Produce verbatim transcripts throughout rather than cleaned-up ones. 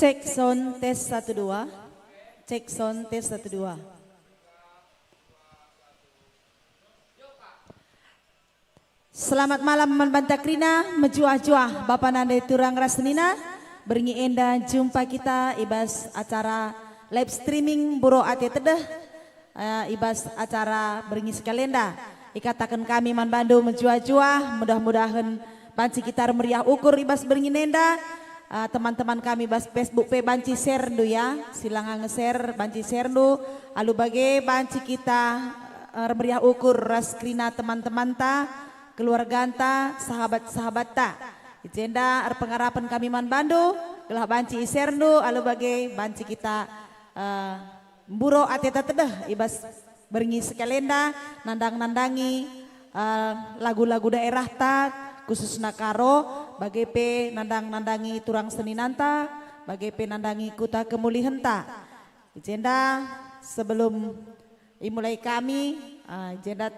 Cek sound, tes satu dua. Cek sound, tes satu dua. Selamat malam man banta kerina, mejuah-juah bapa nande turang ras senina. Berngi enda jumpa kita i bas acara live streaming Mburo Ate Tedeh, eh, i bas acara berngi sekali enda. Ikataken kami man bandu mejuah-juah, mudah-mudahen banci kita ermeriah ukur i bas berngi enda. Eh, teman-teman kami bas Facebook pe banci share ndu ya, si langa nge-share banci share ndu, alu bage banci kita, eh, ermeriah ukur ras kerina teman-temanta, keluarganta, sahabat-sahabatta. I jenda erpengarapen kami man bandu, gelah banci i-share ndu, alu bage banci kita, eh, Mburo ateta tedeh i bas berngi sekali enda, nandang-nandangi, eh, lagu-lagu daerahta, khususna Karo, bage pe nandang-nandangi turang seninanta, bage pe nandangi kuta kemulihenta. I jenda sebelum imulai kami, eh, i jenda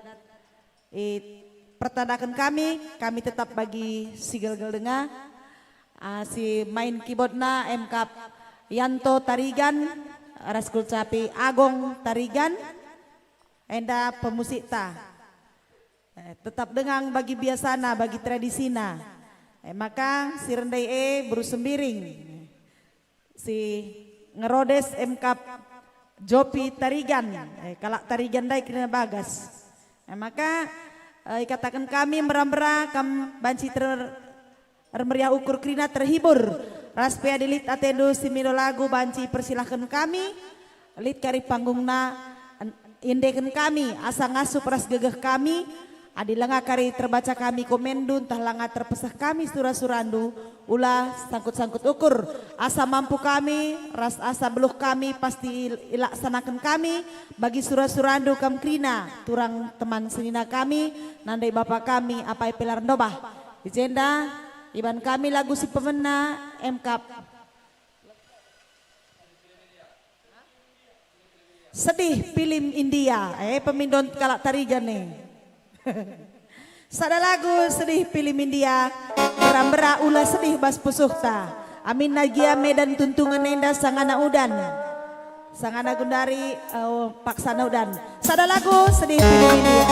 ipertandaken kami, kami tetap bagi si gelgel denga. Ah, si main keyboardna emkap Yanto Tarigan, ras kulcapi Agong Tarigan, enda pemusikta. Eh, tetap denga bagi biasana, bagi tradisina. Eh, maka si rendai e beru Sembiring. Si ngerodes emkap Jopi Tarigan, eh, kalak Tarigan ndai kerina bagas. Eh, maka, eh, ikataken kami mbera-mbera kam banci ter-, ermeriah ukur kerina terhibur. Ras pe adi lit atendu si milo lagu banci persilahken kami, lit kari panggungna, en-, indeken kami asa ngasup ras gegeh kami. Adi langa kari terbaca kami komenndu ntah langa terpeseh kami sura-surandu, ula sangkut-sangkut ukur. Asa mampu kami ras asa beluh kami pasti il-, ilaksanaken kami bagi sura-surandu kam kerina, turang teman senina kami, nandai bapa kami, apai pelar ndobah. I jenda iban kami lagu si pemena emkap Sedih Pilim India, eh, pemindon kalak Tarigan e. Sada lagu Sedih Pilim India, mbera-mbera ula sedih bas pusuhta. Aminna gia Medan tuntungen enda sangana udan. Sangana gundari, eh, paksana udan. Sada lagu Sedih Pilim India.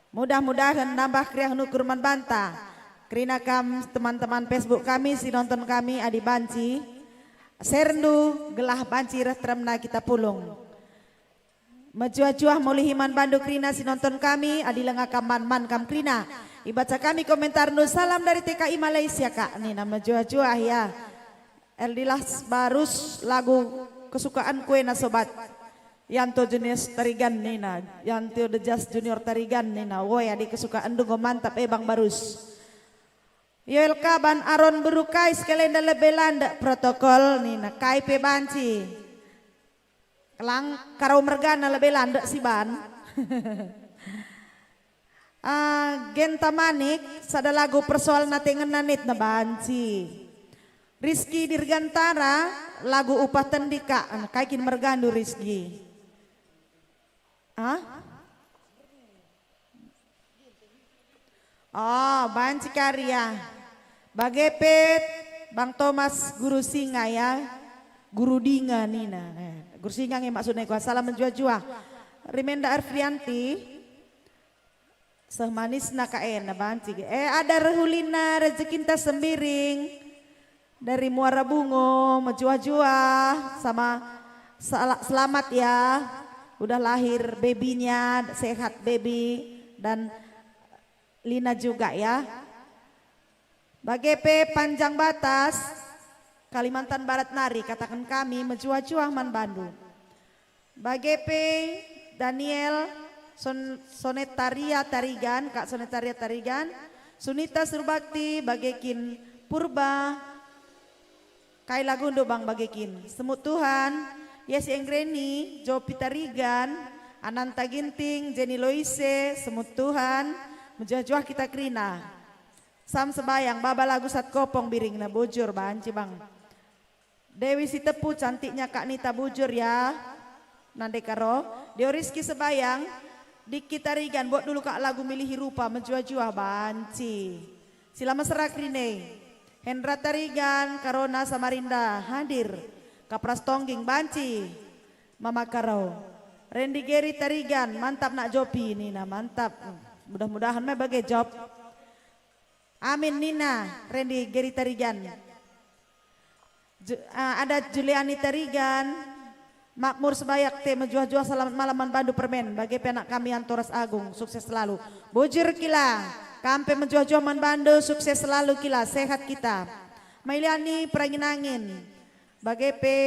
Mudah-mudahen nambah keriahen ukur man banta. Kerina kam teman-teman Facebook kami si nonton kami adi banci, share-ndu gelah banci reh teremna kita pulung. Mejuah-juah mulihi man bandu kerina si nonton kami, adi langa kam man, man kam kerina. Ibaca kami komentarndu, "Salam dari T K I Malaysia, Kak," nina mejuah-juah ya. Eldilas Barus, lagu kesukaanku ena sobat. Yanto Junior Tarigan nina, Yanto The Jazz Junior Tarigan nina, "Woi, adi kesukaanndu enggo mantap e Bang Barus." Yoel Kaban, Aron Beru kai sekalenda lebe landek protokol nina, kai pe banci. Kelang karau mergana lebe landek si ban. Ah, Genta Manik, sada lagu persoalan ate ngena nitna banci. Rizky Dirgantara, lagu Upah Tendi, Kak. Kai kin mergandu, Rizky? Ah? Oh, banci kari ya. Bage pe Bang Thomas, Guru Singa ya. Guru Dinga nina. Eh, Guru Singa nge maksudna ku. Salam mejuah-juah. Rimenda Arfianti. Seh manisna ka ena banci. Eh, ada Rehulina Rejekinta Sembiring. Dari Muara Bungo, mejuah-juah sama sela-, selamat ya. Udah lahir babynya, sehat baby, dan Lina juga ya. Bage pe Panjang Batas, Kalimantan Barat nari, kataken kami mejuah-juah man bandu. Bage pe Daniel Son-, Sonetaria Tarigan, Kak Sonetaria Tarigan, Sunita Surbakti, bage kin Purba, kai lagundu Bang bage kin? Semut Tuhan, Yesi Enggreni, Jopi Tarigan, Ananta Ginting, Jenny Loise, Semut Tuhan, mejuah-juah kita kerina. Sam Sebayang, baba lagu Sat Kopong biringna bujur banci Bang. Dewi Sitepu, cantiknya Kak Nita bujur ya. Nande karo. Deo Rizky Sebayang, Diki Tarigan, buat dulu Kak lagu Milihi Rupa, mejuah-juah banci. Sila mesera kerine. Hendra Tarigan, Karona Samarinda, hadir. Kapras Tongging, banci. Mama Karo. Rendi Geri Tarigan, mantap Nak Jopi, nina mantap. Mudah-mudahan me bage Jop. Amin nina Rendi Geri Tarigan. Ju-, ah, ada Juliani Tarigan. Makmur Sebayak te mejuah-juah, selamat malam man bandu permen. Bage pe anak kami Antoras Agung, sukses selalu. Bujur kila, kam pe mejuah-juah man bandu, sukses selalu kila, sehat kita. Mailiani Perangin-angin. Bage pe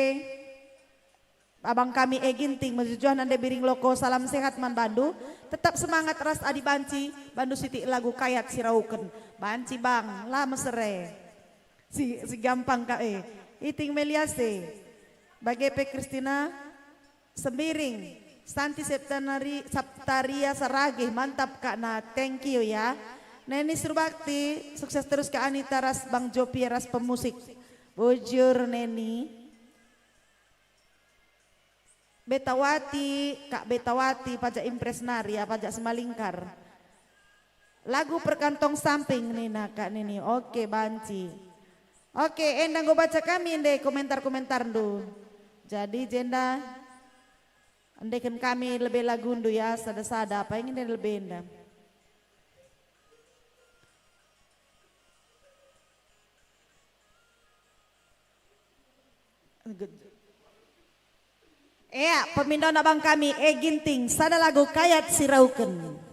Abang kami e Ginting, mejuah-juah nande Biring Loko, salam sehat man bandu. Tetap semangat ras adi banci, bandu sitik lagu Kayat si rauken. Banci Bang, la mesere. Si, si gampang ka e. Iting Meliase. Bage pe Kristina Sembiring. Santi Septanari, Saptaria Saragih, mantap Kak na, thank you ya. Neni Surbakti, sukses terus Kak Anita ras Bang Jopi ras pemusik. Bujur Neni. Betawati, Kak Betawati, pajak Impres nari, ya, pajak Simalingkar. Lagu Perkantong Samping nina Kak Nini. Oke, banci. Oke, enda enggo baca kami ende komentar-komentarndu. Jadi, jenda endeken kami lebe lagundu ya, sada-sada, apa ingin lebe enda. Ea, pemindona bang kami, e Ginting, sada lagu Kayat si rauken.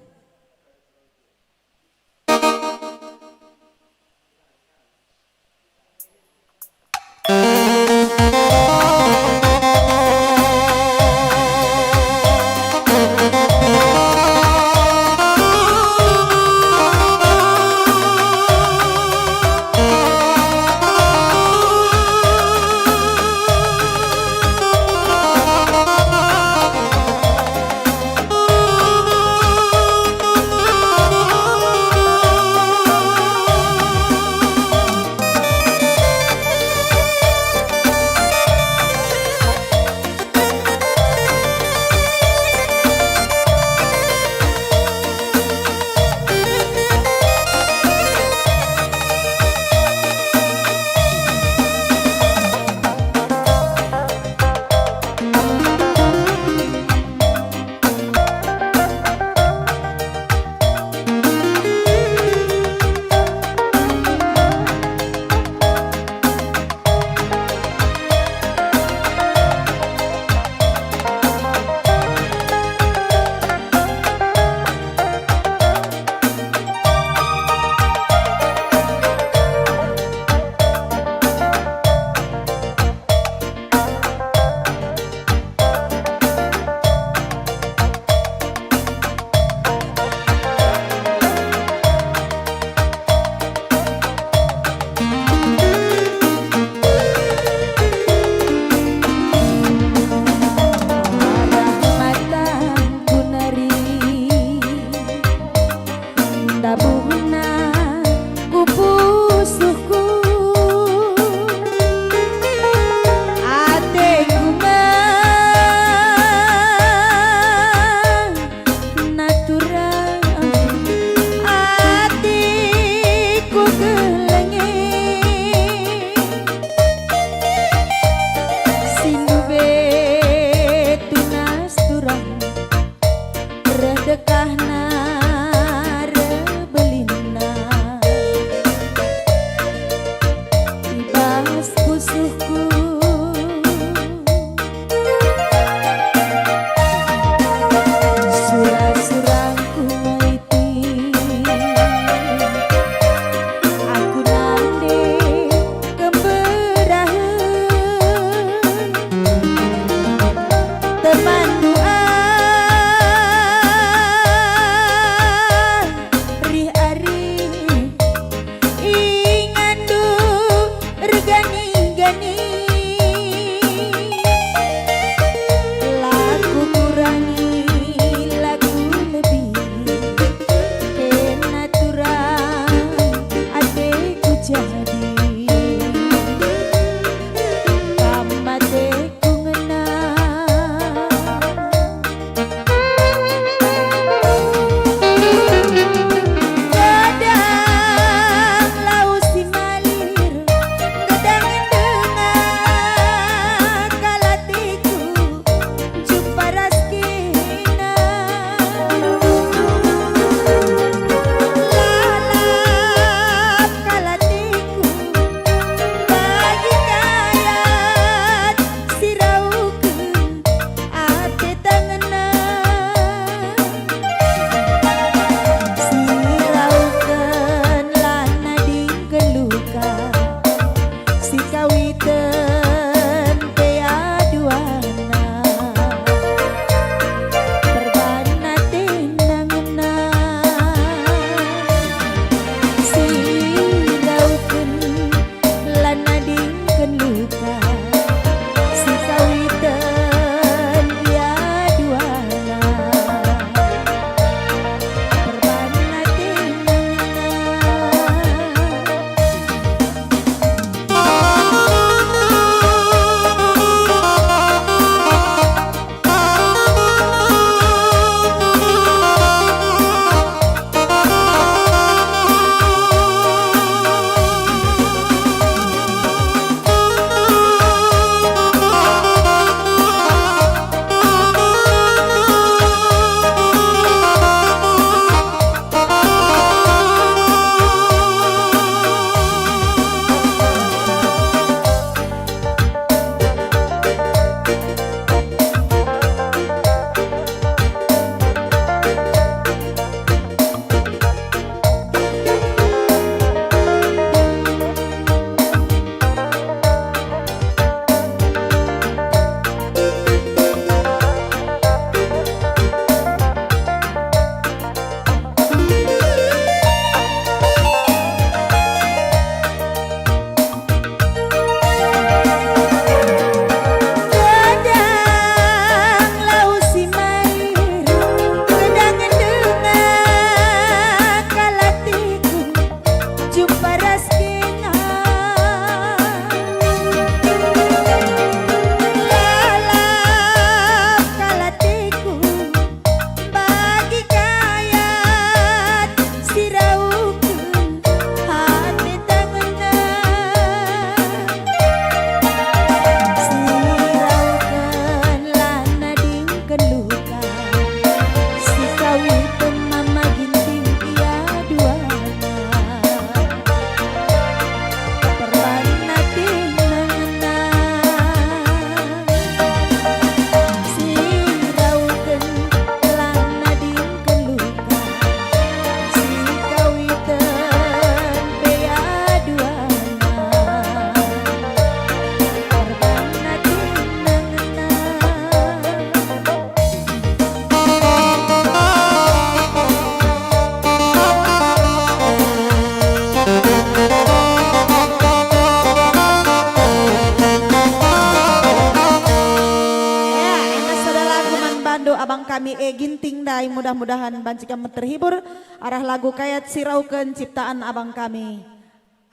abang kami E Ginting ndai, mudah-mudahan banci kam terhibur arah lagu Kayat si rauken ciptaan abang kami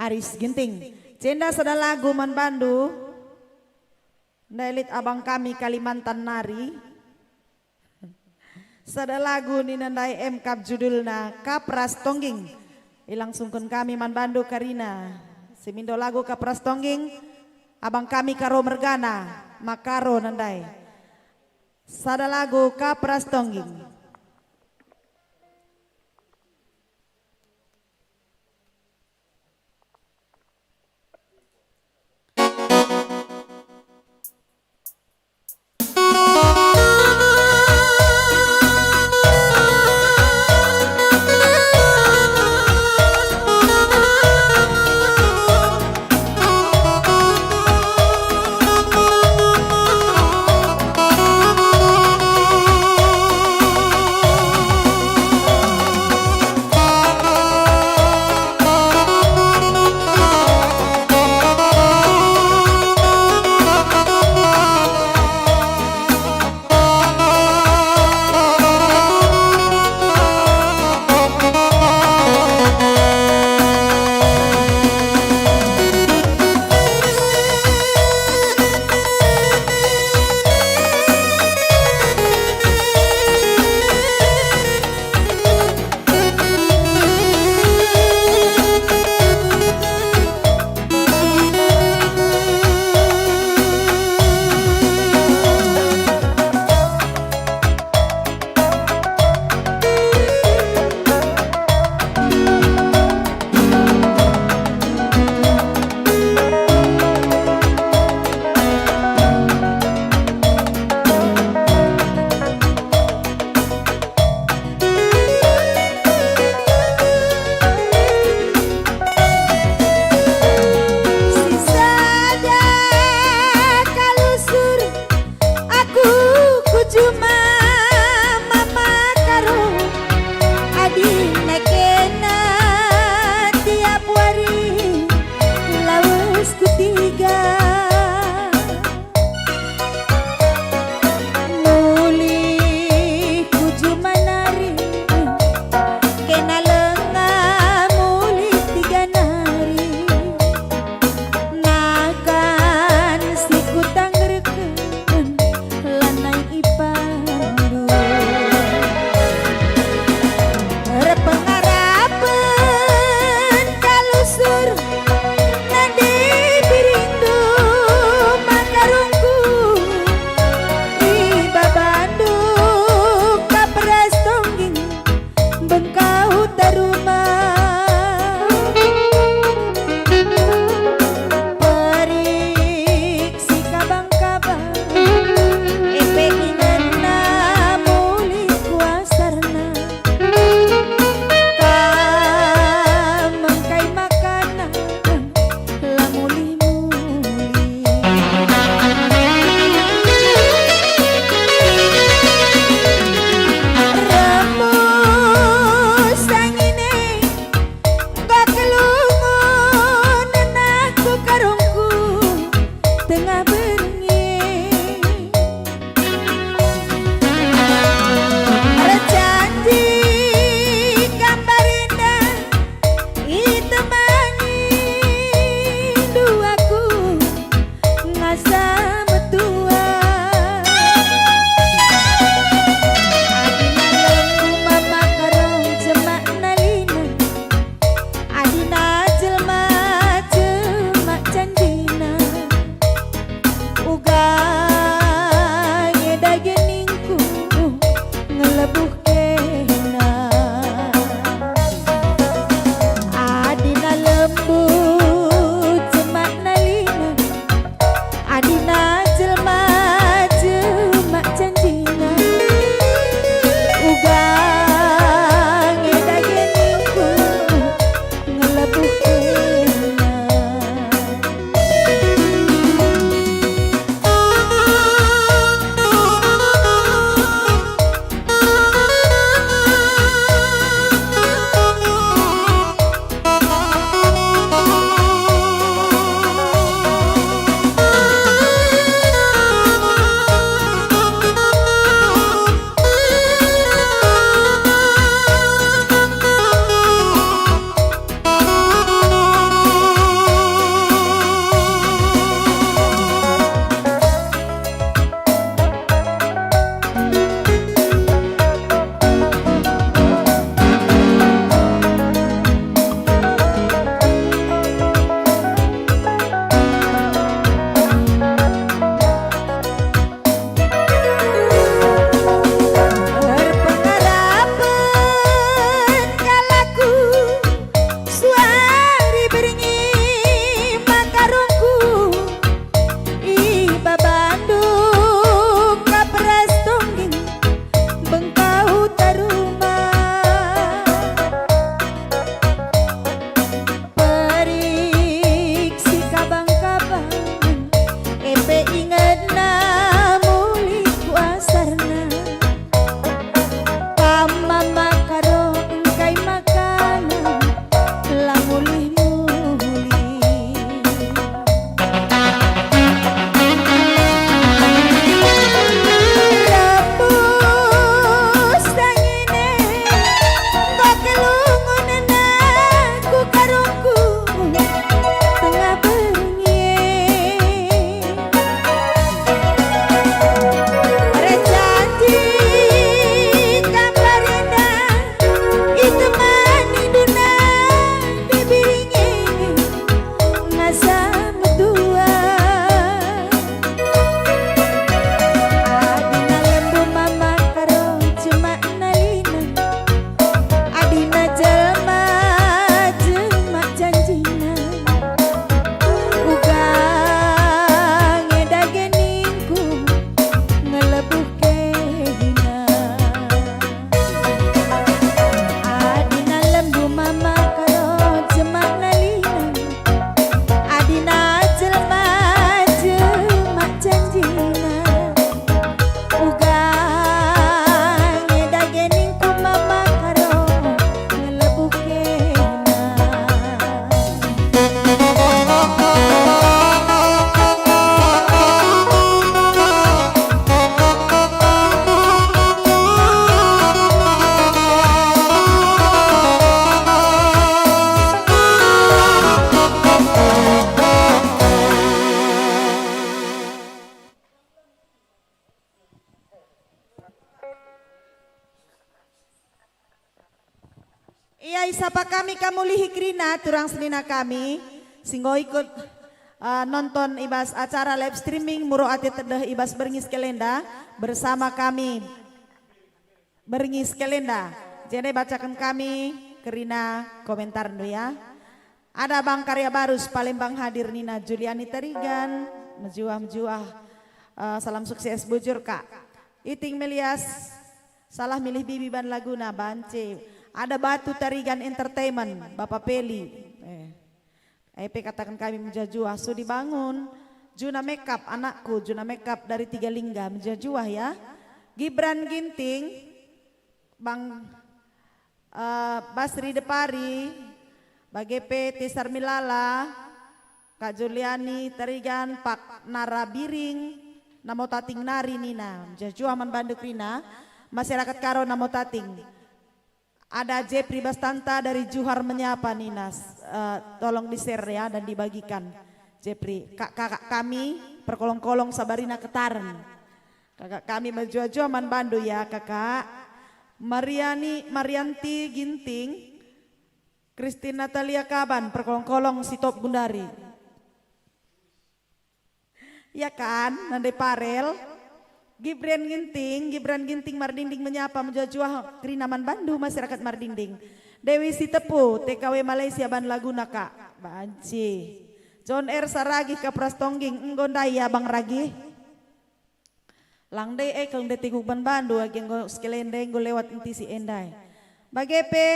Aris Ginting. Cenda sada lagu man bandu ndai lit abang kami Kalimantan nari. Sada lagu nina ndai, em kap judulna Kapras Tongging. Ilangsungken kami man bandu kerina. Si mindo lagu Kapras Tongging, abang kami Karo mergana, Makaro nandai. Sada lagu Kapras Tongging. Sisada kalusur aku ku juma Mama Karo, adina kena tiap wari lawes ku tiga. Mulih ku juma nari, kena lenga mulih tiga nari. Nakan si kutanggerken lanai ipandu. Erpengarapen kalusur nande birindu makarungku, ibabandu kapras tongging bengkau taruma. Perik si kabang-kabang, epe inganna mulih kuasarna. Kam engkai makana la mulih-mulih. Rembus angin e, enggo kelungun nena ku karungku tengah berngi. Erjanji kam barinda, itemani duaku ngasa metua. Adina lembu Mama Karo jemak nalina, adina jelma jemak janjina. Ia isapa kami kamulihi kerina turang senina kami, si enggo ikut, eh, nonton i bas acara live streaming Muro Ate Tedeh i bas berngi sekalenda, bersama kami berngi sekalenda. Jadi bacaken kami kerina komentarndu ya. Ada Bang Karya Barus, Palembang hadir nina Juliani Tarigan, mejuah-mejuah, eh, salam sukses bujur, Kak. Iting Melias, salah milih bibi ban laguna, banci. Ada Batu Tarigan Entertainment, Bapa Peli. Eh. Epe kataken kami mejuah-juah, Sudi Bangun, Juna Makeup anakku, Juna Makeup dari Tiga Lingga, mejuah-juah ya. Gibran Ginting, Bang, eh, Basri Depari, bage pe Tisar Milala, Kak Juliani Tarigan, Pak Nara Biring, Namo Tating nari nina, mejuah-juah man bandu kerina, masyarakat Karo Namo Tating. Ada Jepri Bastanta dari Juhar menyapa nina, eh, tolong di-share ya dan dibagikan. Jepri, kak-, kakak kami perkolong-kolong Sabarina Ketaren. Kakak kami mejuah-juah man bandu ya, Kakak. Mariani, Marianti Ginting, Christine Natalia Kaban, perkolong-kolong Sitop Gundari. Ya kan, nande Parel? Gibran Ginting, Gibran Ginting Mardinding menyapa, mejuah-juah kerina man bandu masyarakat Mardinding. Dewi Sitepu, T K W Malaysia ban laguna, Kak. Banci. John R Saragih, Kapras Tongging, enggo ndai ya Bang Ragih? Lang ndai e kal ndai teguk ban bandu age enggo sekalenda enggo lewat enti si endai. Bage pe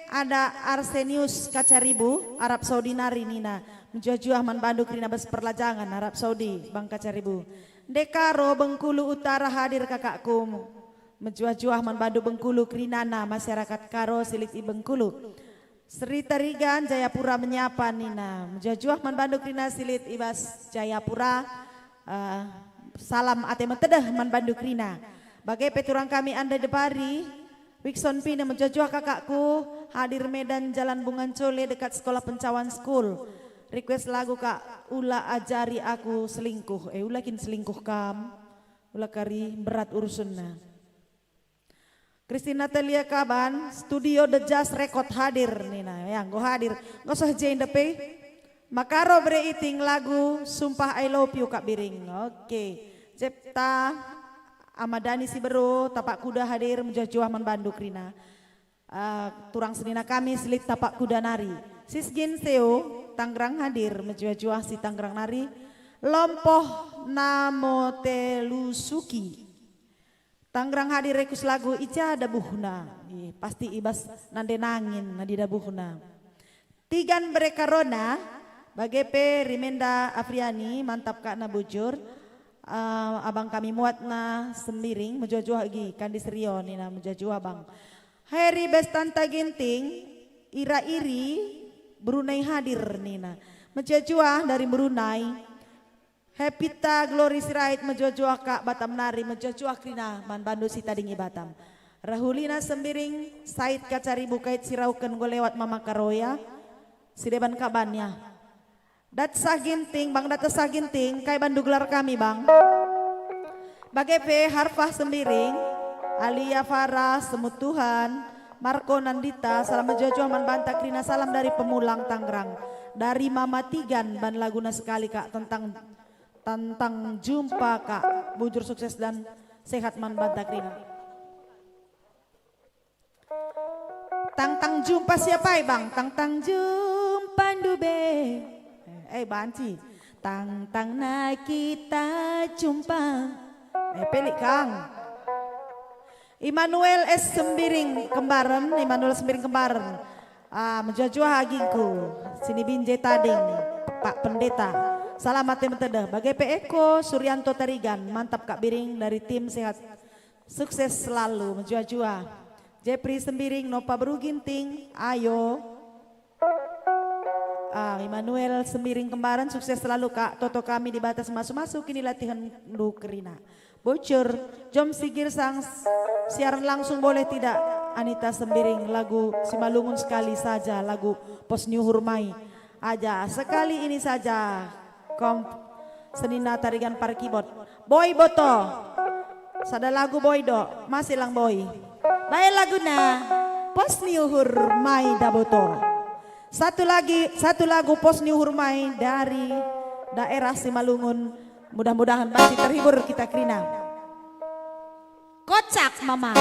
ada Arsenius Kacaribu, Arab Saudi nari nina, mejuah-juah man bandu kerina bas perlajangan Arab Saudi, Bang Kacaribu. Ndai Karo Bengkulu Utara hadir kakakku. Mejuah-juah man bandu Bengkulu kerinana masyarakat Karo si lit i Bengkulu. Sri Tarigan Jayapura menyapa nina, mejuah-juah man bandu kerina si lit i bas Jayapura. Eh, salam ate metedeh man bandu kerina. Bage pe turang kami Anda Debari, Wikson Pine, mejuah-juah kakakku, hadir Medan Jalan Bungan Cole dekat Sekolah Pencawan School. Request lagu, Kak, Ula Ajari Aku Selingkuh. Eh, ula kin selingkuh kam? Ula kari berat urusenna. Christine Natalia Kaban, studio The Jazz Record hadir nina. Ya, enggo hadir. Enggo seh je ndepe. Makaro bere iting lagu Sumpah I Love You Kak Biring. Oke. Cipta Amadani Siberu, Tapak Kuda hadir, mejuah-juah man bandu kerina. Eh, turang senina kami si lit Tapak Kuda nari. Sisgin Seo, Tangerang hadir, mejuah-juah si Tangerang nari. Lompoh Namo Telusuki. Tangerang hadir request lagu I Ja Dabuhna. Ih, pasti i bas nande nangin nadi dabuhna. Tigan bere Karona, bage pe Rimenda Afriani, mantap kakna bujur. Eh, abang kami Muatna Sembiring, mejuah-juah agi, Kandis Rio nina mejuah-juah bang. Heri Bestanta Ginting, Ira-iri, Brunei hadir nina. Mejuah-juah dari Brunei. Hepita Glory Sirait, mejuah-juah Kak Batam nari, mejuah-juah kerina man bandu si tading i Batam. Rahulina Sembiring, Sait Kacaribu, Kait Sirauken, enggo lewat Mama Karoya, si deban Kaban ya. Datsah Ginting, Bang Datsah Ginting, kai bandu gelar kami, Bang? Bage pe Harfah Sembiring, Alia Farah, Semut Tuhan, Marco Nandita, salam mejuah-juah man banta kerina, salam dari Pemulang Tangerang. Dari Mama Tigan, ban laguna sekali, Kak, tentang Tang-tang jumpa, Kak. Bujur sukses dan sehat man banta kerina. Tang-tang jumpa siapa e, Bang? Tang-tang jumpa ndube. Eh, banci. Tang-tang na kita jumpa. Eh, pelik, Kang. Immanuel S Sembiring Kembaren, Immanuel Sembiring Kembaren. Ah, mejuah-juah agingku, Sinibinje Tading, Pak Pendeta. Salam ate metedeh. Bage pe Eko Suryanto Tarigan, mantap Kak Biring dari tim sehat. Sukses selalu, mejuah-juah. Jepri Sembiring, Nopa Beru Ginting, ayo. Ah, Immanuel Sembiring Kembaren, sukses selalu, Kak. Toto kami di batas masu-masu, kini latihan ndu kerina. Bocor, jom si Girsang, siaran langsung boleh tidak? Anita Sembiring, lagu Simalungun sekali saja, lagu Pos Nyuhur Mai aja. Sekali ini saja, kom senina Tarigan Parkibot. Boy Boto, sada lagu Boy do, masih lang Boy. Baik laguna. Pos ni uhur mai daboto. Satu lagi, satu lagu pos ni uhur mai dari daerah Simalungun. Mudah-mudahan banci terhibur kita kerina. Kocak, Mama.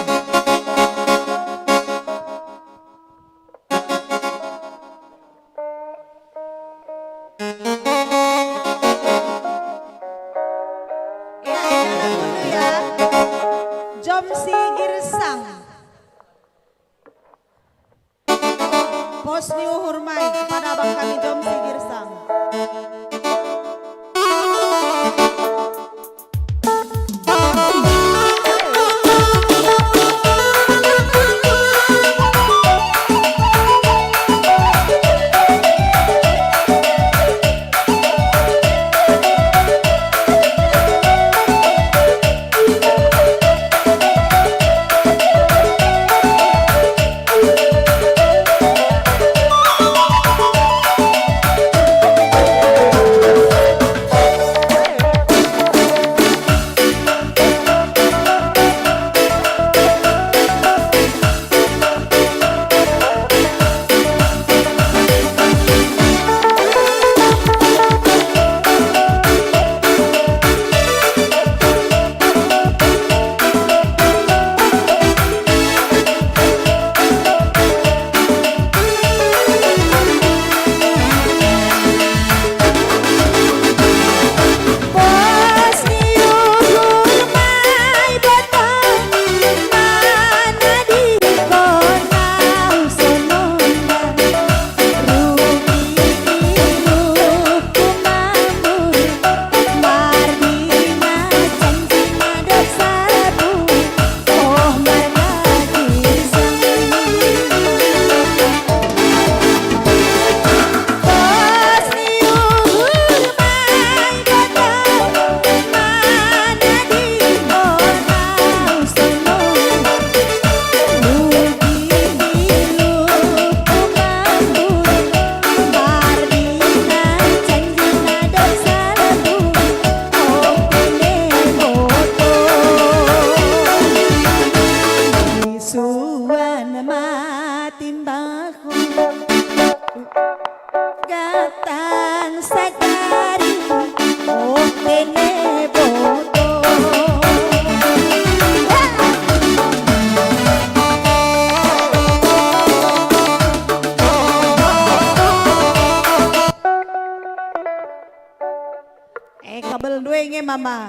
Ya, ya, dulu ya. Jom si Girsang. Pos ni uhur mai kepada abang kami Jom si Girsang. Suan mati mbahku, gatang sadari, oh, tene bodo. Eh, kabel dua nge, Mama.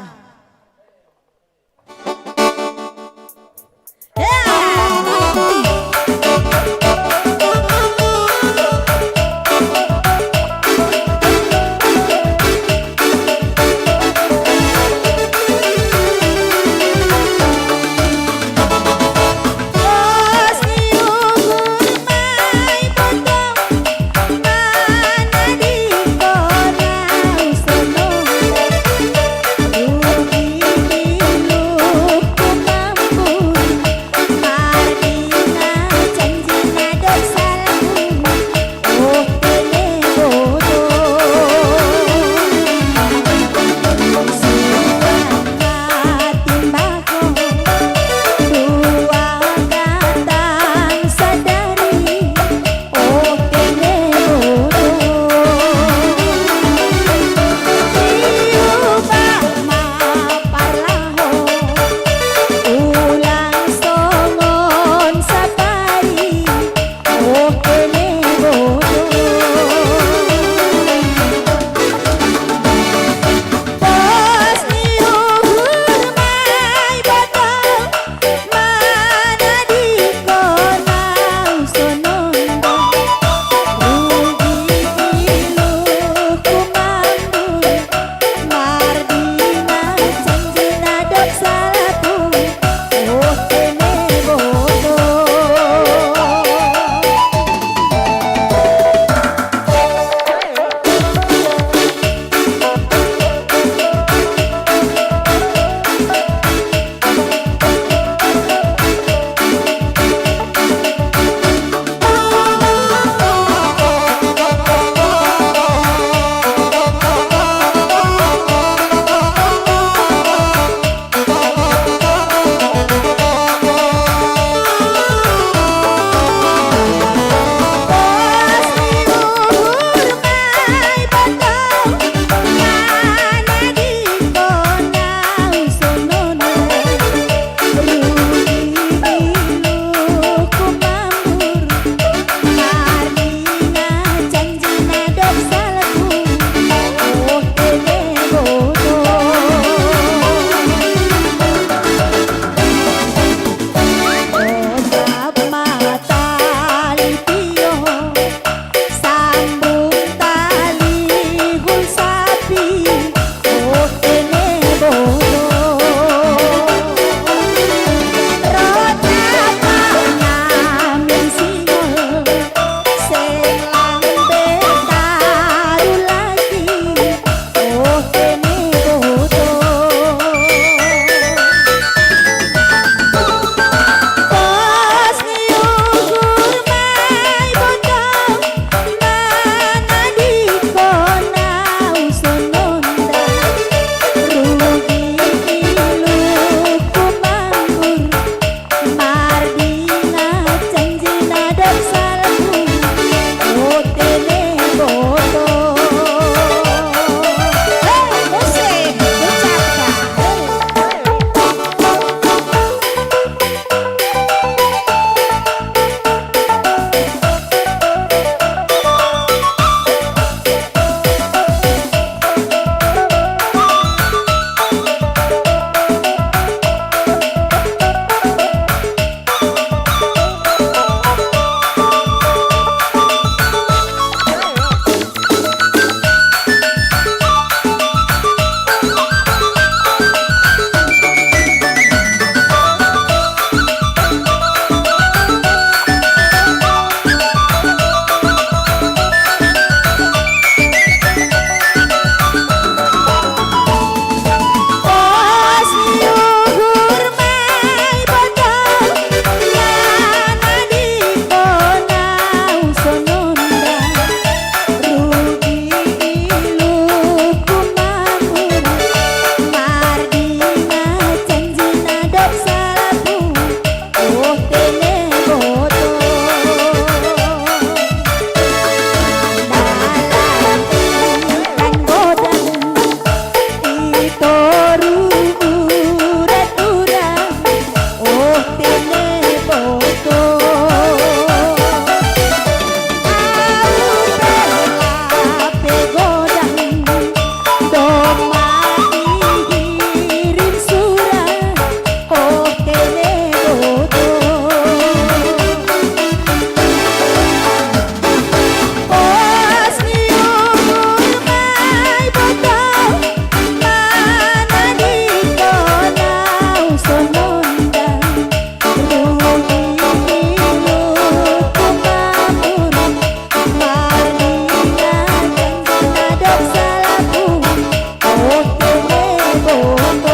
Ya,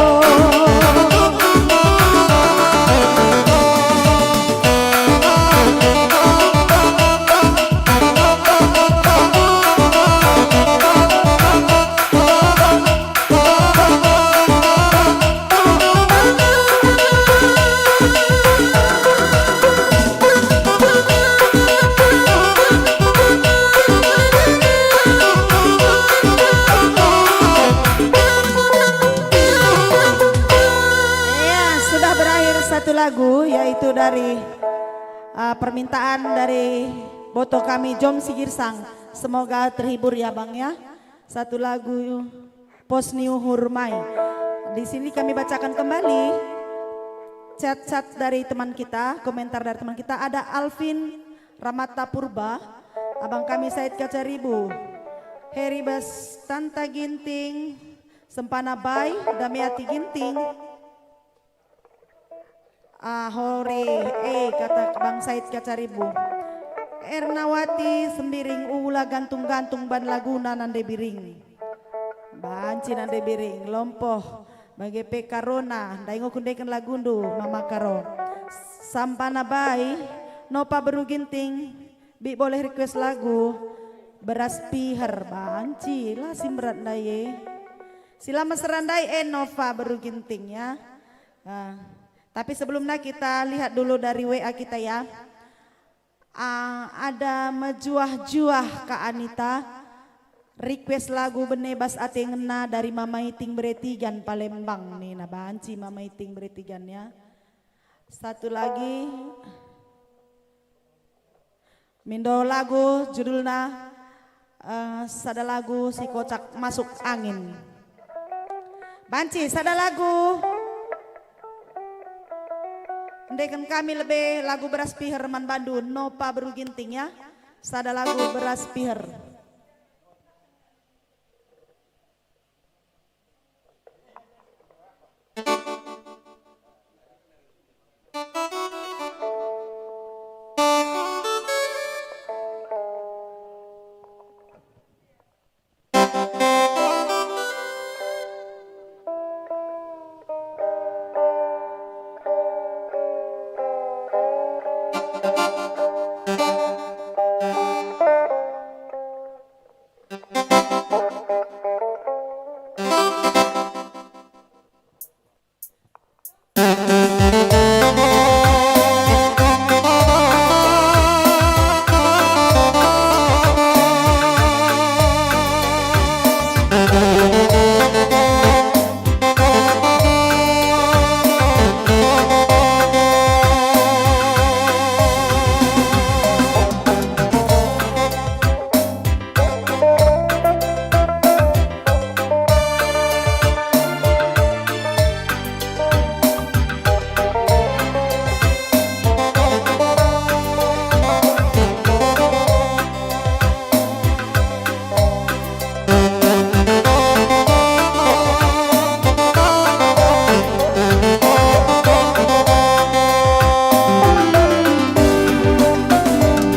sudah berakhir satu lagu, yaitu dari, uh, permintaan dari boto kami, Jom Sigirsang. Semoga terhibur ya, Bang, ya. Satu lagu Pos Niuhur Mai. Di sini kami bacakan kembali chat-chat dari teman kita, komentar dari teman kita. Ada Alvin Ramata Purba, Abang kami Said Kacaribu, Heri Bas Tanta Ginting, Sempana Bai, Dameati Ginting, Ahore, eh, kata Bang Said Kacaribu. Ernawati Sembiring, ula gantung-gantung ban laguna nande biring. Banci nande biring, lompoh, bage pe Karona, ndai enggo kundeken lagundu, Mama Karo. Sempana Bai, Nopa Beru Ginting, bi boleh request lagu Beras Piher, banci, la si mberat ndai e. Si la mesera ndai e, Nopa Beru Ginting, ya. Ah, tapi sebelumnya kita lihat dulu dari W A kita, ya. Ah, ada mejuah-juah Kak Anita, request lagu Bene Bas Ate Ngena dari Mama Iting Beretigan, Palembang nina, banci Mama Iting Beretigan, ya. Satu lagi, mindo lagu judulna, eh, sada lagu si kocak masuk angin. Banci, sada lagu. Endeken kami lebe lagu Beras Piher man bandu, Nopa Beru Ginting, ya. Sada lagu Beras Piher.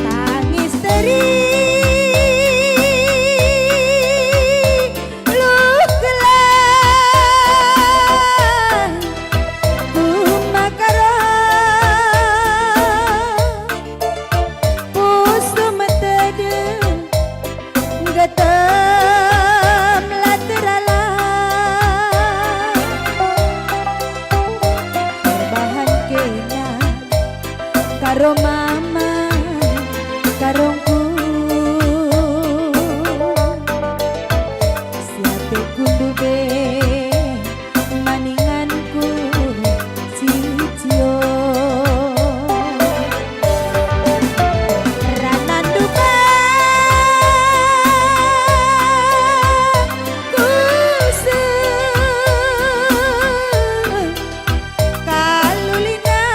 Tangis teri luh gelah ku makara. Pusuh meteda, getem la terala. Perbahan kena karo mama karongku. Siape kundu be maninganku cicio. Ranandu ba kuse kalulina.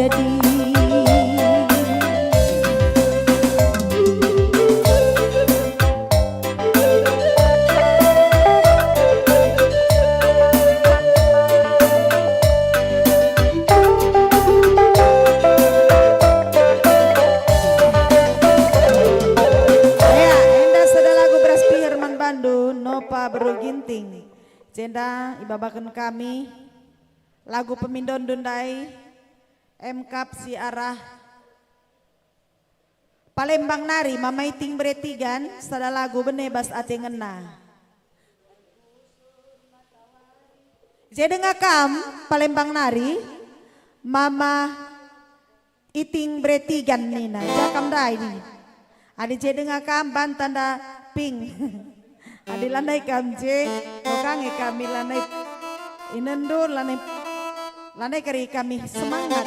Ya, enda sada lagu beras piher man bandu, Nopa Beru Ginting. Jenda ibabaken kami lagu pemindondu ndai, emkap si arah Palembang nari, Mama Iting Beretigan, sada lagu bene bas ate ngena. Je denga kam Palembang nari, Mama Iting Beretigan nina, ja kam ndai ni. Adi je denga kam banta nda ping. Adi lanai kam je, oka nge kami lanai inendur, lanai, lanai kari kami semangat.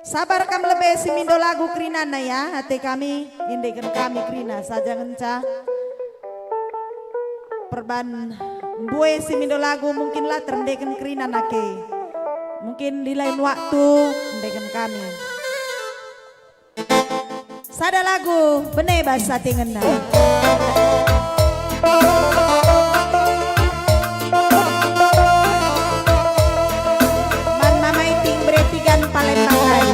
Sabar kam lebe si mindo lagu kerinana ya, ate kami, indeken kami kerina saja ngenca. Perban mbue si mindo lagu mungkin la terendeken kerina nake. Mungkin di lain waktu endeken kami. Sada lagu bene bas ate ngena. Man Mama Iting Beretigan Palembang nari.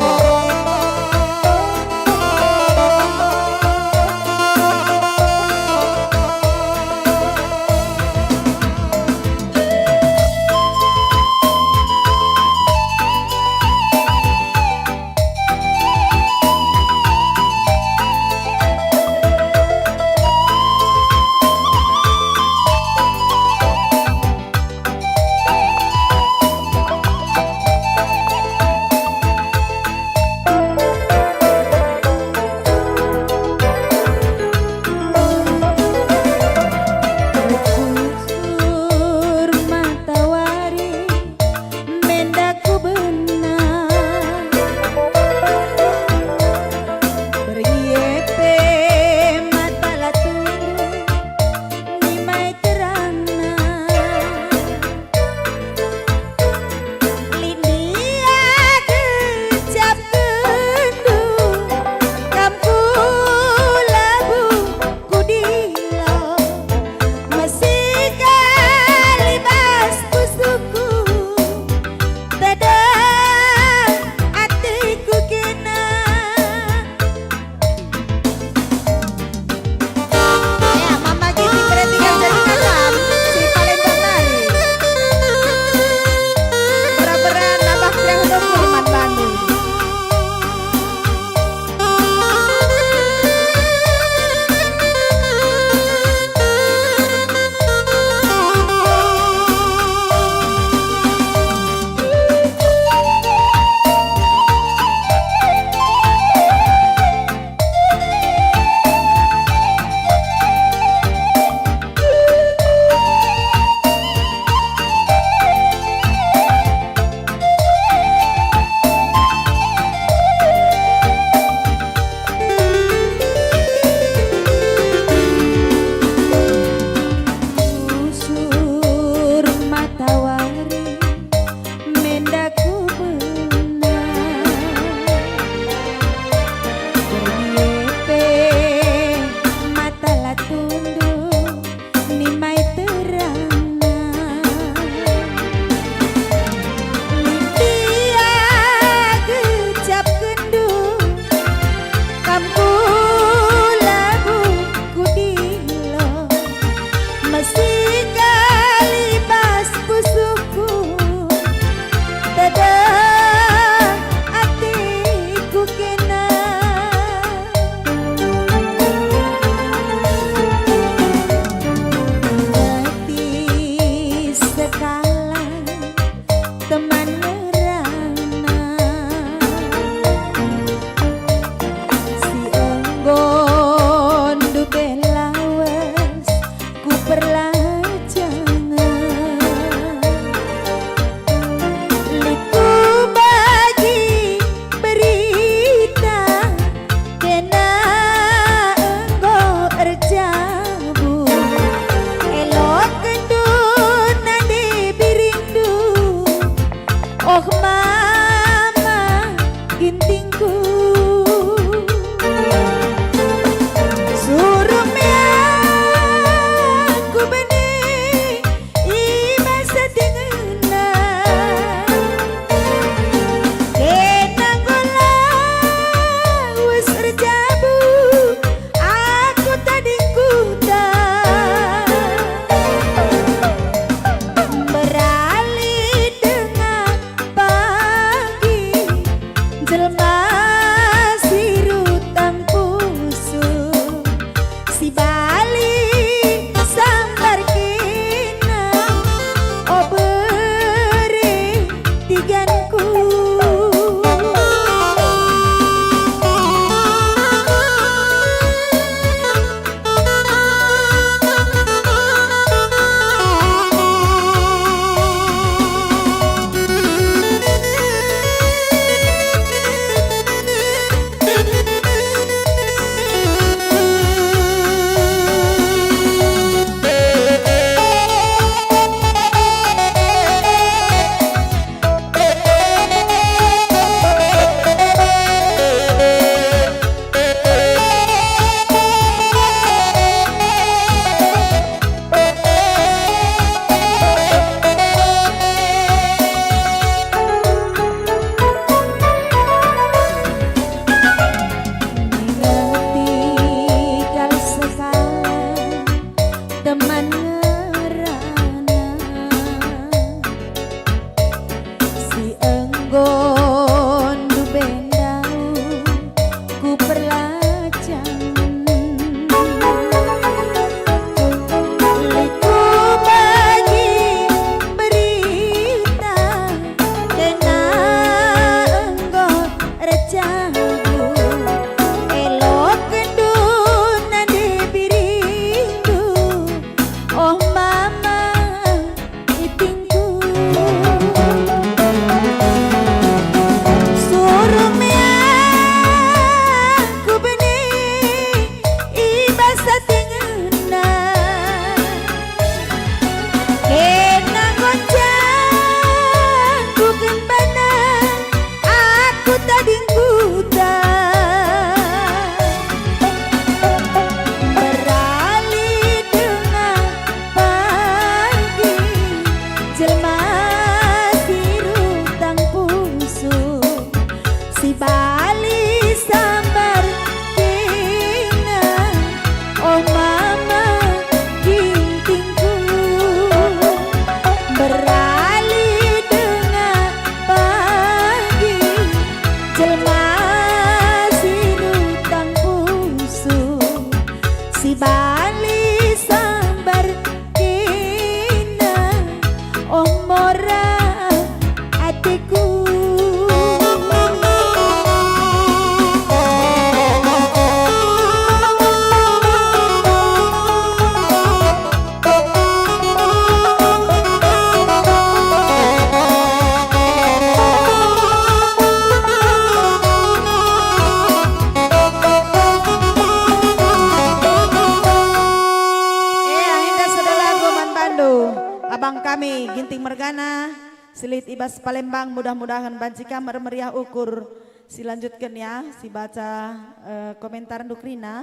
Kami Ginting mergana, si lit i bas Palembang, mudah-mudahan banci kam ermeriah ukur. Si lanjutken ya, si baca, eh, komentar nduk kerina.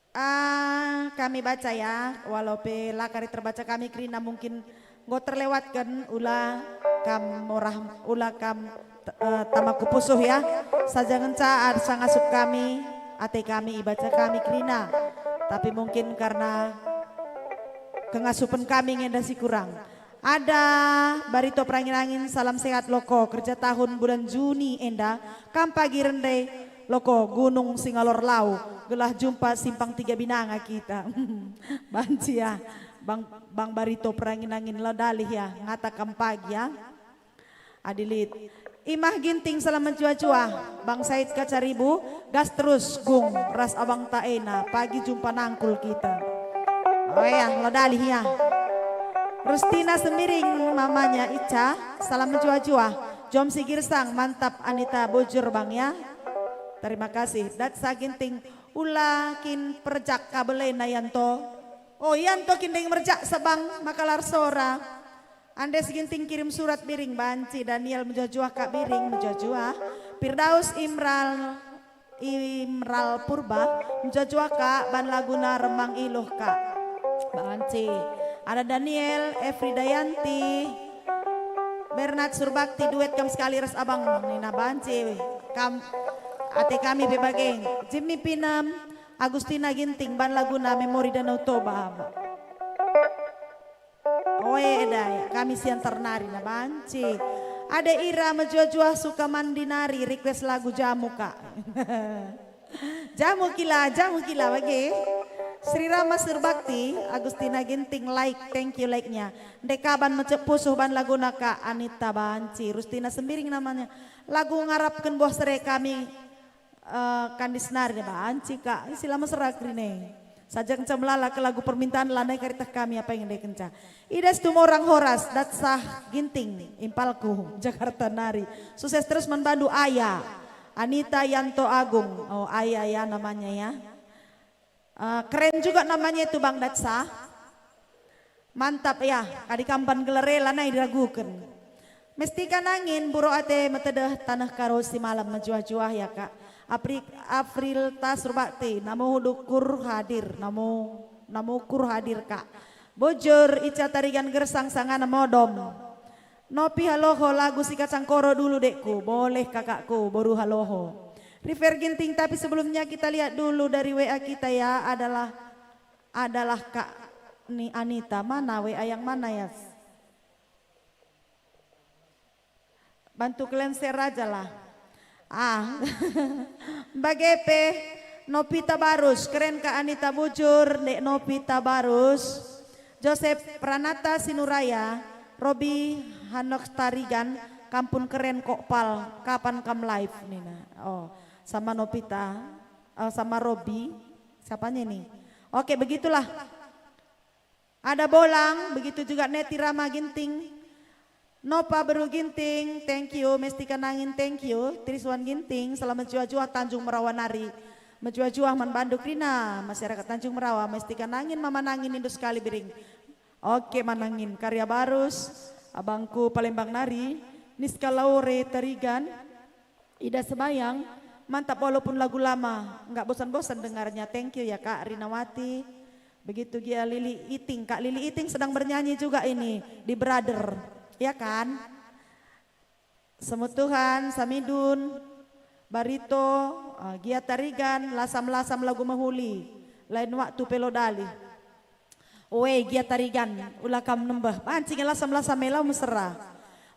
Ah, kami baca ya, walau pe la kari terbaca kami kerina mungkin enggo terlewatken, ula kam morah, ula kam, eh, tama ku pusuh ya. Saja ngenca arsa ngasup kami, ate kami ibaca kami kerina. Tapi mungkin karena kengasupen kami ngenda si kurang. Ada Barito Perangin-angin, salam sehat loko, kerja tahun bulan Juni enda, kam pagi rende loko Gunung Singalor Lau, gelah jumpa simpang tiga binanga kita. Banci ya, Bang, Bang Barito Perangin-angin, la dalih ya, ngata kam pagi ya. Adi lit. Imah Ginting, salam mejuah-juah. Bang Said Kacaribu, gas terus, Gung, ras Abang Taena, pagi jumpa nangkul kita. Oh ya, lo dalih ya. Rustina Sembiring, mamanya Ica, salam mejuah-juah. Jom si Girsang, mantap Anita bujur Bang ya. Terima kasih. Datsa Ginting, ula kin perjak kabelena Yanto. Oh, Yanto kin deng merjak sebang, maka lar sora. Andes Ginting kirim surat Biring, banci. Daniel, mejuah-juah kak Biring, mejuah-juah. Firdaus Imral, Imral Purba, mejuah-juah kak, ban laguna Remang Iluh kak. Banci. Ada Daniel, Efri Dayanti, Bernard Surbakti, duet kam sekali ras abang, nina banci. Kam, ate kami pe bage. Jimmy Pinem, Agustina Ginting, ban laguna Memori Danau Toba. Oe, eda, kami siantar nari na banci. Ade Ira, mejuah-juah Sukamandi nari, request lagu Jamu kak. Jamu kila, Jamu kila bage. Sri Rama Surbakti, Agustina Ginting, like, thank you like-nya. Ndekaban mecek pusuh ban laguna kak Anita banci. Rustina Sembiring namanya. Lagu ngarapken buah sere kami Eh, kandis nari deba banci kak, isi la mesera kerine. Saja kenca melala ke lagu permintaan, lanai kari teh kami apa yang ndekenca. Ida Situmorang Horas, Datsah Ginting, impalku, Jakarta nari. Sukses terus man bandu Aya. Anita Yanto Agung, oh Aya ya namanya ya. Eh, keren juga namanya itu Bang Datsah. Mantap ya, kadi kampan gelar e lanai diraguken. Mestika nangin, buro ate metedeh taneh Karo si malam, mejuah-juah ya kak. Apri-, April ta Surbakti, namu dukur hadir, namu, namu kur hadir kak. Bujur, Ica Tarigan Gersang sangana modom. Nopi Haloho lagu si kacang koro dulu dekku, boleh kakakku, boru Haloho. River Ginting, tapi sebelumnya kita lihat dulu dari W A kita ya, adalah, adalah Kak Ni Anita. Mana W A yang mana ya? Bantu kelenser aja lah. Ah, bage pe Nopi Tabarus, keren Kak Anita bujur, Dek Nopi Tabarus. Josep Pranata Sinuraya, Robi Hanok Tarigan, kampun keren kok pal, kapan kam live nina. Oh, sama Nopita, eh, sama Robi, siapanya ini? Oke, begitulah. Ada Bolang, begitu juga Neti Rama Ginting. Nopa Beru Ginting, thank you. Mestika Nangin, thank you. Triswan Ginting, selamat juah-juah Tanjung Merawa nari. Mejuah-juah man bandu kerina, masyarakat Tanjung Merawa, Mestika Nangin, Mama Nangin, Indo sekali Biring. Oke, Manangin, Karya Barus, abangku Palembang nari, Niska Laure Tarigan, Ida Sebayang, mantap walaupun lagu lama, nggak bosan-bosan dengarnya. Thank you ya Kak Rinawati. Begitu gia Lili Iting. Kak Lili Iting sedang bernyanyi juga ini di Brother, ya kan? Semut Tuhan, Samidun, Barito, eh, gia Tarigan, lasam-lasam lagu mehuli. Lain waktu pe lo dalih. Oe, gia Tarigan, ula kam nembeh. Banci nge lasam-lasam e lau mesera.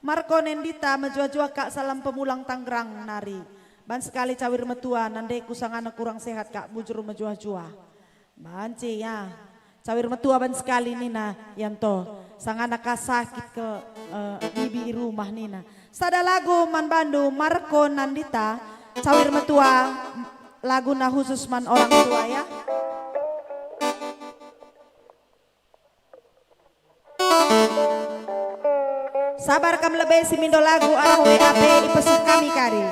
Marko Nendita, mejuah-juah kak, salam pemulang Tangerang nari. Ban sekali cawir metua, nandeku sangana kurang sehat kak, bujur mejuah-juah. Banci ya. Cawir metua ban sekali nina Yanto. Sangana ka sakit ke, eh, bibi i rumah nina. Sada lagu man bandu Marko Nandita, cawir metua, laguna khusus man orang tua ya. Sabar kam lebe si mindo lagu arah W A P ipesuh kami kari.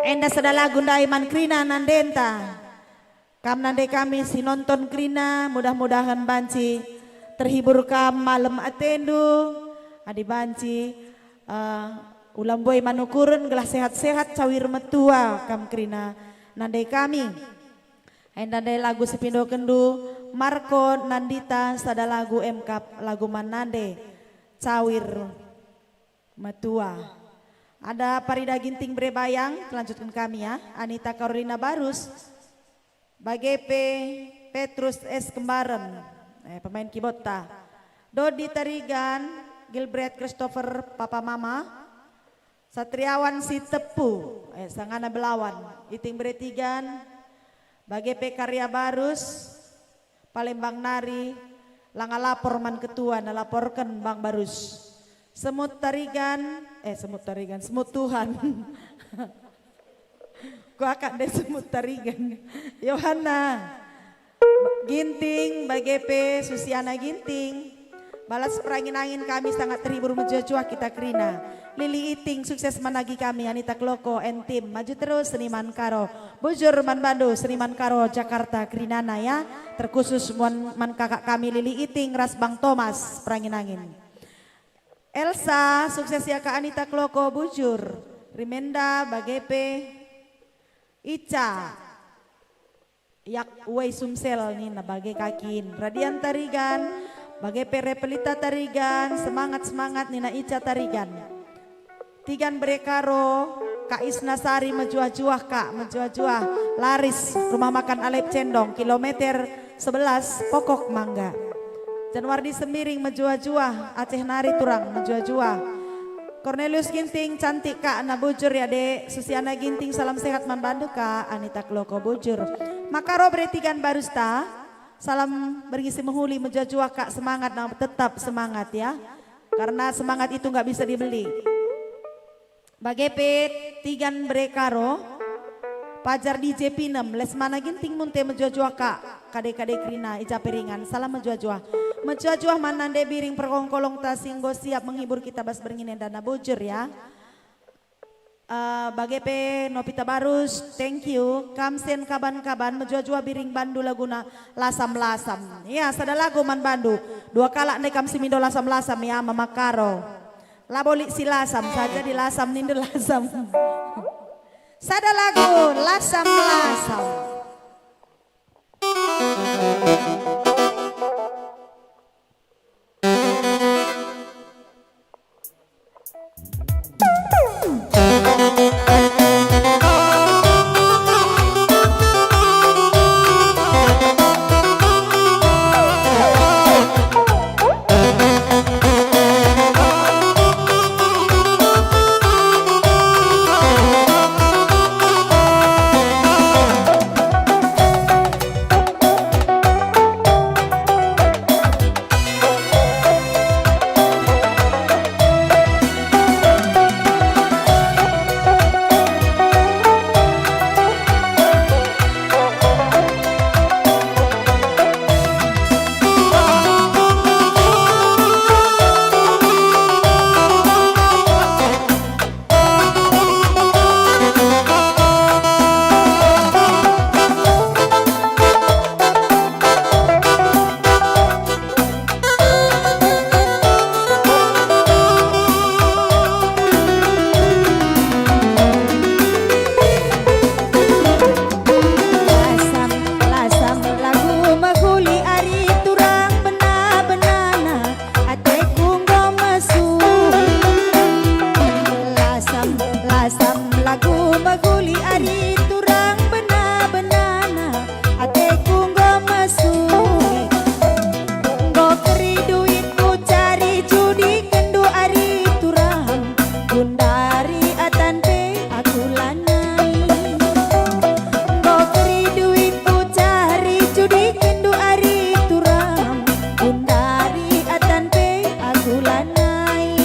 Enda sada lagu ndai man kerina nandenta. Kam nande kami si nonton kerina, mudah-mudahen banci terhibur kam malem atendu. Adi banci, eh, ula mbue man ukuren gelah sehat-sehat cawir metua kam kerina nande kami. Enda ndai lagu si pindokenndu, Marko Nandita, sada lagu emkap lagu man nande, Cawir Metua. Ada Parida Ginting bere bayang, kelanjutken kami ya. Anita Karolina Barus, bage pe Petrus S Kembaren, eh, pemain keyboardta. Dodi Tarigan, Gilbert Christopher, Papa Mama. Satriawan Sitepu, eh, sangana Belawan, Iting bere Tigan, bage pe Karya Barus, Palembang nari, langa lapor man ketua, nalaporken Bang Barus. Semut Tarigan, eh, Semut Tarigan, Semut Tuhan. Kuakap ndai Semut Tarigan. Yohana Ginting, bage pe Susiana Ginting. Balas perangin-angin kami sangat terhibur, mejuah-juah kita kerina. Lili Iting, sukses man agi kami, Anita Kloko and team. Maju terus, seniman Karo. Bujur man bandu, seniman Karo Jakarta kerinana ya. Terkhusus man, man kakak kami Lili Iting ras Bang Thomas, perangin-angin. Elsa, sukses ya Kak Anita Kloko, bujur. Rimenda, bage pe Ica. Yak uwei Sumsel nina bage kakin. Radian Tarigan, bage pe Repelita Tarigan, semangat-semangat nina Ica Tarigan. Tigan bere Karo, Kak Isna Sari, mejuah-juah Kak, mejuah-juah. Laris, rumah makan Alep Cendong, kilometer sebelas, Pokok Mangga. Januardi Sembiring, mejuah-juah, Aceh nari turang, mejuah-juah. Cornelius Ginting, cantik Kak, na bujur ya Dek. Susiana Ginting, salam sehat man bandu Kak. Anita Kloko, bujur. Makaro bere Tigan Barusta, salam berngi si mehuli, mejuah-juah Kak, semangat, nah, tetap semangat ya. Karena semangat itu nggak bisa dibeli. Bage pe Tigan bere Karo, pajar D J Pinem, Lesmana Ginting Munte, mejuah-juah Kak, kade-kade kerina, Ica Piringan, salam mejuah-juah. Mejuah-juah man nande Biring perkolongta si enggo siap menghibur kita bas berngi enda, na bujur ya. Eh, bage pe Novita Barus, thank you. Kam sen kaban-kaban, mejuah-juah Biring bandu laguna Lasam-Lasam. Ya, sada lagu man bandu. Dua kalak ndai kam si mindo Lasam-Lasam ya, Mama Karo. Labo lit si lasam, saja di lasam nindu lasam. Sada lagu, Lasam-Lasam. Lasam, lasam lagu mehuli ari turang bena-benana, ateku enggo mesui. Lasam, lasam lagu mehuli ari turang bena-benana, ateku enggo mesui. Enggo keri duitku cari judikenndu ari turang, gundari atan pe aku lanai. Enggo keri duitku cari judikenndu ari turang, gundari atan pe aku lanai.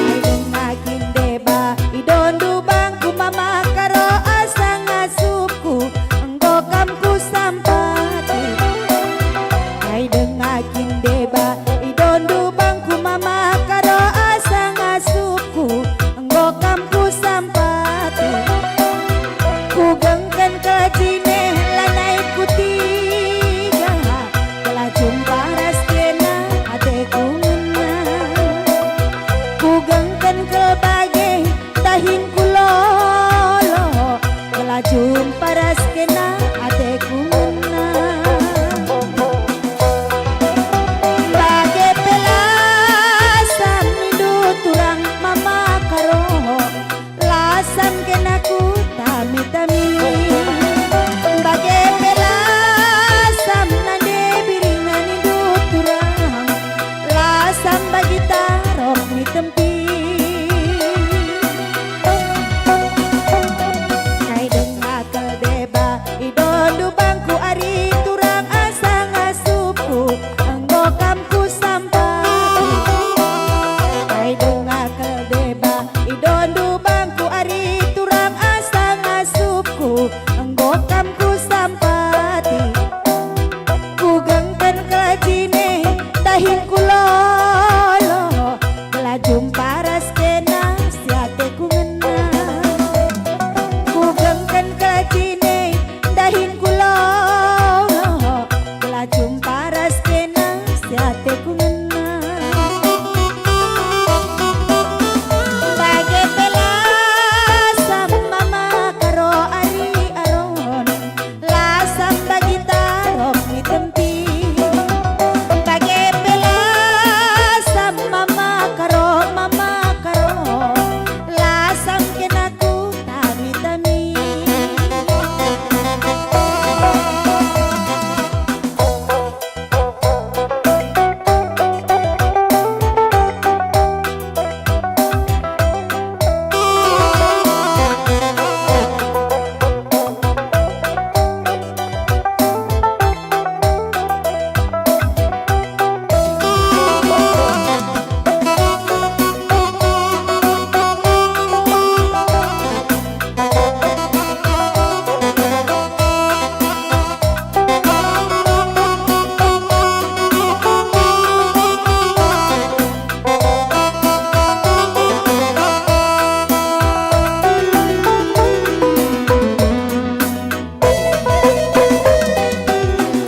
Ai denga kin deba Deba idondu bangku ari turang asa ngasupku, enggo kam kusampati. Kugengken kelajine dahin kulolo, gelah jumpa ras kena si ateku ngena. Kugengken kelajine dahin kulolo, gelah jumpa ras kena si ateku ngena. Bage pe lasam mama karo ari Aron, lasam bagi tarok mi tempi. Bage pe lasam mama karo, mama karo, lasam kena ku tami-tami.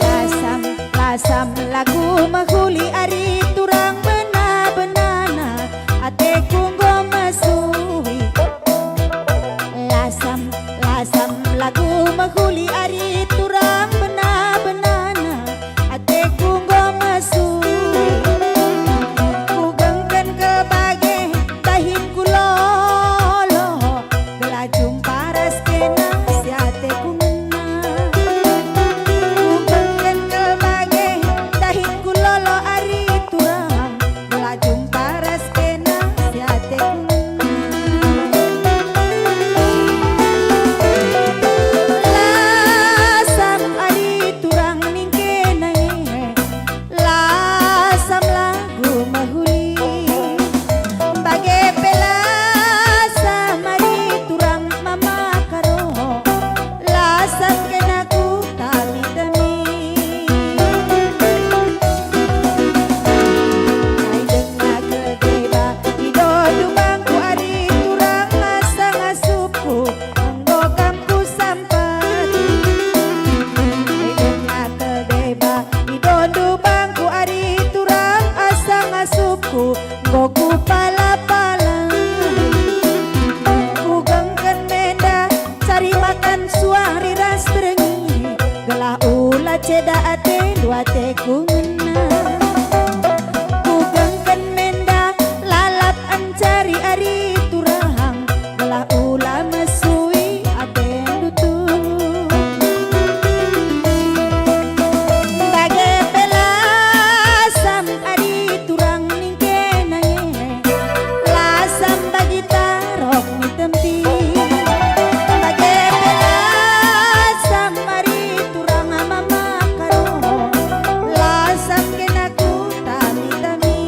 Lasam, lasam lagu mehuli ari turang bena-benana, ateku enggo mesui. Lasam, lasam lagu mehuli ari turang bena-benana, ateku enggo mesui. Kugengken kal bage dahin kulolo, gelah jumpa ras kena si ateku ngena. Kugengken kal bage dahin kulolo ari turang, gelah jumpa ras kena si ateku ngena. Lasam ari turang ningkena e, lasam lagu mehuli. Bage pe lasam ari turang mama karo, lasam kena ku tami-tami. Kai denga kal deba idondu bangku ari turang asa ngasupku, enggo kam kusampati. Kai denga kal deba idondu bangku ari turang asa ngasupku, enggo kupala-pala. Kugengken menda cari makan suari ras berengi, gelah ula ceda atendu ateku ngena. Kugengken menda lalap encari ari turang, gelah ula mesui atendu tuhu. Bage pe lasam ari turang ningkena e, lasam bagi tarok mi tempi. Bage pe lasam ari turang mama karo, lasam kena ku tami-tami.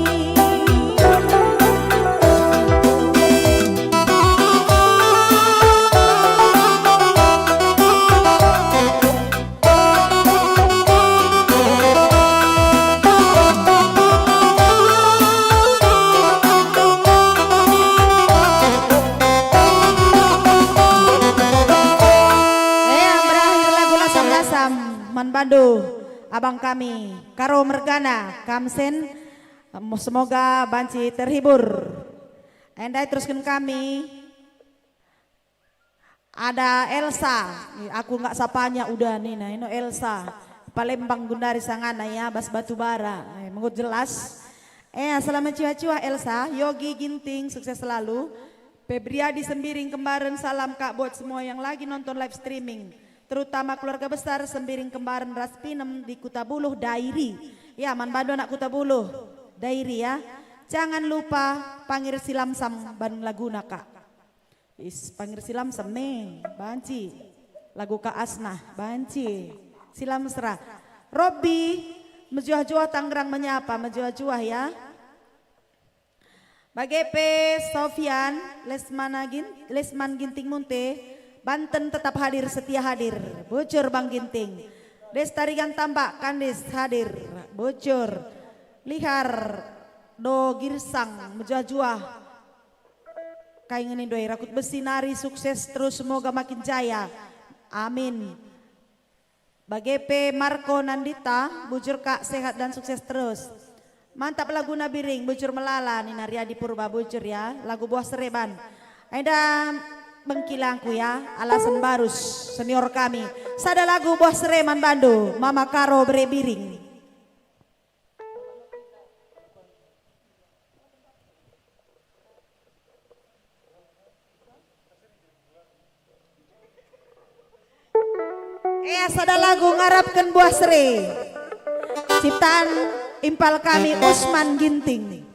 Eh, berakhir lagu lasam-lasam man bandu abang kami, Karo Mergana, Kamsen. Em, semoga banci terhibur. Ndai terusken kami. Ada Elsa, aku nggak sapanya udah nina, ino Elsa. Palembang gundari sangana ya, bas Batubara. Eh, menggut jelas. Eh, selamat cuah-cuah Elsa, Yogi Ginting, sukses selalu. Febriadi Sembiring Kembaren, salam Kak buat semua yang lagi nonton live streaming. Terutama keluarga besar Sembiring Kembaren ras Pinem di Kuta Buluh, Dairi. Ya, man bandu anak Kuta Buluh, Dairi ya. Jangan lupa Pangir Silamsam ban laguna, Kak. Is, Pangir Silamsam me, banci. Lagu Kak Asnah, banci. Silamsera. Robby, mejuah-juah Tangerang menyapa, mejuah-juah ya. Bage pe Sofian, Lesmana Gin-, Lesman Ginting Munte, Banten tetap hadir, setia hadir. Bujur Bang Ginting. Destari Gantambak, Kandis hadir. Bujur. Lihar Do Girsang, mejuah-juah. Kai ngeni ndoi, rakut besi nari, sukses terus, semoga makin jaya. Amin. Bage pe Marco Nandita, bujur Kak, sehat dan sukses terus. Mantap laguna Biring, bujur melala, nina Riadi Purba, bujur ya, lagu Buah Sereban. Enda bengkilangku ya, Alasan Barus, senior kami. Sada lagu Buah Sere man bandu, Mama Karo bere Biring. Eh, sada lagu ngarapken Buah Sere. Ciptaan impal kami Usman Ginting.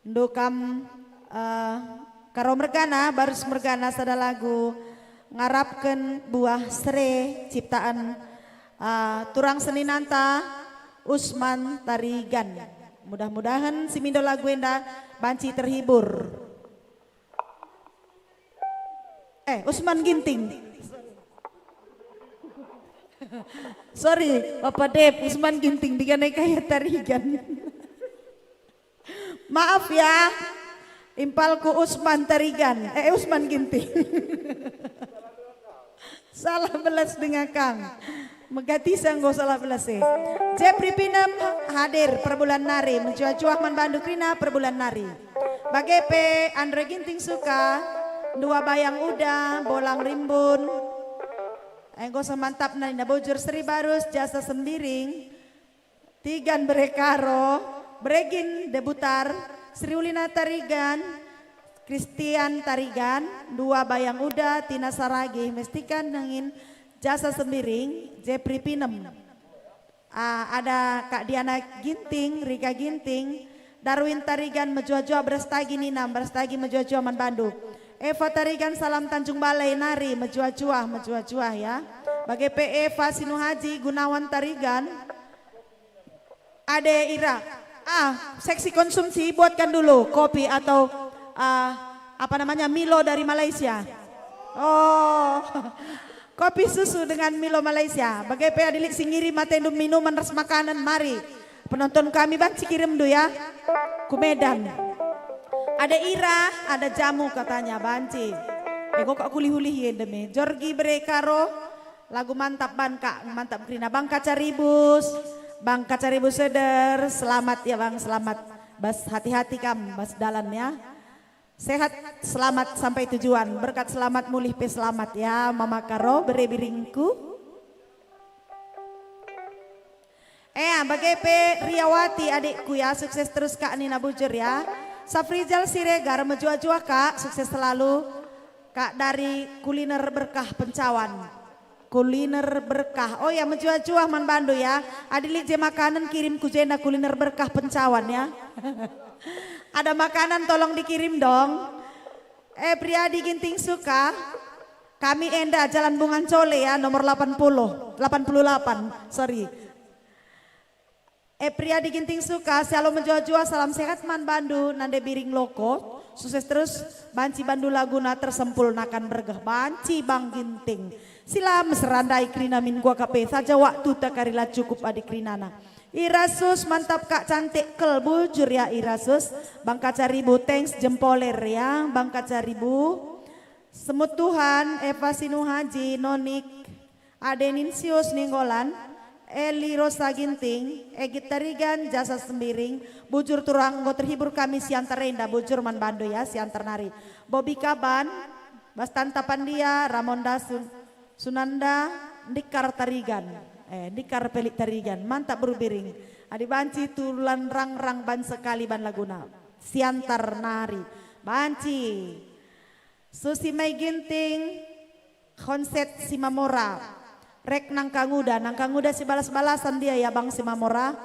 Ndukam, eh, Karo mergana, barus mergana sada lagu ngarapken buah sere ciptaan, eh, turang seninanta Usman Tarigan. Mudah-mudahen si mindo lagu enda banci terhibur. Eh, Usman Ginting. Sorry, Papa Dep, Usman Ginting, diganai kaya Tarigan. Maaf ya, impalku Usman Tarigan, eh, Usman Ginting. Salah belas denga kang. Megatisa enggo salah belas e. Jepri Pinem hadir perbulan nari, mejuah-juah man bandu kerina perbulan nari. Bage pe Andre Ginting Suka, Dua Bayang Uda, Bolang Rimbun. Enggo semantap nari na bujur Seri Barus, Jasa Sembiring, Tigan Bere Karo, Beregin Debutar, Sri Ulina Tarigan, Christian Tarigan, Dua Bayang Uda, Tina Saragih, Mestika Nengin, Jasa Sembiring, Jepri Pinem. Ah, ada Kak Diana Ginting, Rika Ginting, Darwin Tarigan mejuah-juah, Beras Tagi Nina, Beras Tagi mejuah-juah man bandu. Eva Tarigan, salam Tanjung Balai nari, mejuah-juah, mejuah-juah ya. Bage pe Eva Sinuhaji, Gunawan Tarigan, Ade Ira. Ah, seksi konsumsi, buatkan dulu kopi atau, ah, apa namanya, Milo dari Malaysia. Oh, kopi susu dengan Milo Malaysia. Bage pe adi lit si ngirim atendu minuman ras makanan, mari. Penonton kami banci kirimndu ya. Ku Medan. Ada Ira, ada jamu katanya, banci. Ego kak kulih-ulih ende me. Jorgi Bere Karo, lagu mantap ban kak, mantap kerina. Bang Kacaribus, Bang Kacaribus Seder, selamat ya Bang, selamat. Bas hati-hati kam, bas dalan ya. Sehat, selamat sampai tujuan. Berkat selamat, mulih pe selamat ya, Mama Karo, Bere Biringku. Eh, bage pe Riawati adikku ya, sukses terus kak nina bujur ya. Safrijal Siregar, mejuah-juah kak, sukses selalu. Kak dari Kuliner Berkah Pencawan. Kuliner Berkah. Oh ya, mejuah-juah man bandu ya. Adi lit je makanan kirim ku jenda, Kuliner Berkah Pencawan ya. Ada makanan tolong dikirim dong. Eh, Priadi Ginting Suka. Kami enda Jalan Bungan Cole ya, nomor delapan puluh, delapan puluh delapan, sorry. Eh, Priadi Ginting Suka, shalom mejuah-juah, salam sehat man bandu, Nande Biring Loko. Sukses terus, banci bandu laguna Tersempul Nakan Bergeh. Banci Bang Ginting. Sila mesera ndai kerina min gua kape saja waktu takari la cukup adi kerinana. Irasus, mantap kak, cantik kal, bujur ya Irasus. Bang Kaca Ribu, thanks, jempoler ya, Bang Kaca Ribu. Semut Tuhan, Eva Sinuhaji, Nonik, Ade Ninsius Ninggolan, Eli Rosa Ginting, Egit Tarigan, Jasa Sembiring, bujur turang enggo terhibur kami Siantar enda, bujur man bandu ya, Siantar nari. Bobi Kaban, Bastanta Pandia, Ramonda Sun-, Sunanda, Ndikar Tarigan. Eh, Ndikar Pelik Tarigan. Mantap beru Biring. Adi banci tulan rang-rang ban sekali ban laguna. Siantar nari. Banci. Susi Mai Ginting, Konset Simamora, Rek Nangka Nguda, Nangka Nguda si balas-balasan dia ya Bang Simamora,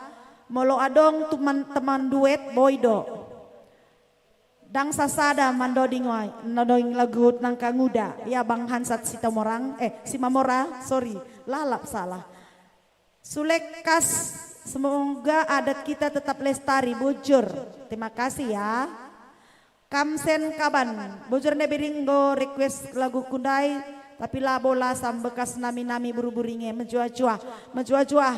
molo adong teman, teman duet boido. Dang sasada mandoding wai, noding lagu Nangka Nguda, ya Bang Hansat Sitomorang, eh, Simamora, sorry, lalap salah. Sulekas, semoga adat kita tetap lestari, bujur. Terima kasih ya. Kamsen Kaban, bujur nde Biring enggo request lagu kundai, tapi labo lasam bekas nami-nami buru-buri nge, mejuah-juah, mejuah-juah.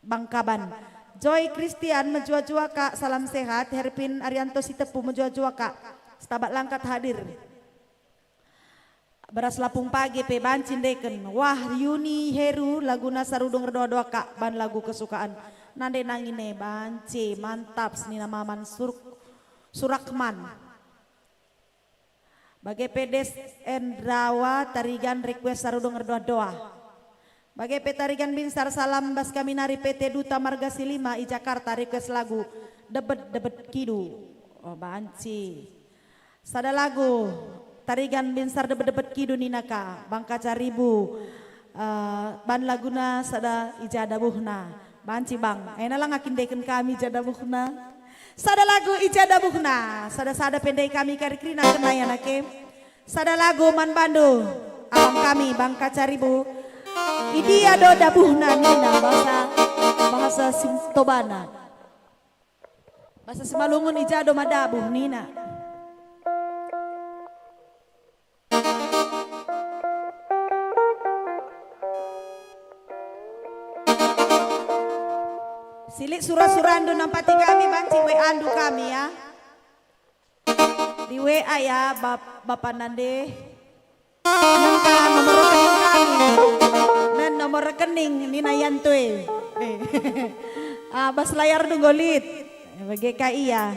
Bang Kaban. Joy Christian, mejuah-juah kak, salam sehat. Herpin Arianto Sitepu, mejuah-juah kak. Setabat Langkat hadir. Beras Lapung Page pe banci ndeken. Wah, Yuni Heru, laguna Sarudung Erdoa-doa kak, ban lagu kesukaan. Nande nangin e banci, mantap, senina Maman Suruk-, Surakman. Bage pe Des Endrawa Tarigan request Sarudung Erdoa-doa. Bage pe Tarigan Binsar, salam bas kami nari P T Duta Marga Silima i Jakarta, request lagu Debet-debet Kidu. Oh, banci. Sada lagu, Tarigan Binsar Debet-debet Kidu nina ka, Bang Kaca Ribu, eh, ban laguna sada I Ja Dabuhna. Banci, Bang. Ena lang akindeken kami I Ja Dabuhna. Sada lagu i ja dabuhna, sada-sada pe ndai kami kari kerina kena ya nake. Sada lagu man bandu, abang kami, Bang Kacaribu. I dia do dabuhna nina bahasa, bahasa Sintobana. Bahasa Simalungun i ja do ma dabuh nina. Silit sura-surandu nampati kami banci W A-ndu kami ya. Di W A ya, Bap-, Bapa Nande. Nengka nomor rekening kami. Nen nomor rekening nina yantue. Eh. Ah, bas layarndu nggo lit. Bage ka ia.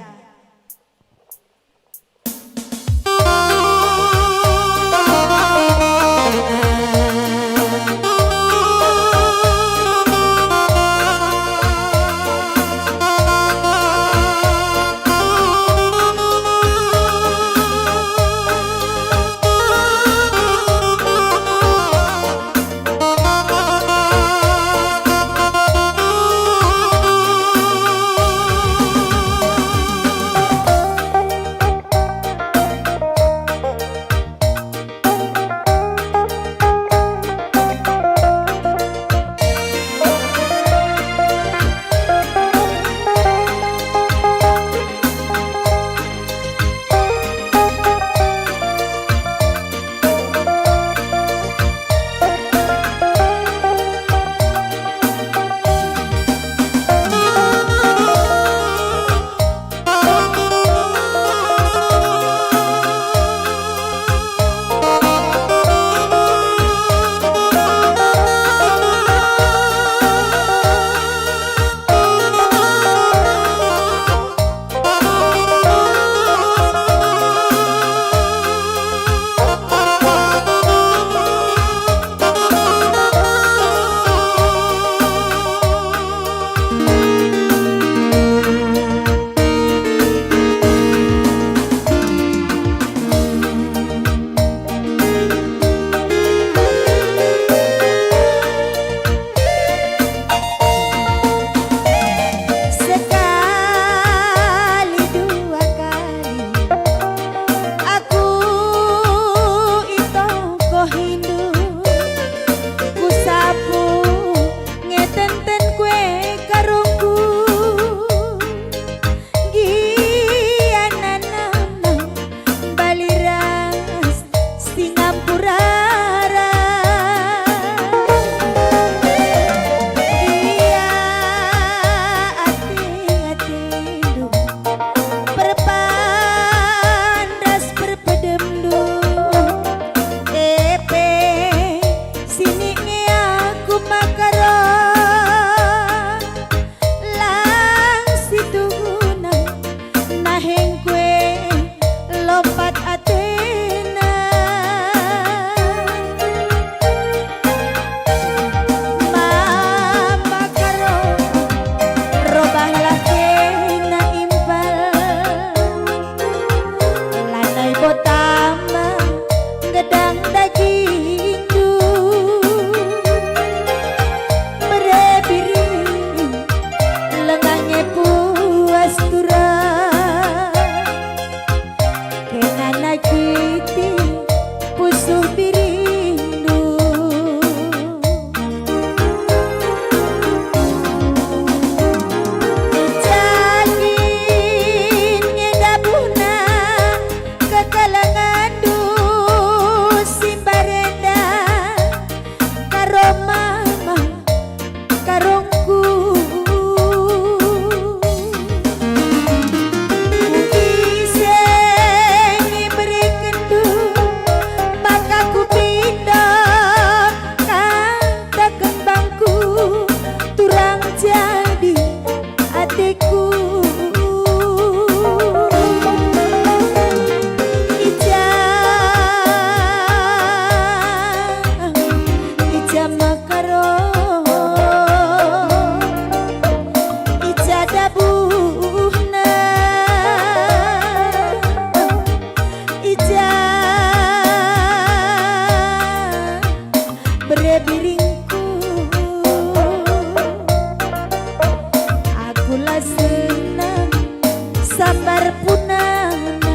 punana.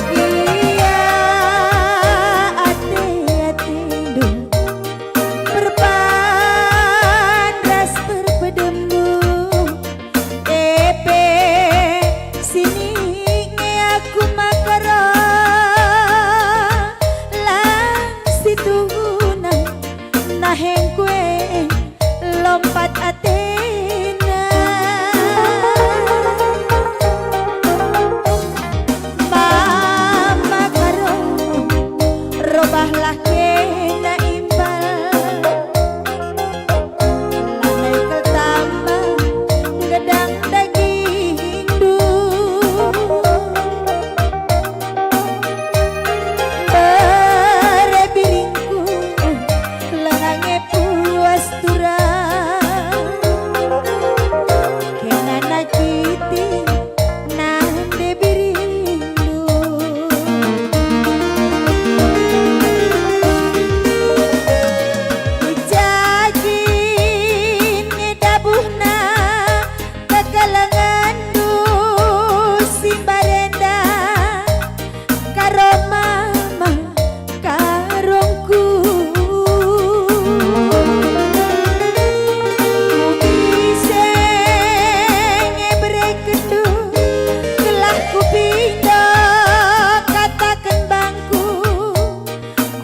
Ia ate-atendu perban ras perpedemmu, e pe sinik nge aku maka roh lang situhuna nahengku e lompat atena. Mama karo, robahlah kena imbal. Lanai kal tama gedang dagingndu. Bere biringku, lenga nge puas turang. Kena nakiti nande biringndu. I ja kin nge dabuhna kekelengenndu si mbarenda, karo mama karongku. Ise nge berekenndu gelah kupindo kataken bangku,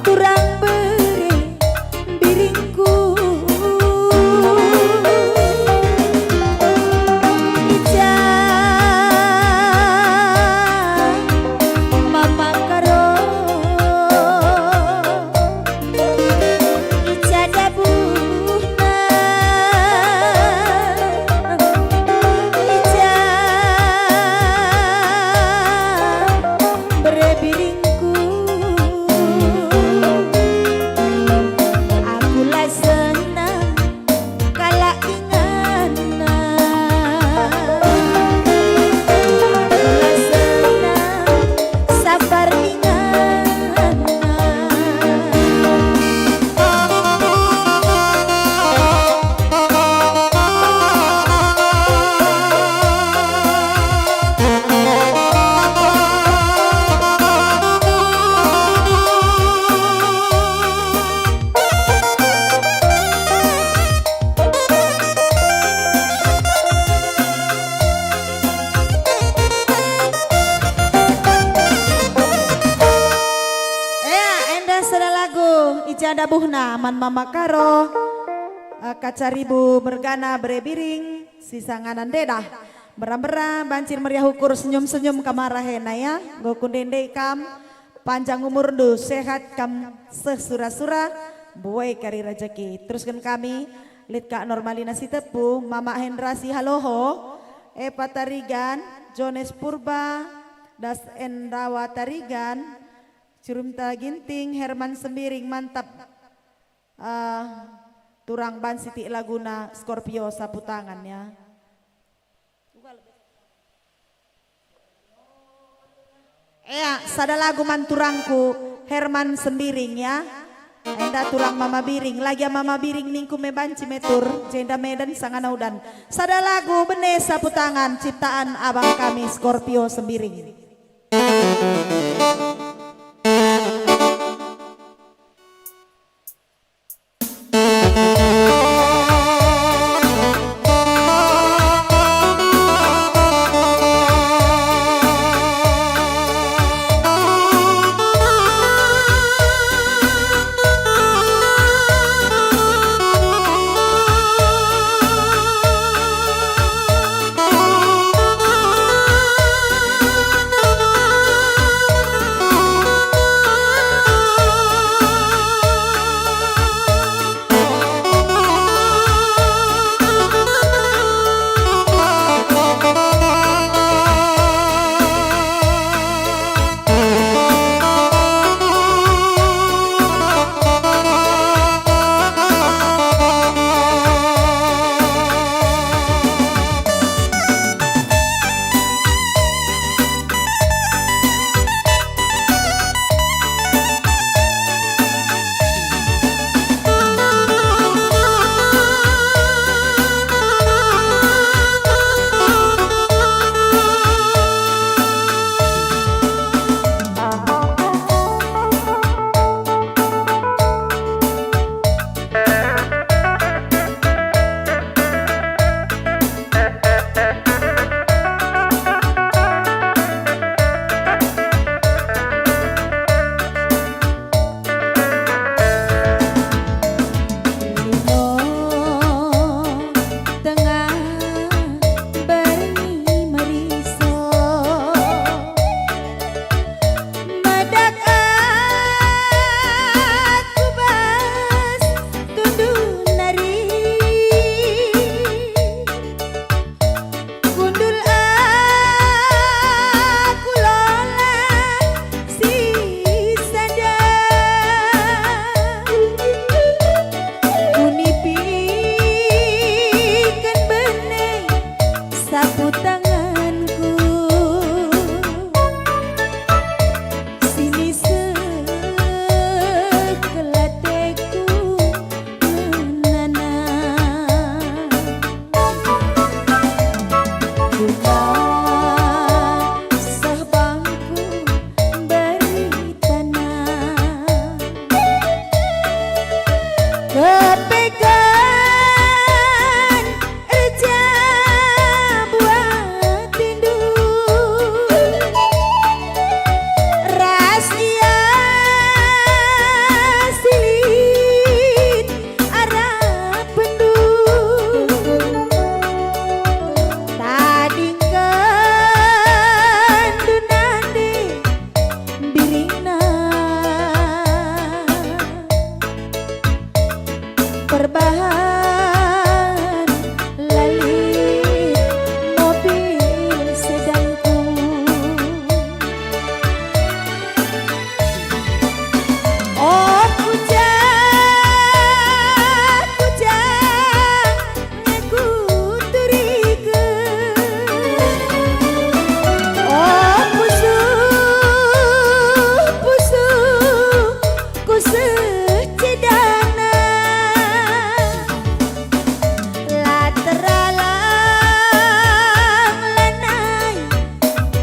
turang bere biringku. I ja mama karo, i ja dabuhna, i ja bere biringku. Aku la senang kalak inganna. Aku la senang sabar inganna. Ea, enda sada lagu i ja dabuhna man Mama Karo, eh, Kacaribu mergana bere biring, si sangana ndedah. Mbera-mbera, banci meriah ukur, senyum-senyum kam arah ena ya, enggo kundende kam, panjang umurndu, sehat kam seh sura-sura, mbuei kari rejeki. Terusken kami, lit Kak Normalina Sitepu, Mama Hendra Sihaloho, Epa Tarigan, Jones Purba, Das Endawa Tarigan, Curumta Ginting, Herman Sembiring, mantap. Eh, turang ban sitik laguna Scorpio sapu tangan ya. Ea, sada lagu man turangku Herman Sembiring ya. Enda tulang Mama Biring, lagi Mama Biring ningku me banci metur, jenda Medan sangana udan. Sada lagu bene sapu tangan ciptaan abang kami Scorpio Sembiring. Tengah berngi meriso, medak aku bas tundu nari. Gundul aku lola si sada, kunipiken bene sapu tanganku. Sini seh kelateku ngenana. Buka seh bangku beritana. Kepeken Erja buatindu ras ia si lit arapenndu. Tadingkenndu nande biringna. Perbahan la lit mobil sedanku. Oh, kuja, kuja, nge kuturiken. Oh, pusuh, pusuh, ku secedana. La teralang lanai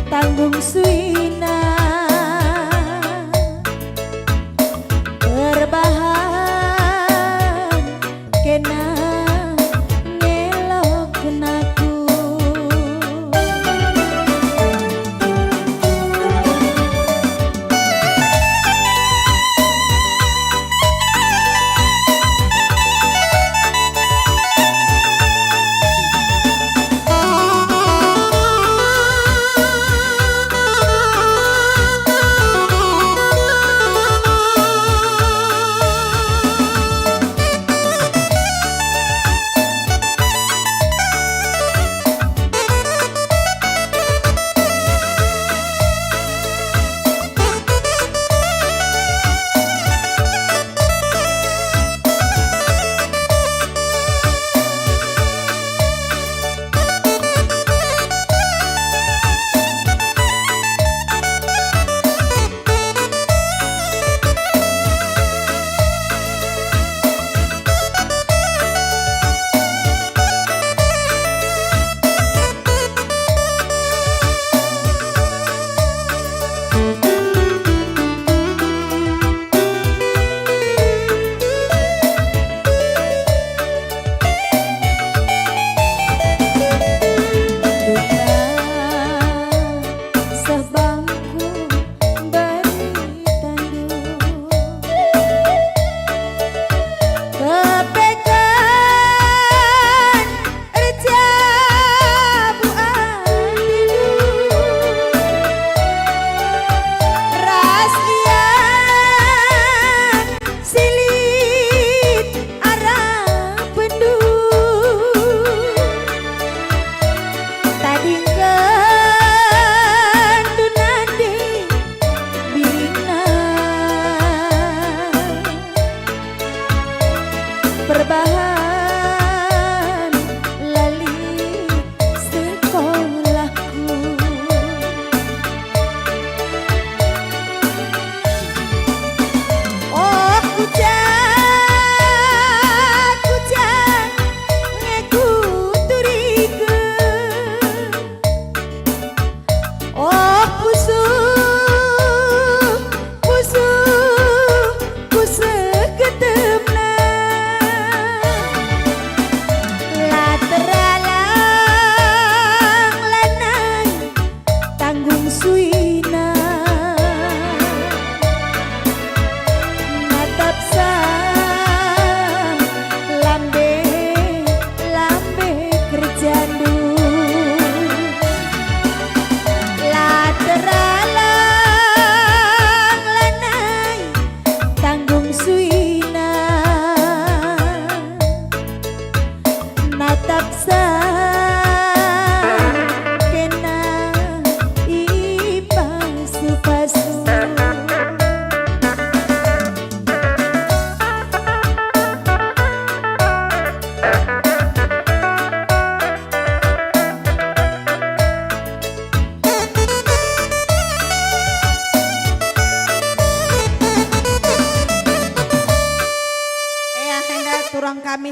tanggung suina. Perbahan kena ngelokna aku.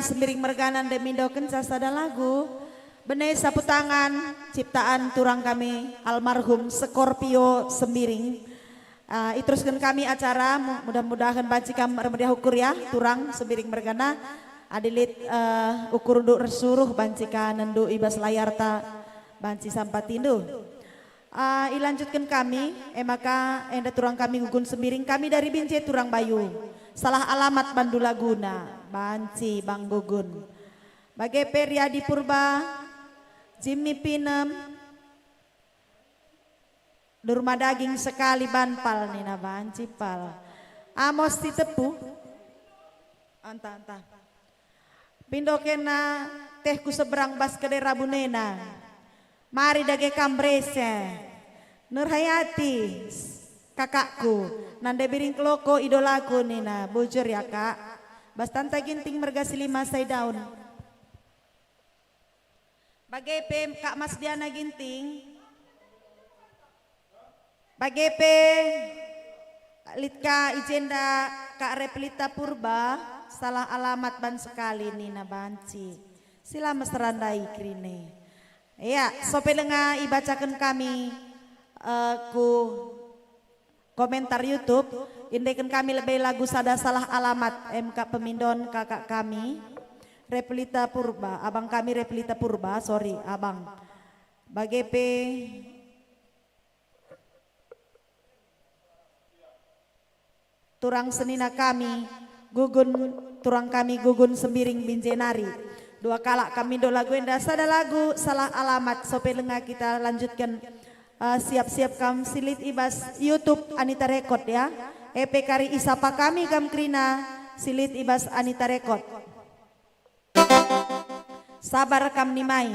Sembiring mergana ndai mindokenca sada lagu. Bene sapu tangan, ciptaan turang kami almarhum Scorpio Sembiring. Ah, iterusken kami acara, mu-, mudah-mudahen banci kam ermeriah ukur ya, turang Sembiring mergana. Adi lit, eh, ukurndu ersuruh banci ka nendu i bas layarta, banci sampatindu. Ah, ilanjutken kami, e maka enda turang kami Gugun Sembiring, kami dari Binjai turang Bayu. Salah alamat bandu laguna, banci Bang Gugun. Bage pe Riyadi Purba, Jimmy Pinem, Durma daging sekali ban pal nina banci pal. Amos Sitepu. Anta, anta. Pindo kena teh ku seberang bas kedera bunena. Mari dage kam berese. Nurhayati, kakakku, nande biring keloko idolaku nina, bujur ya, Kak. Bastanta Ginting merga si lima sai daun. Bage pe Kak Mas Diana Ginting. Bage pe lit ka i jenda Kak Replita Purba, salah alamat ban sekali nina banci. Si la mesera ndai kerine. Ya, sope denga ibacaken kami, eh, ku komentar YouTube, indeken kami lebe lagu sada salah alamat, em ka pemindon kakak kami, Replita Purba, abang kami Replita Purba, sorry, abang. Bage pe turang senina kami, Gugun, turang kami Gugun Sembiring Binjai nari. Dua kalak kami ndo lagu enda, sada lagu salah alamat, sope lenga kita lanjutken. Eh, siap-siap kam si lit i bas YouTube Anita Record ya. E pe kari isapa kami kam kerina si lit i bas Anita Record. Sabar kam nimai.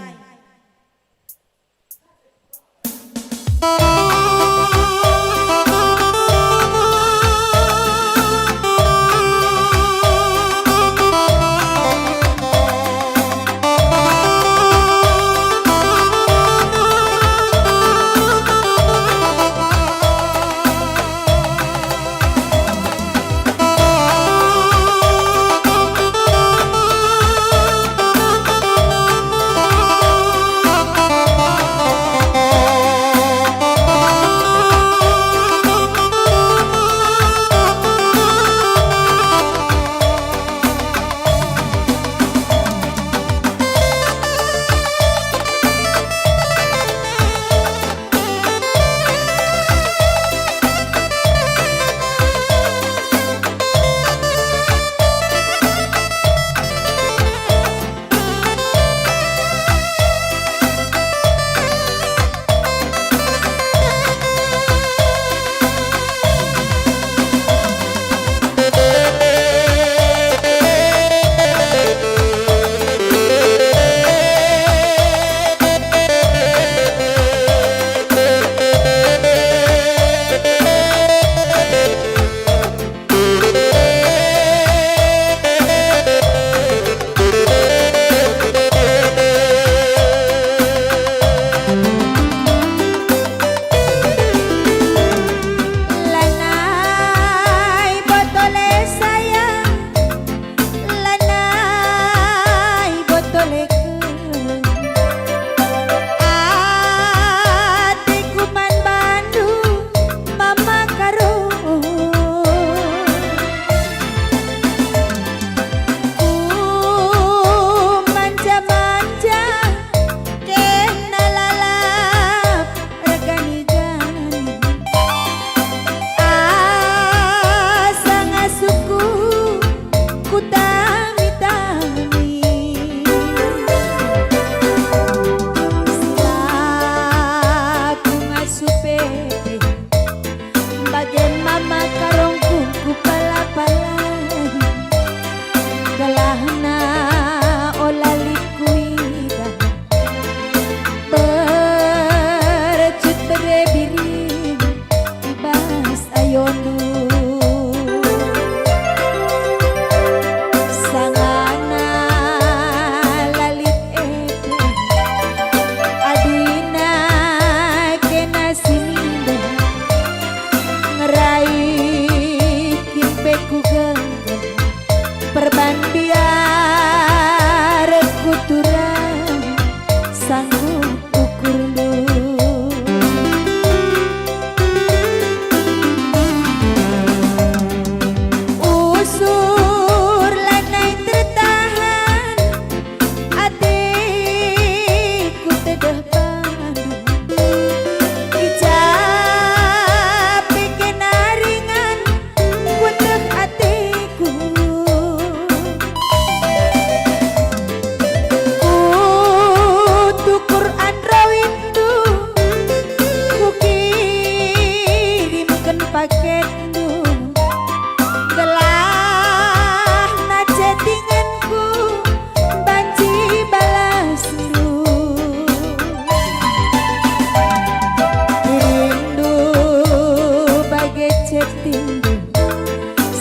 chattingndu,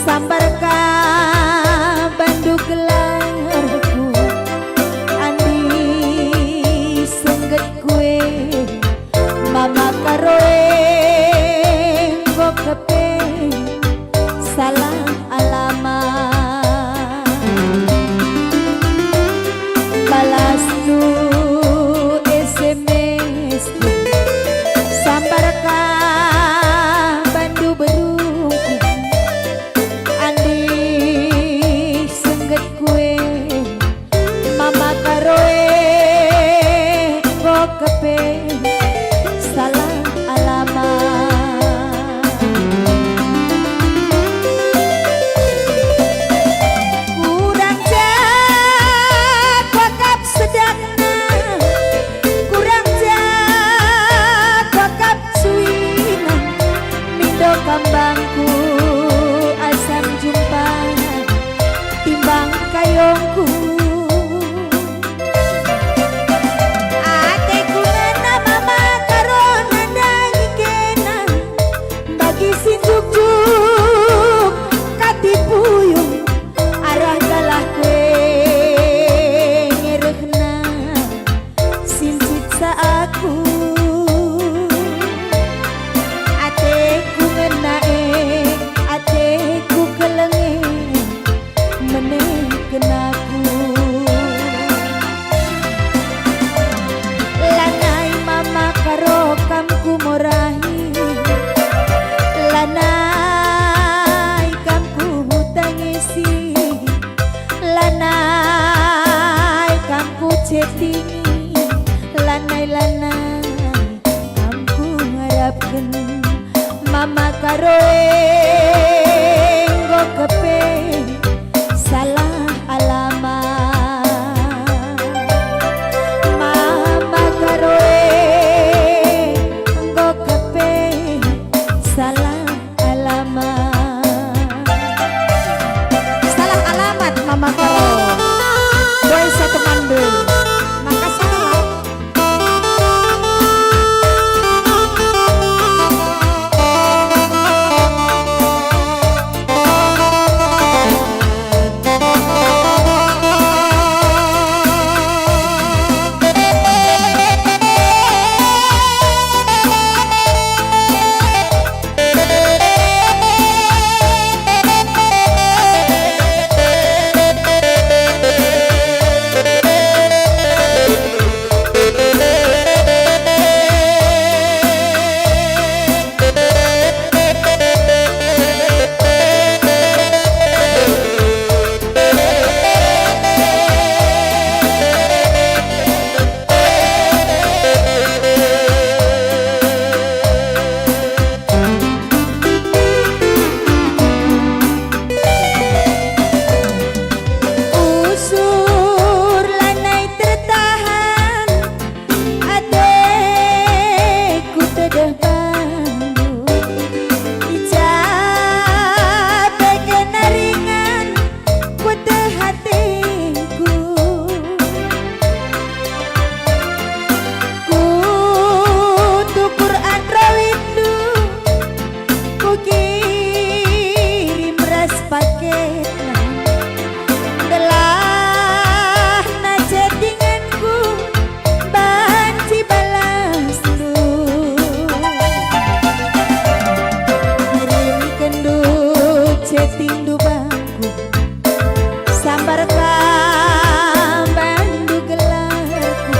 sambar ka bandu gelarku. Andi senggetku e, Mama Karo e, enggo kepe salah alamat. Balasndu S M S-ku, sambar ka bandu berungku. Andi senggetku e, Mama Karo e, enggo kepe salah alamat. Kurang ja kuakap sedapna, kurang ja kuakap suina, mindo kambangku asam jumpa timbang kayongku. Ateku ngena Mama Karo nandangi kena, bagi si njukjuk kati puyung, arah galahku e ngerehna. Sincit sa aku, ateku ngena e, ateku keleng e, menehken aku. Lanai Mama Karo kam kumorahi, lanai kam kuhutangisi, lanai kam kuchattingi, lanai-lanai kam kuharapken. Mama Karo e, enggo kepe salah alamat. Mama Karo e, enggo kepe salah alamat. Salah alamat, Mama Karo. Boy satu mandul. Maka salah. Usur lanai tertahan, ateku tedeh bandu. I ja pe kena ringan kueteh ateku. Kutukur androidndu, kukirim ras paketna. Gelahna chattinganku banci balasndu. Kirimkenndu chattingndu bangku. Sambar ka bandu gelarku,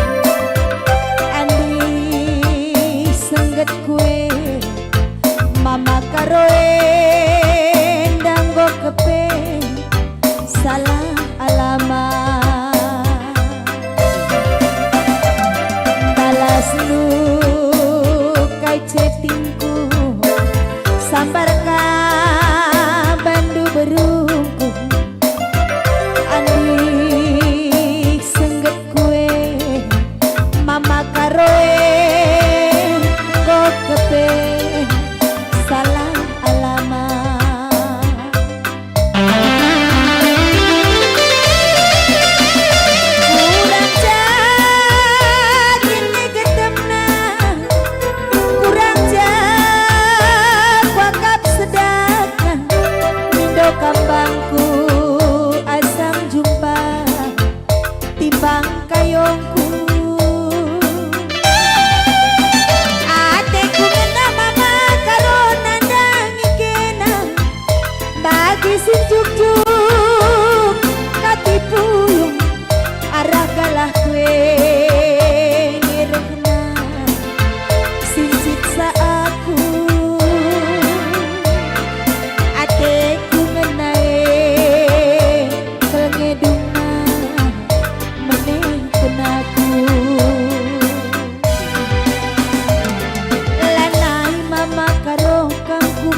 Andi senggetku e, Mama Karo e, ndanggo kepe salah alamat. Balasndu kai chattingku, sambar ka bandu berungku. Andi senggetku e, Mama Karo e, enggo kepe salah alamat. Kurang ja kin nge getemna, kurang ja kuakap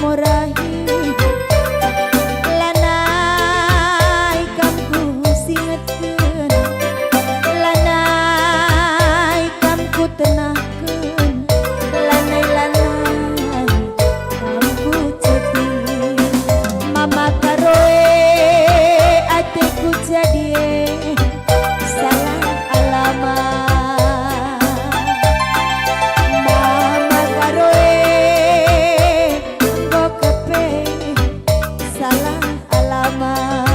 Rahi, lanai kam kusingetken, lanai kam kutenahken, lanai-lanai kam kuceting. Mama Karoe, ateku jadi e, salah alamat. Mama Karoe, enggo kepe, salah alamat.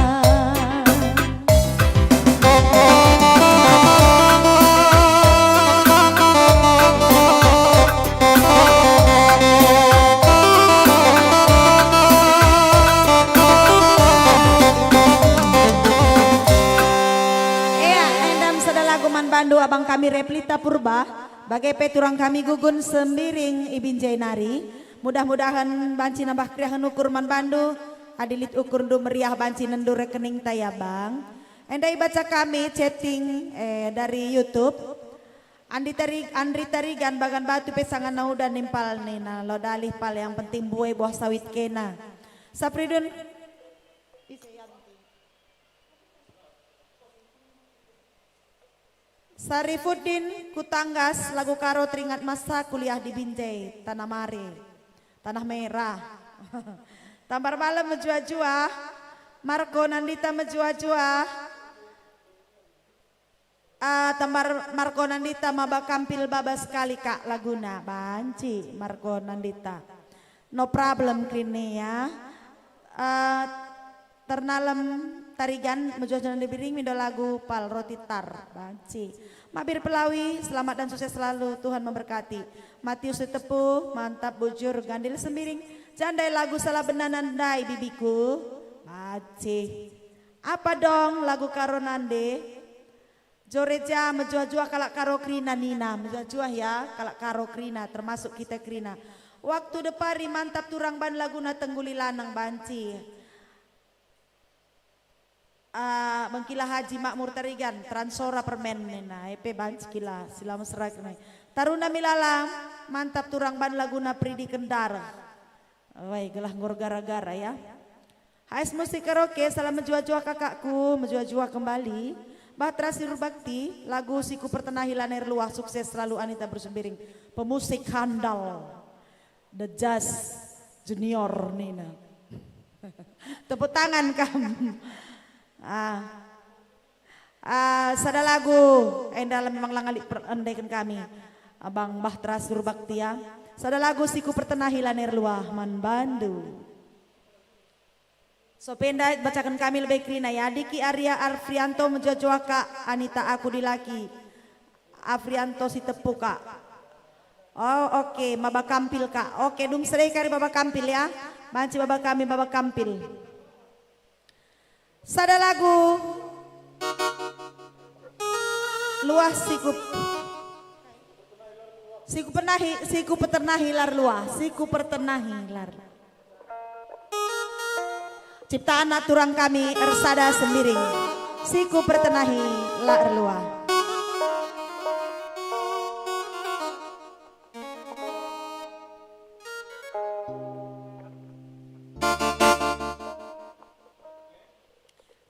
Ea, endam sada lagu man bandu abang kami Replita Purba, bage pe turang kami Gugun Sembiring i Binjai nari. Mudah-mudahan banci nambah keriahen ukur man bandu, adi lit ukurndu meriah banci nendu rekeningta ya, Bang. Enda ibaca kami chatting, eh, dari YouTube. Andi Tari-, Andri Tarigan, Bagan Batu pe sanga nauda nimpal nina, lo dalih pal, yang penting mbue buah sawit kena. Sapridun. Sarifuddin Kutanggas, lagu Karo teringat masa kuliah di Binjai, Tanah Mare, Tanah Merah. Tambar Malem mejuah-juah, Marco Nandita mejuah-juah. Ah, Tambar Marco Nandita maba kampil baba sekali, Kak, laguna. Banci, Marco Nandita. No problem, Krini, ya. Eh, Ternalem Tarigan, mejuah-juah nande biring, mindo lagu pal roti tar. Banci. Mabir Pelawi, selamat dan sukses selalu, Tuhan memberkati. Matius Sitepu, mantap bujur, Gandil Sembiring. Jandai lagu Salah Bena Nandai, Bibiku. Banci. Apa dong lagu Karo nande? Joreja, mejuah-juah kalak Karo kerina nina, mejuah-juah ya, kalak Karo kerina, termasuk kita kerina. Waktu depari mantap turang ban laguna Tengguli Lanang. Banci. Ah, Bengkila Haji Makmur Tarigan, Transora permen nina, epe banci kila, sila mesra kerina. Taruna Milala, mantap turang ban laguna Pridi Kendar. Wai, gelah nggor gara-gara ya. H S Musik Karaoke, salam mejuah-juah kakakku, mejuah-juah kembali. Bahtera Sirurbakti, lagu Si Kupertenahi Lanai Erluah, sukses selalu Anita Bersembiring, pemusik handal, The Jazz Junior nina. Tepuk tangan kam. Ah. Ah, sada lagu, enda memang la ngalik per-, endeken kami, Abang Bahtera Surbakti ya. Sada lagu Si Kupertenahi Lanai Erluah man bandu. So penda bacaken kami lebe kerina ya. Diki Arya Afrianto, mejuah-juah Kak Anita, aku dilaki Afrianto Sitepu, Kak. Oh, oke, maba kampil, Kak. Oke, dung seh kari maba kampil ya. Banci maba kami maba kampil. Sada lagu luah Si Kup-, Si Kupenahi, Si Kupeternahi Lar Luah, Si Kupertenahi Lar. Ciptaan anak turang kami ersada Sembiring, Si Kupertenahi Lar Luah.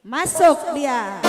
Masuk dia.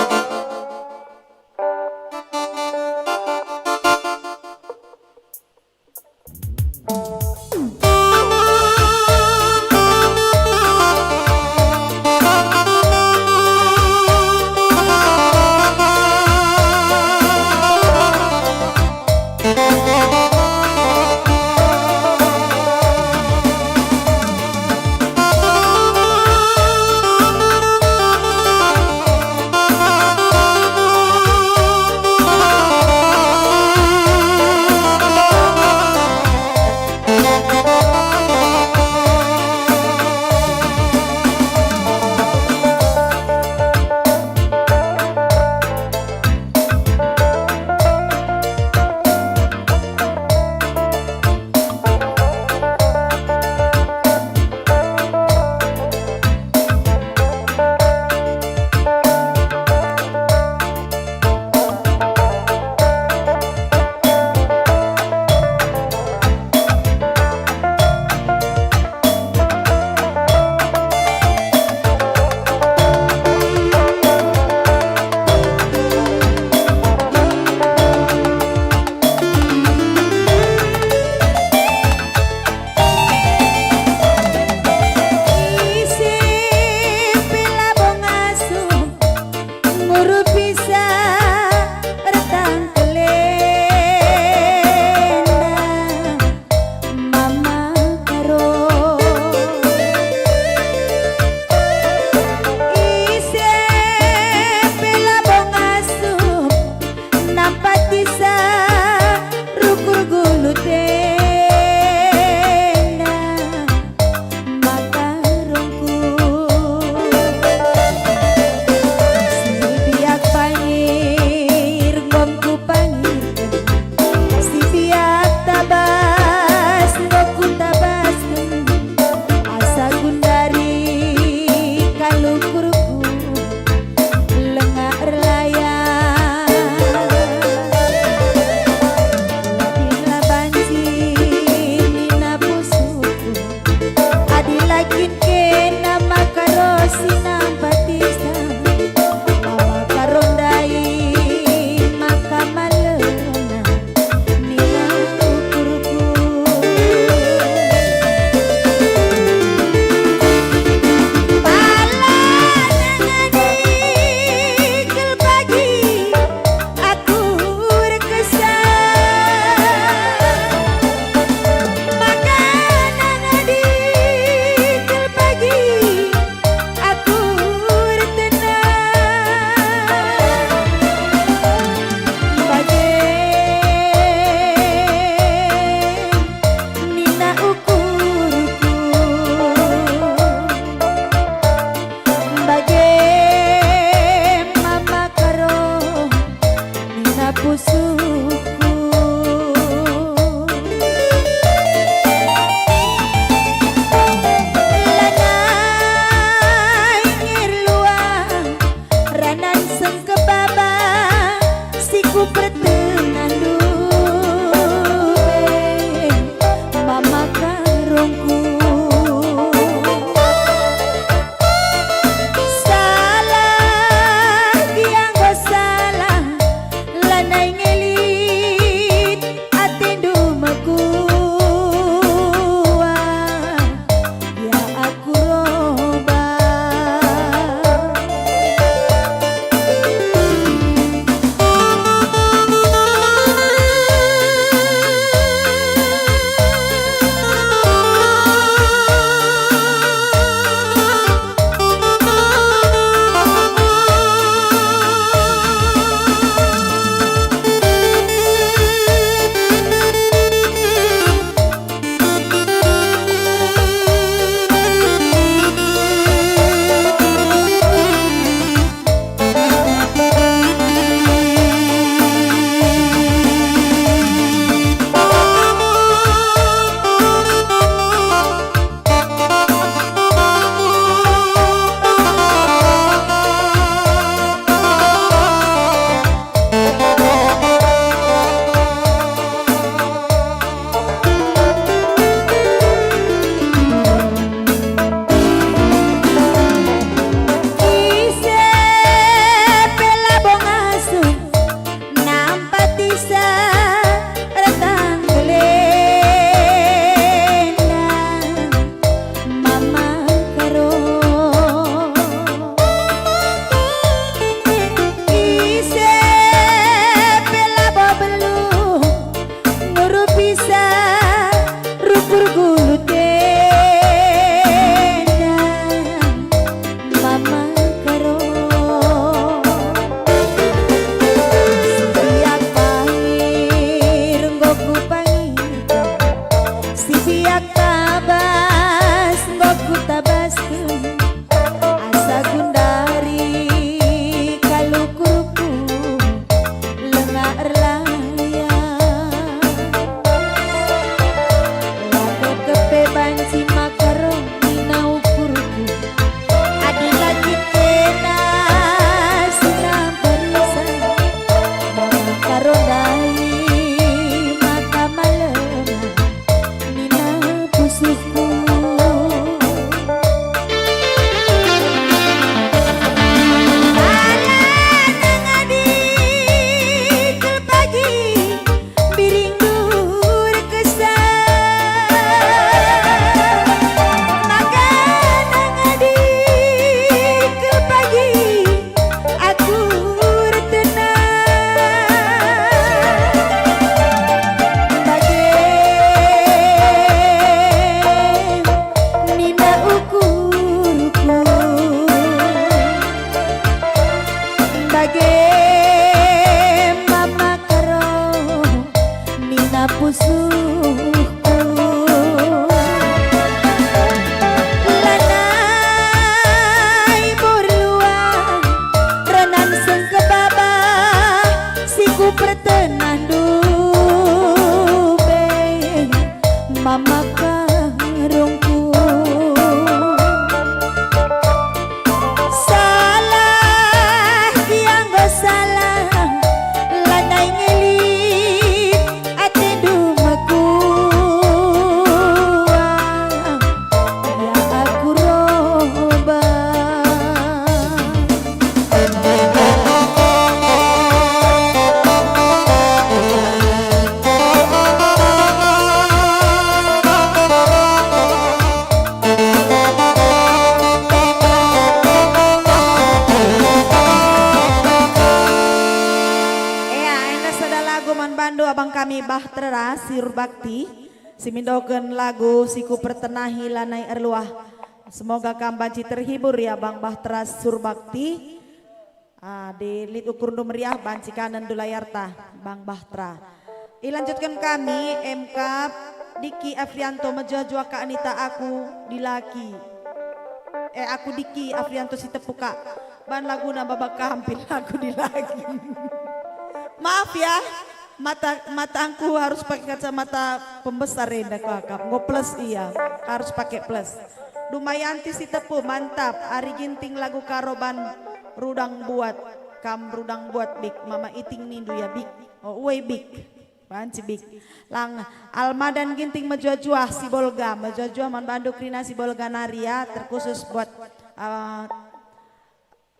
Kin kena maka ro sinam baptisna, maka ro ndai maka malem nina ukurku. Pala nangadi kal pagi aku erkesa, maka nangadi kal pagi kami Bahtera Surbakti, si mindoken lagu si kupertenahi lanai erluah. Semoga kam banci terhibur ya, Bang Bahtera Surbakti. Ah, adi lit ukurndu meriah, banci kanenndu layarta, Bang Bahtera. Ilanjutken kami, M K Diki Afrianto, mejuah-juah ka Anita, aku dilaki. Eh, aku Diki Afrianto Sitepu ka. Ban laguna Baba Kampil, aku dilaki. Maaf ya, mata, matangku harus pakai kacamata pembesar enda kuakap. Enggo plus ia, harus pakai plus. Dumayanti Sitepu, mantap. Ari Ginting lagu Karo ban Rudang Buat. Kam Rudang Buat, Bik. Mama Iting nindu ya, Bik. Oh, uwe, Bik. Banci, Bik. Lang, Almadan Ginting mejuah-juah, Sibolga, mejuah-juah man bandu kerina Sibolga nari ya, terkhusus buat, eh,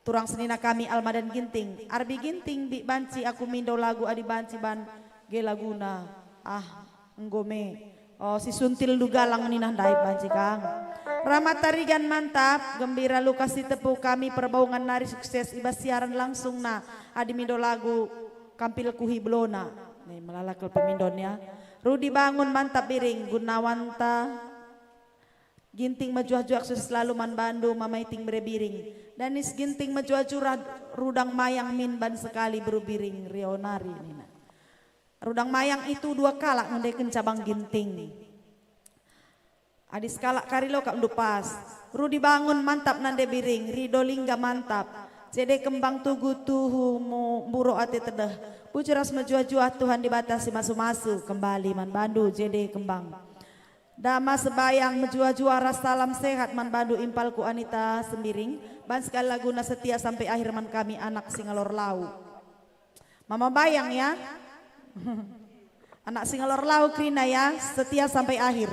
turang senina kami Almadan Ginting. Arbi Ginting, Bik, banci aku mindo lagu adi banci ban ge laguna. Ah, enggo me. Oh, si suntilndu galang ninah ndai banci kang. Rama Tarigan mantap, Gembira Lukas Sitepu, kami Perbaungan nari sukses i bas siaran langsungna adi mindo lagu Kampil Kuhi Belona. Nih, melala kal pemindon ya. Rudi Bangun mantap, Biring, Gunawanta Ginting mejuah-juah, sukses selalu man bandu, Mama Iting mere Biring. Danis Ginting mejuah-juah, Rudang Mayang min ban sekali beru Biring, Rio nari nina. Rudang Mayang itu dua kalak ngendeken cabang Ginting. Adi sekalak kari lo kap ndu pas. Rudi Bangun mantap nande Biring, Rido Lingga mantap. J D Kembang tugu tuhu mu mburo ate tedeh. Bujur ras mejuah-juah Tuhan Dibata si masu-masu kembali man bandu J D Kembang. Dama Sebayang mejuah-juah ras salam sehat man bandu impalku Anita Sembiring, ban sekali laguna setia sampai akhir man kami anak si ngalor lau. Mama Bayang ya. Anak si ngalor lau kerina ya, setia sampai akhir.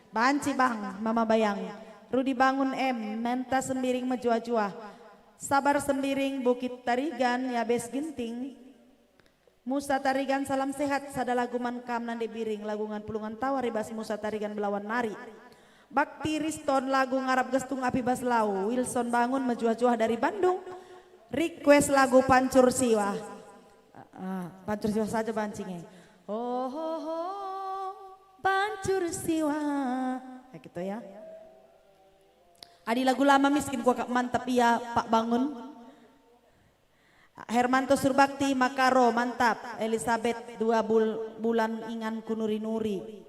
Banci Bang, Mama Bayang. Rudi Bangun M, Menta Sembiring mejuah-juah. Sabar Sembiring, Bukit Tarigan, Yabes Ginting. Musa Tarigan, salam sehat, sada lagu man kam nande Biring, lagu ngan pulungan tawar i bas Musa Tarigan belawan nari. Bakti Riston, lagu ngarap gestung api bas lau. Wilson Bangun mejuah-juah dari Bandung. Request lagu Pancur Siwah. Ah, Pancur Siwah saja banci nge. Oh, ho, ho, Pancur Siwah. Nah, gitu ya. Adi lagu lama miskin kuakap mantap ia, Pak Bangun. Hermanto Surbakti, Makaro, mantap. Elisabeth, dua bul-, bulan ingan ku nuri-nuri.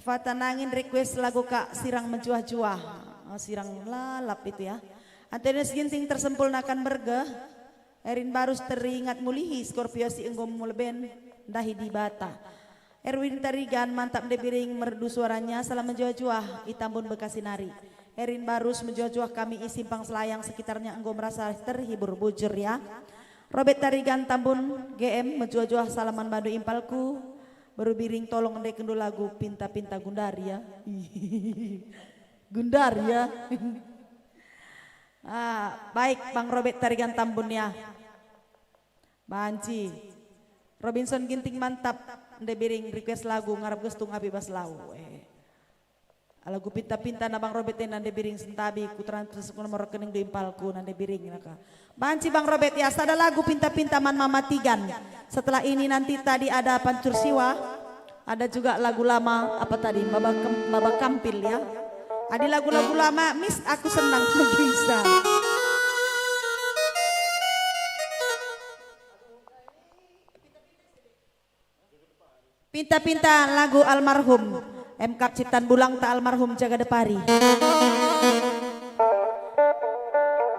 Fata Nangin request lagu Kak Sirang mejuah-juah. Oh, Sirang lalap itu ya. Antonius Ginting tersempul nakan bergeh. Erin Barus teringat mulihi Scorpio si enggo muleben ndahi Dibata. Erwin Tarigan, mantap nde Biring, merdu suaranya, salam mejuah-juah i Tambun Bekasi nari. Erin Barus, mejuah-juah kami i Simpang Selayang sekitarnya enggo merasa terhibur, bujur ya. Robert Tarigan Tambun G M, mejuah-juah salam man bandu impalku. Beru Biring, tolong endekenndu lagu Pinta-Pinta Gundari ya. Gundari ya. Ah, baik, Bang Robert Tarigan Tambun ya. Banci. Robinson Ginting mantap, nde Biring request lagu ngarap gestung api bas lau. Eh. Lagu Pinta-Pinta na Bang Robert enda nde Biring sentabi ku transfer nomor rekening du impalku nande Biring naka. Banci Bang Robert ya, sada lagu Pinta-Pinta man Mama Tigan. Setelah ini nanti tadi ada Pancur Siwah, ada juga lagu lama apa tadi, Baba Kem-, Baba Kampil ya. Adi lagu-lagu lama, mis aku senang bisa. Pinta-pinta lagu almarhum M K ciptaan bulangta almarhum Jaga Depari.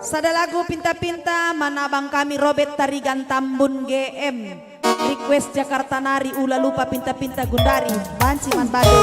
Sada lagu Pinta-pinta man abang kami Robert Tarigan Tambun G M. Request Jakarta nari, ula lupa Pinta-pinta Gundari. Banci man bage.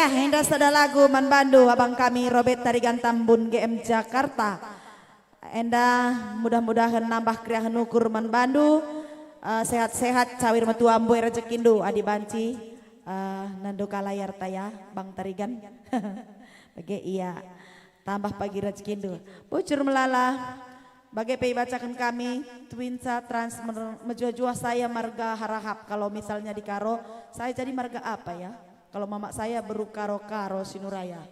Enda sada lagu man bandu abang kami Robert Tarigan Tambun G M Jakarta. Enda mudah-mudahen nambah keriahen ukur man bandu, eh, sehat-sehat, cawir metua mbue rejekindu adi banci, eh, nando ka layar ta ya, Bang Tarigan. Bage ia. Tambah pagi rejekindu. Bujur melala. Bage pe ibacaken kami, Twinsa Trans mer-, mejuah-juah saya marga Harahap. Kalau misalnya di Karo, saya jadi marga apa ya? Kalau mamak saya beru Karo-Karo Sinuraya.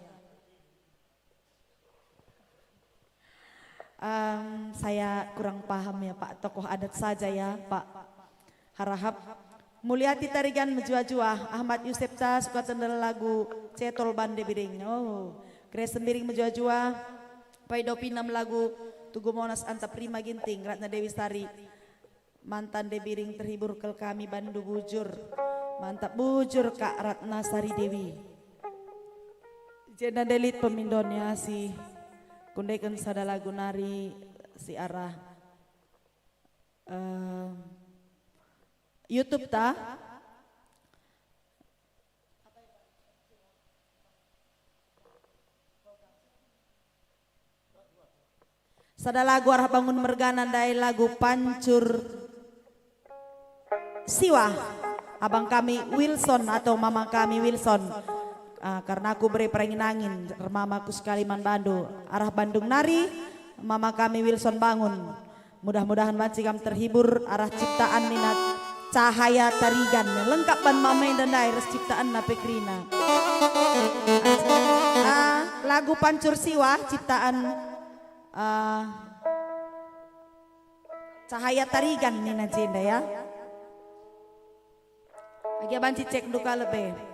Em, saya kurang paham ya, Pak. Tokoh adat saja ya, Pak. Harahap. Mulyati Tarigan mejuah-juah, Ahmad Yusepta suka tendel lagu Cetol Bande Biring. Oh, Kere Sembiring mejuah-juah, Pai Dopinam lagu Tugu Monas antap Rima Ginting, Ratna Dewi Sari. Mantan Debiring terhibur kal kami bandu bujur. Mantap bujur Kak Ratna Sari Dewi. Jenda ndelit pemindonnya si kundeken sada lagu nari si arah, em, YouTube ta. Sada lagu arah bangun mergana ndai lagu Pancur Siwah. Abang kami Wilson atau mama kami Wilson. Ah, karena aku bere perangin-angin, ermama ku sekali man bandu. Arah Bandung nari, mama kami Wilson bangun. Mudah-mudahan banci kam terhibur arah ciptaan nina Cahaya Tarigan. Lengkap ban mama enda ndai ras ciptaanna pe kerina. Ah, lagu Pancur Siwah ciptaan, ah, Cahaya Tarigan nina jenda ya. Agi banci cek duka lebe.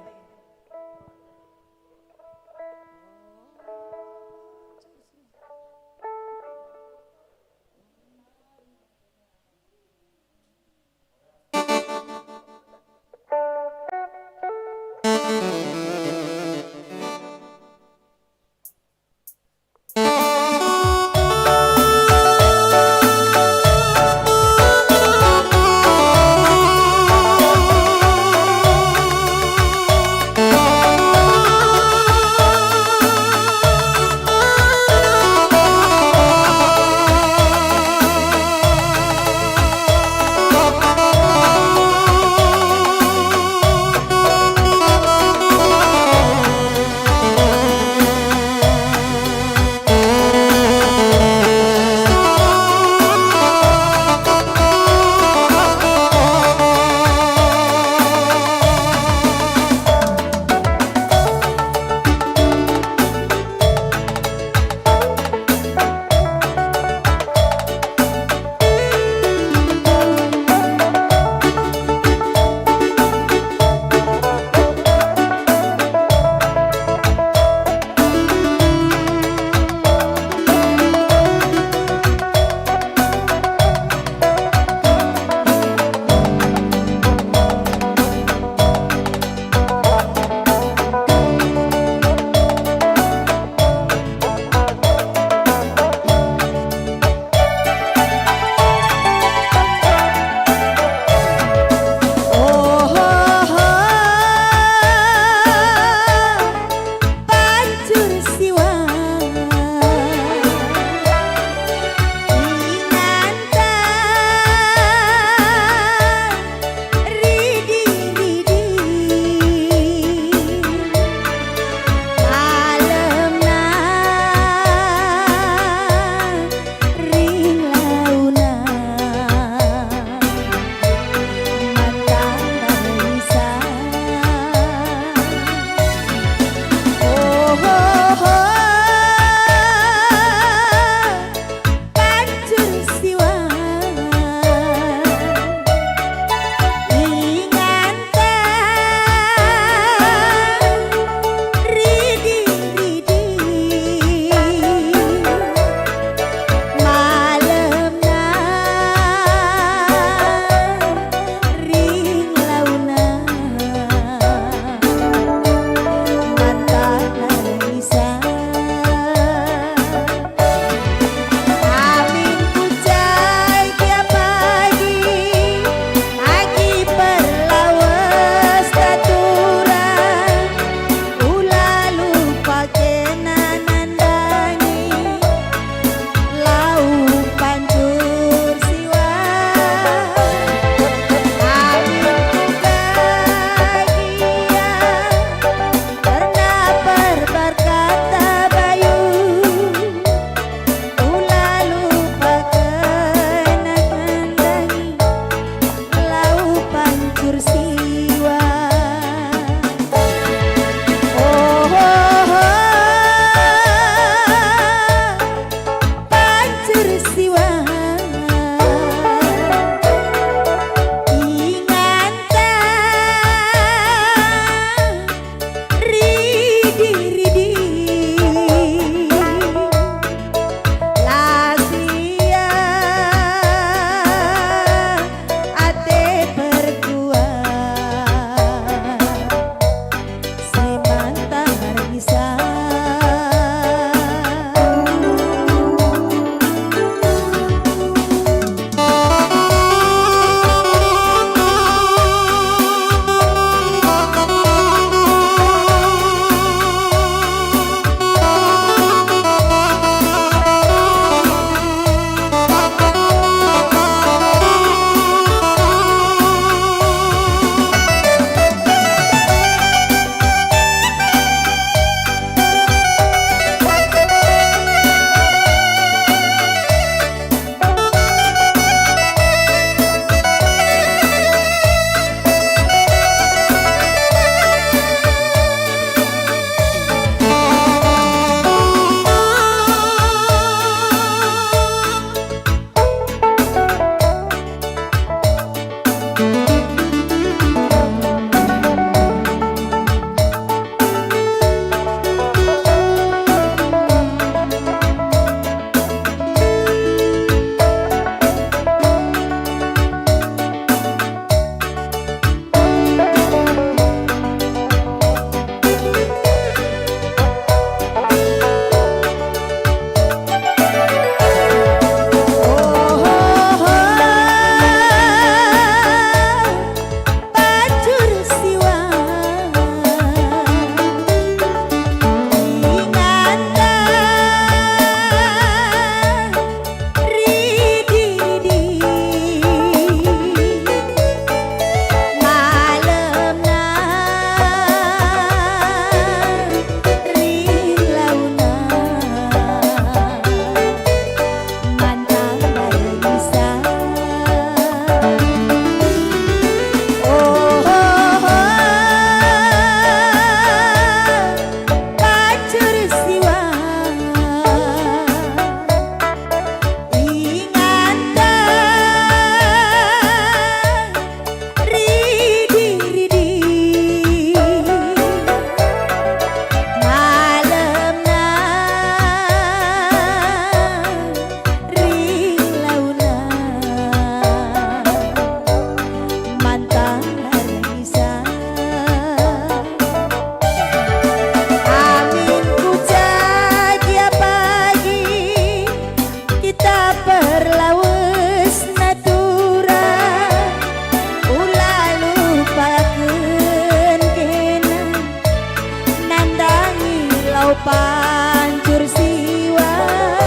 Pancur siwah,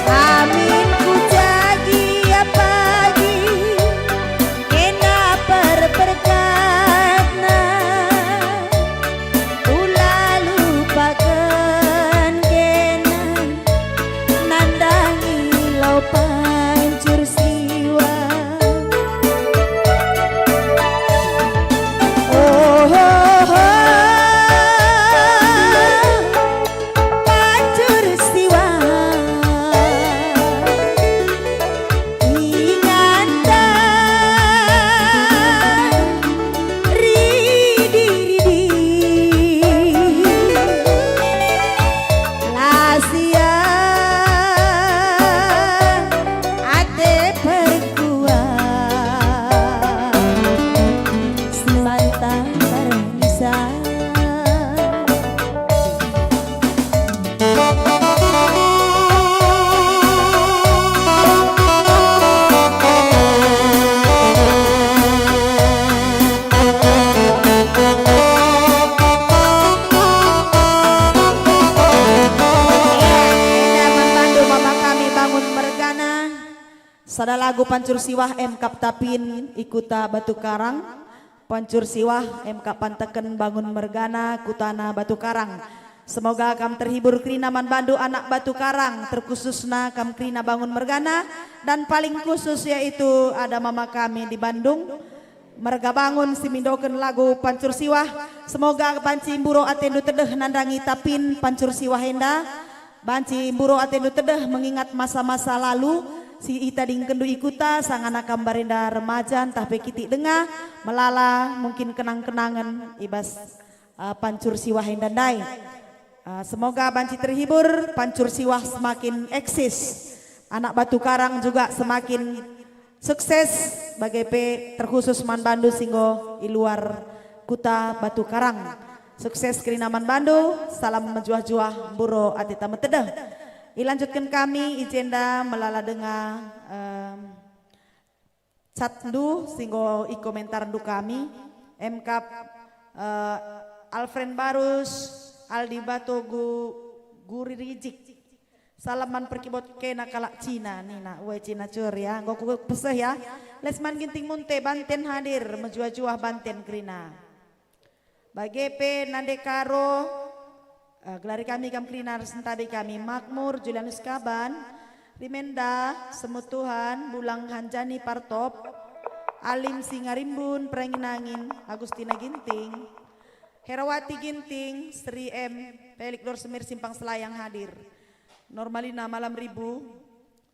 amin ku jagi apagi, kena perperkatna, ula lupaken kena, nandangi lau pancur siwah. Oh, oh, oh, pancur siwah. Inganta ridi-ridi. La sia ate perkuah, semantang permisa. Enda man bandu mama kami Bangun mergana. Sada lagu pancur siwah emkap tapin i kuta Batu Karang. Pancur siwah emkap panteken Bangun mergana kutana Batu Karang. Semoga kam terhibur kerina man bandu anak Batu Karang, terkhususna kam kerina Bangun mergana, dan paling khusus yaitu ada mama kami di Bandung. Merga Bangun si mindoken lagu pancur siwah. Semoga banci mburo atendu tedeh nandangi tapin pancur siwah enda. Banci mburo atendu tedeh mengingat masa-masa lalu si itadingkenndu i kuta, sangana kam barenda remaja ntah pe kitik denga, melala mungkin kenang-kenangen i bas, eh, pancur siwah enda ndai. Eh, semoga banci terhibur, pancur siwah semakin eksis. Anak Batu Karang juga semakin sukses, bage pe terkhusus man bandu si enggo i luar kuta Batu Karang. Sukses kerina man bandu, salam mejuah-juah, mburo ateta metedeh. Ilanjutken kami i jenda melala denga, em, chatndu si enggo ikomentarndu kami, emkap, eh, Alfred Barus, Aldi Batogu, Guri Rijik. Salam man perkibot kena kalak Cina, nina, ue Cina cur ya, enggo ku peseh ya. Les man Ginting Munte, Banten hadir, mejuah-juah Banten kerina. Bage pe nande Karo, eh, gelari kami kam kerina ras ntadai kami, Makmur, Julianus Kaban, Rimenda, Semut Tuhan, Bulang Hanjani Partop, Alim Singarimbun, Perangin-angin, Agustina Ginting, Herawati Ginting, Sri M, Pelik Dor Semir Simpang Selayang hadir. Normalina Malam Ribu,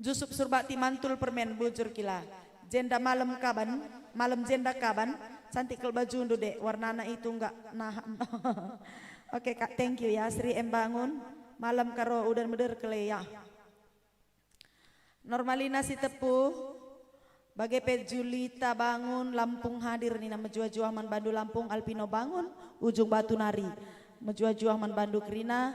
Jusup Surbakti Mantul Permen bujur kila. Jenda malem kaban, malem jenda kaban, cantik kal bajundu dek, warnana itu enggak nahan. Oke Kak, thank you ya. Sri M Bangun, malem Karo udan meder kele ya. Normalina Sitepu, bage pe Julita Bangun, Lampung hadir nina, mejuah-juah man bandu Lampung, Alpino Bangun, Ujung Batu nari. Mejuah-juah man bandu kerina.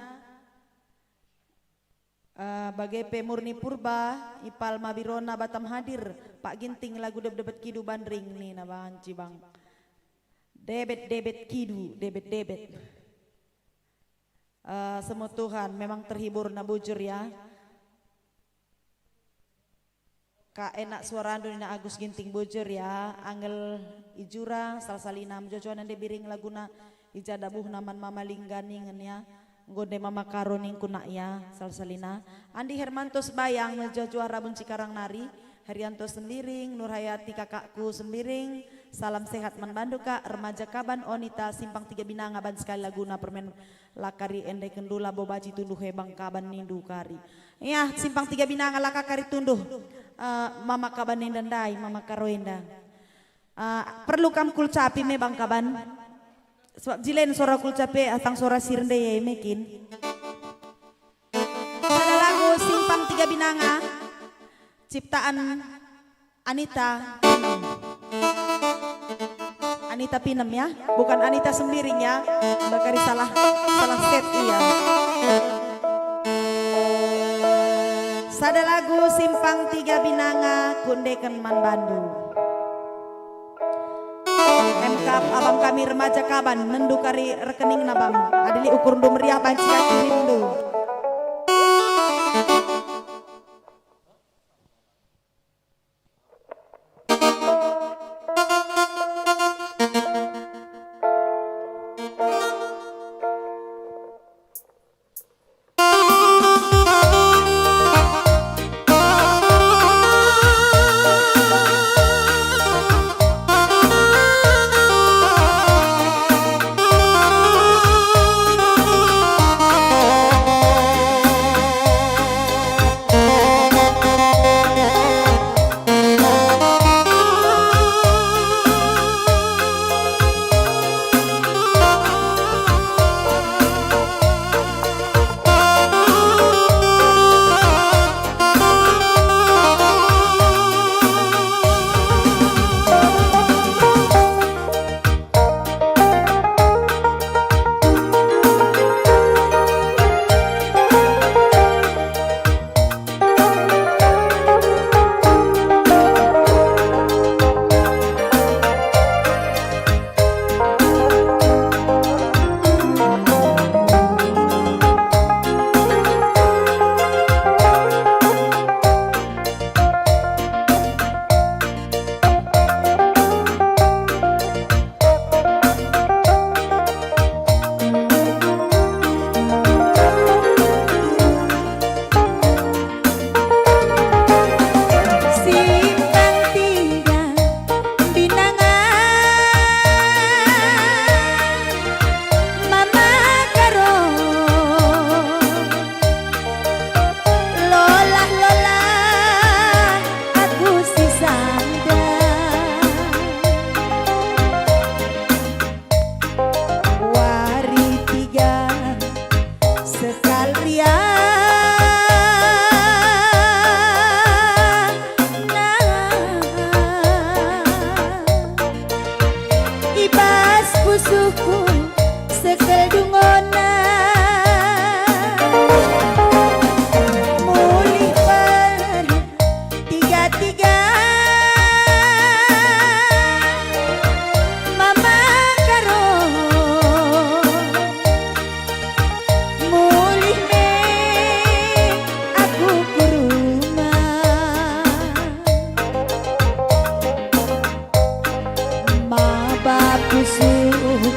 Eh, bage pe Murni Purba, Ipal Mabirona Batam hadir, Pak Ginting lagu debet-debet kidu bandring nina banci bang. Debet-debet kidu, debet-debet. Eh, Semut Tuhan, memang terhibur na bujur ya. Ka enak suarandu nina Agus Ginting bujur ya, Angel i jura, sal-salina mejuah-juah nande biring laguna i ja dabuhna man Mama Lingga ningen ya. Enggo nde Mama Karo ningku nak ya, sal-salina. Andi Hermanto Sebayang mejuah-juah Rabun Cikarang nari, Herianto Sembiring, Nurhayati kakakku Sembiring, salam sehat man bandu kak, remaja kaban Onita Simpang Tiga Binanga ban sekali laguna permen. La kari endeken dula bo baci tunduh e bang kaban nindu kari. Ya, Simpang Tiga Binanga la ka kari tunduh, eh, mama kaban enda ndai, mama Karo enda. Eh, perlu kam kulcapi me bang kaban. Sebab jilen suara kulcapi, atang suara sirende e mekin. Sada lagu Simpang Tiga Binanga, ciptaan Anita Pinem. Anita Pinem ya, bukan Anita Sembiring ya. Bakari salah, salah set ia. Sada lagu Simpang Tiga Binanga kundeken man bandu. Em Kap abang kami remaja Kaban, nendu kari rekeningna bang. Adi lit ukurndu meriah banci ka kirimndu. Simpang Tiga, Binanga, Mama Karo, lolah-lolah aku si sandang. Wari Tiga sekalian, nah, i bas pusuhku sekel dungona. Mulih per Tiga-tiga Mama Karo, mulih me aku ku rumah. Maba pusuh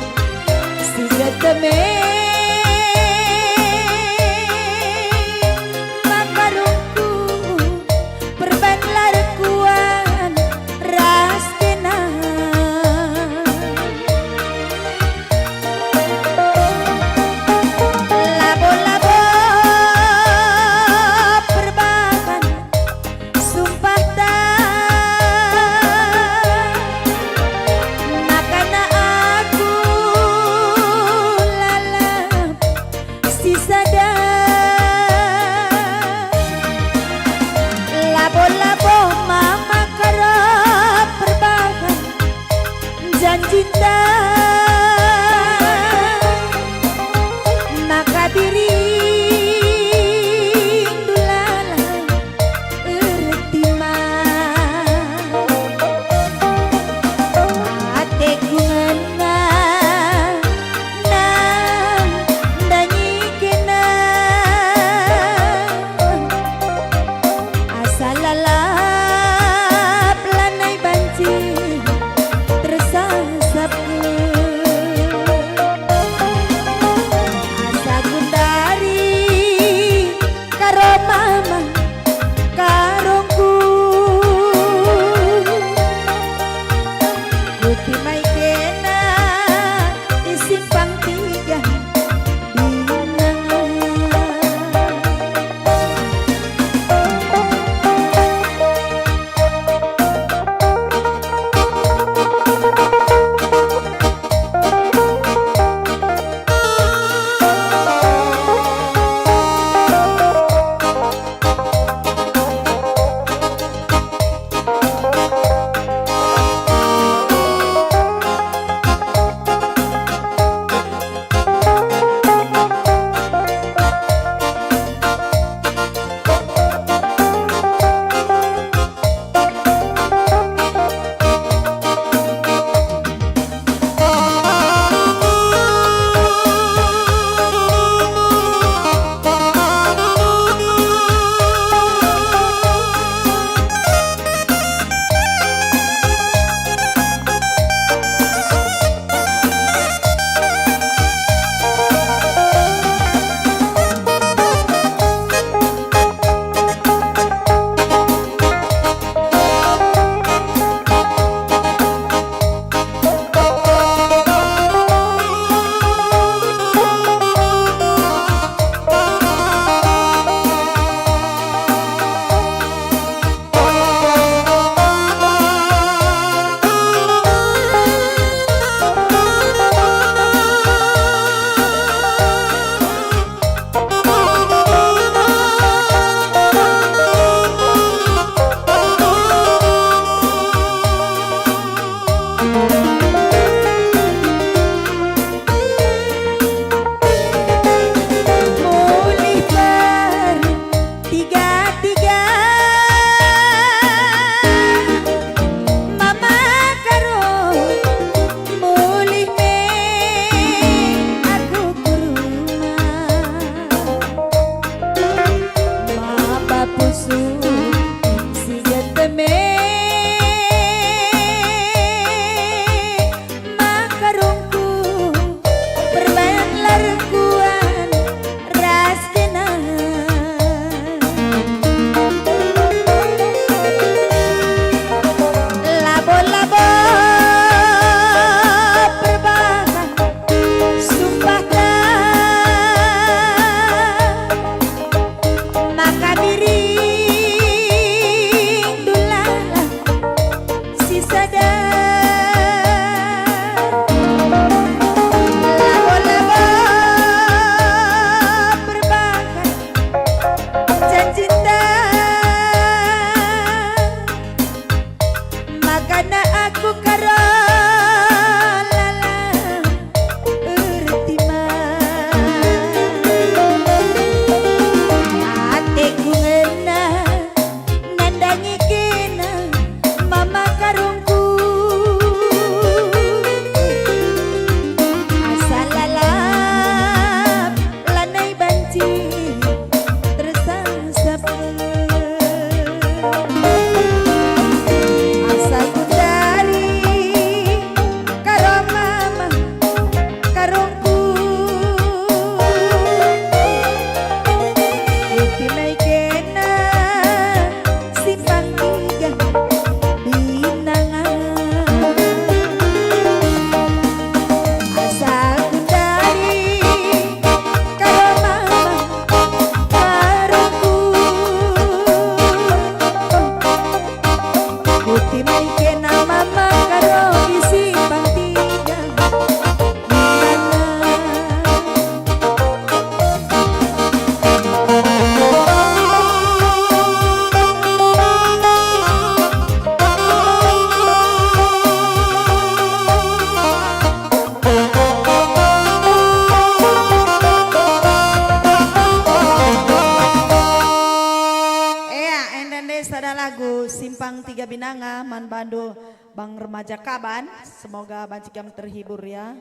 Sang Tiga Binanga, man bandu Bang Remaja Kaban, semoga banci kam terhibur ya.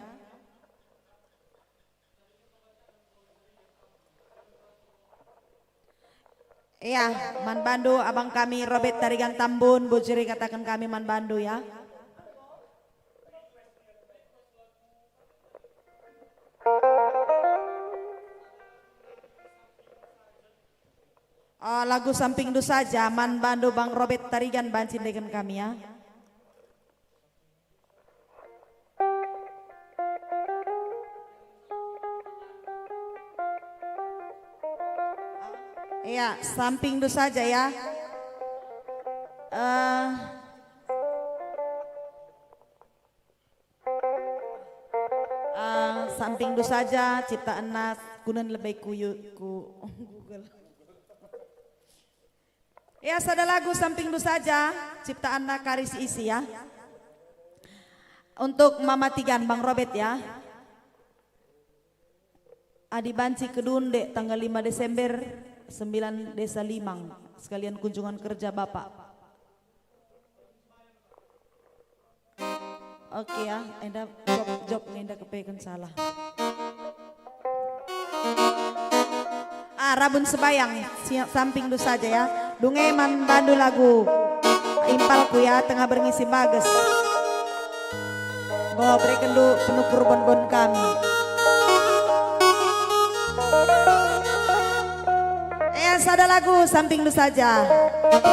Ya, man bandu abang kami Robert Tarigan Tambun, bujur kataken kami man bandu ya. Oh, lagu Sampingndu Saja, man bandu Bang Robert Tarigan banci ndeken kami ya. Ya, Sampingndu Saja ya. Eh, eh, Sampingndu Saja, ciptaanna kunen lebe ku yu-, ku Google. Ya, sada lagu Sampingndu Saja, ciptaanna Karis Isi ya. Untuk Mama Tigan, Bang Robert ya. Adi banci kedun dek tanggal lima Desember, sembilan Desa Limang, sekalian kunjungan kerja Bapak. Oke ya, enda job, job nge enda kepeken salah. Ah, Rabun Sebayang, si-, Sampingndu Saja ya. Dunge man bandu lagu Impalku ya, tengah berngi si mbages. Enggo berekenndu penukur bon-bon kami. Eh, sada lagu Sampingndu Saja.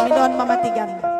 Mindoan Mama Tigan.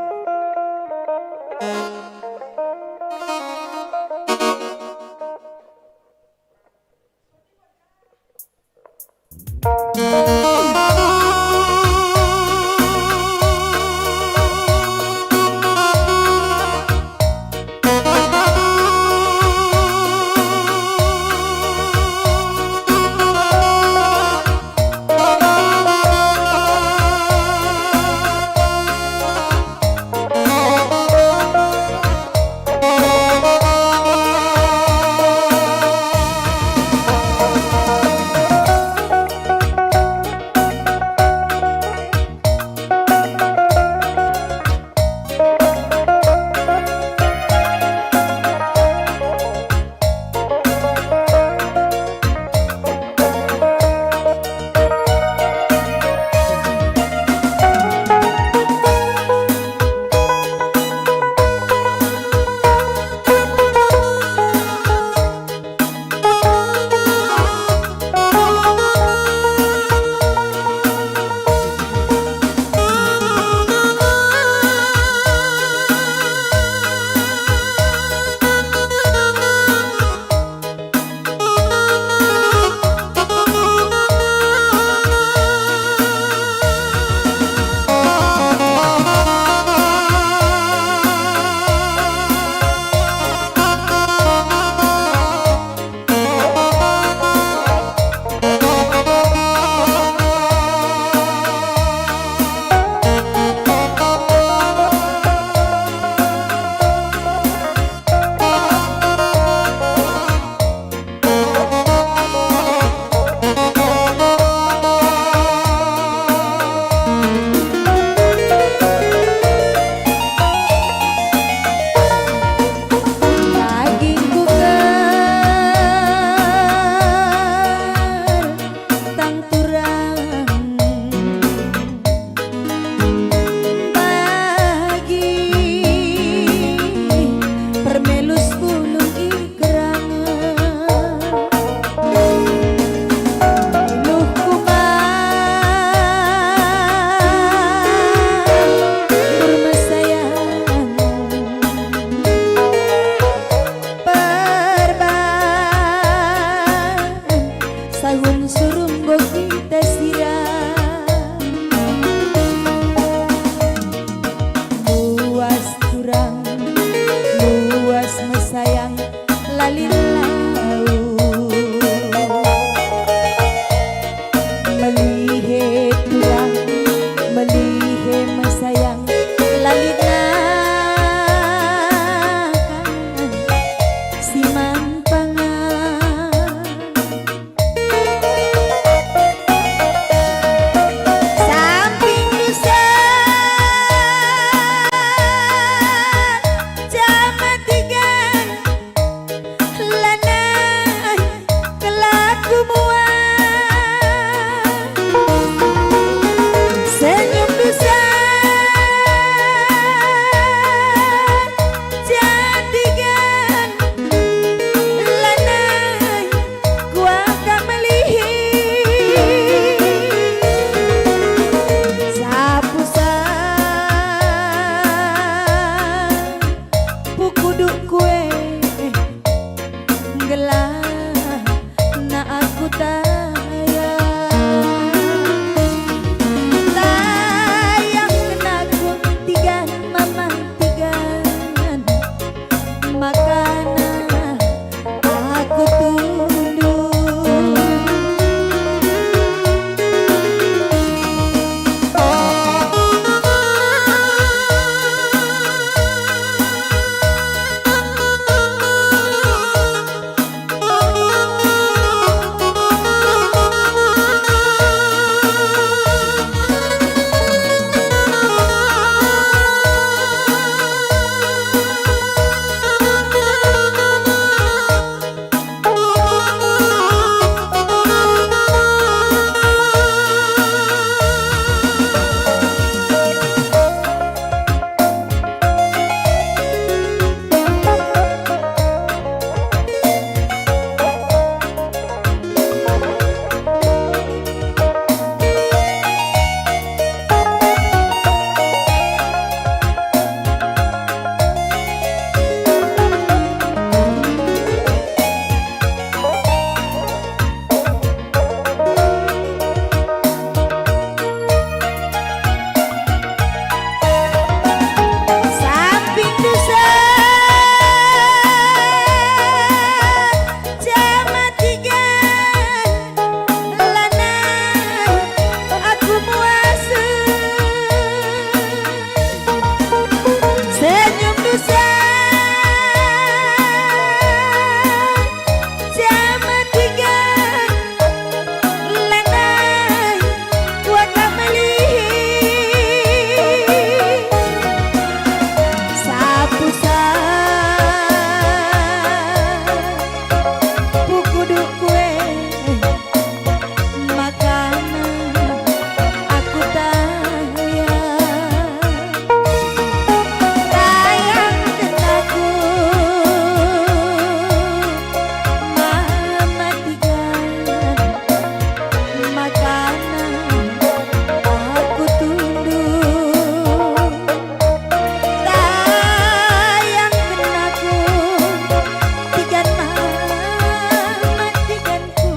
Semua senyumndu saja tigan, lanai kuakap melihi. Sapu sapu kuduk kue, gelah na aku tayang. Tayang kena ku tigan, mamang tigan, makana aku tunduk. Samping dosa jama tiga, lanai aku muasa. Senyum dosa jama tiga, lanai kuakap melihi. Sapu sapu kuduk kue, makana aku tayang. Tayang kenaku, mama tiga, makana aku tunduk. Tayang kenaku, tigan mama tiganku,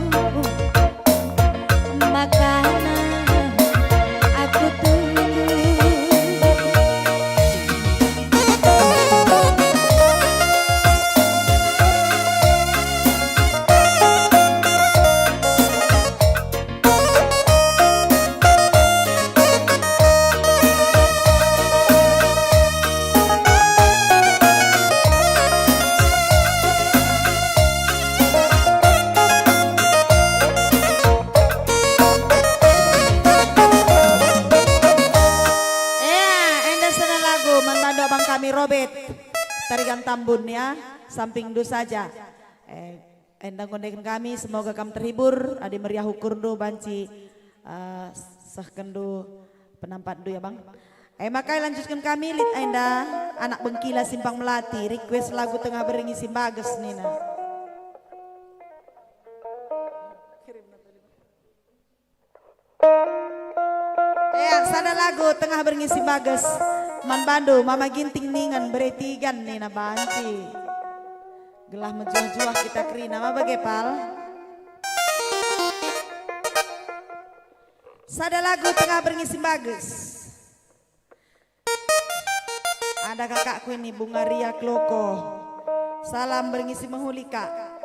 makana aku tunduk. Ea, enda sada lagu man bandu abang kami Robert Tarigan Tambun, ya, sampingndu saja. Eh, enda ngondeken kami, semoga kam terhibur, adi meriah ukurndu banci, eh, sehkenndu penampatndu, ya, Bang. Eh, maka ilanjutken kami lit enda, Anak Bengkila Simpang Melati, request lagu Tengah Berngi Simbages nina. Eh, sada lagu Tengah Berngi Simbages man bandu, Mama Ginting ningen bere tigan nina banci. Gelah mejuah-juah kita kerina, ma bage, Pal? Sada lagu Tengah Berngi Simbages. Ada kakakku ini, Bunga Ria Kloko. Salam berngi si mehuli, Kak.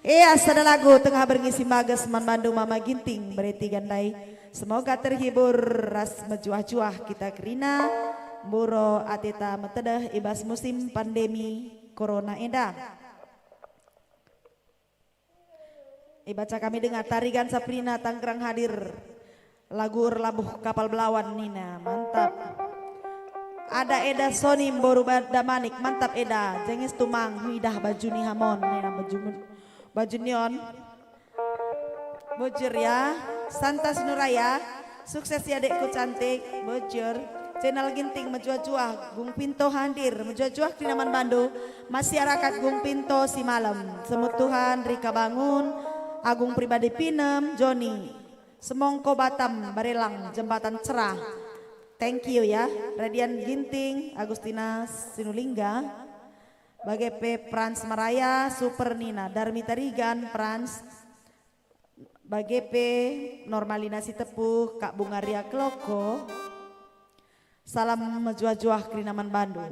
Ea, sada lagu tengah berngi si mbages man bandu Mama Ginting, bereti gandai. Semoga terhibur ras mejuah-juah kita kerina, mburo ateta metedeh i bas musim pandemi corona enda. Ibaca kami denga Tarigan Saprina Tanggerang hadir. Lagu erlabuh kapal belawan nina, mantap. Ada Eda Soni mboru ba-, Damanik, mantap Eda. Jenges Tumang, huidah baju ni Hamon nina baju, baju neon. Bujur ya, Santa Sinuraya, sukses ya dekku cantik, bujur. Channel Ginting mejuah-juah, Gung Pinto hadir, mejuah-juah kerina man bandu, masyarakat Gung Pinto si malem, Semut Tuhan, Rika Bangun, Agung Pribadi Pinem, Joni. Semongko Batam, Barelang, Jembatan Cerah. Thank you ya. Radian Ginting, Agustina Sinulingga. Bage pe Frans Maraya, Super Nina, Darmi Tarigan, Frans. Bage pe Normalina Sitepuh, Kak Bunga Ria Keloko. Salam mejuah-juah kerina man bandu.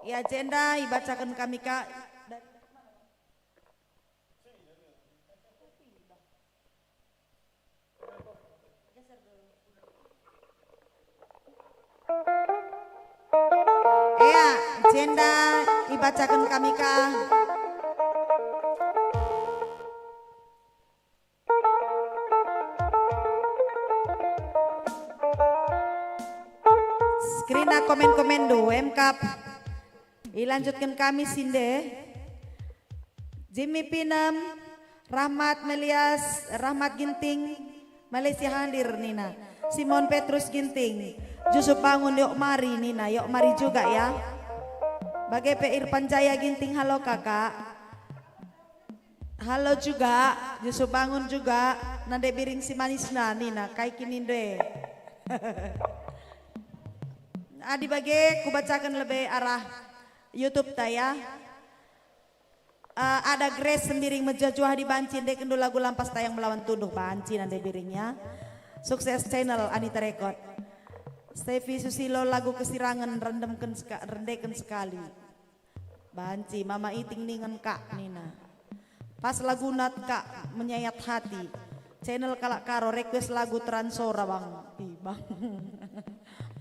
Ya, jenda ibacaken kami ka. Ya, jenda ibacaken kami ka. Kerina komen-komenndu, emkap. Ilanjutken kami si nde. Jimmy Pinem, Rahmat Melias, Rahmat Ginting, Malaysia hadir nina. Simon Petrus Ginting, Jusup Bangun yok mari nina, yok mari juga ya. Bage pe Irfan Jaya Ginting, halo kakak. Halo juga, Jusup Bangun juga, nande Biring si manisna nina, kai kin ninde. Adi bage kubacaken lebe arah YouTube ta ya. Eh, ada Grace Sembiring, mejuah-juah adi banci endekenndu lagu Lampas Tayang Melawan Tunduh, banci nande Biring ya. Sukses channel Anita Record. Sevi Susilo, lagu Kesirangen, rendemken seka-, rendeken sekali. Banci, Mama Iting ningen kak nina. Pas laguna kak, Menyayat Hati. Channel kalak Karo, request lagu Transora, Bang. Ih, Bang.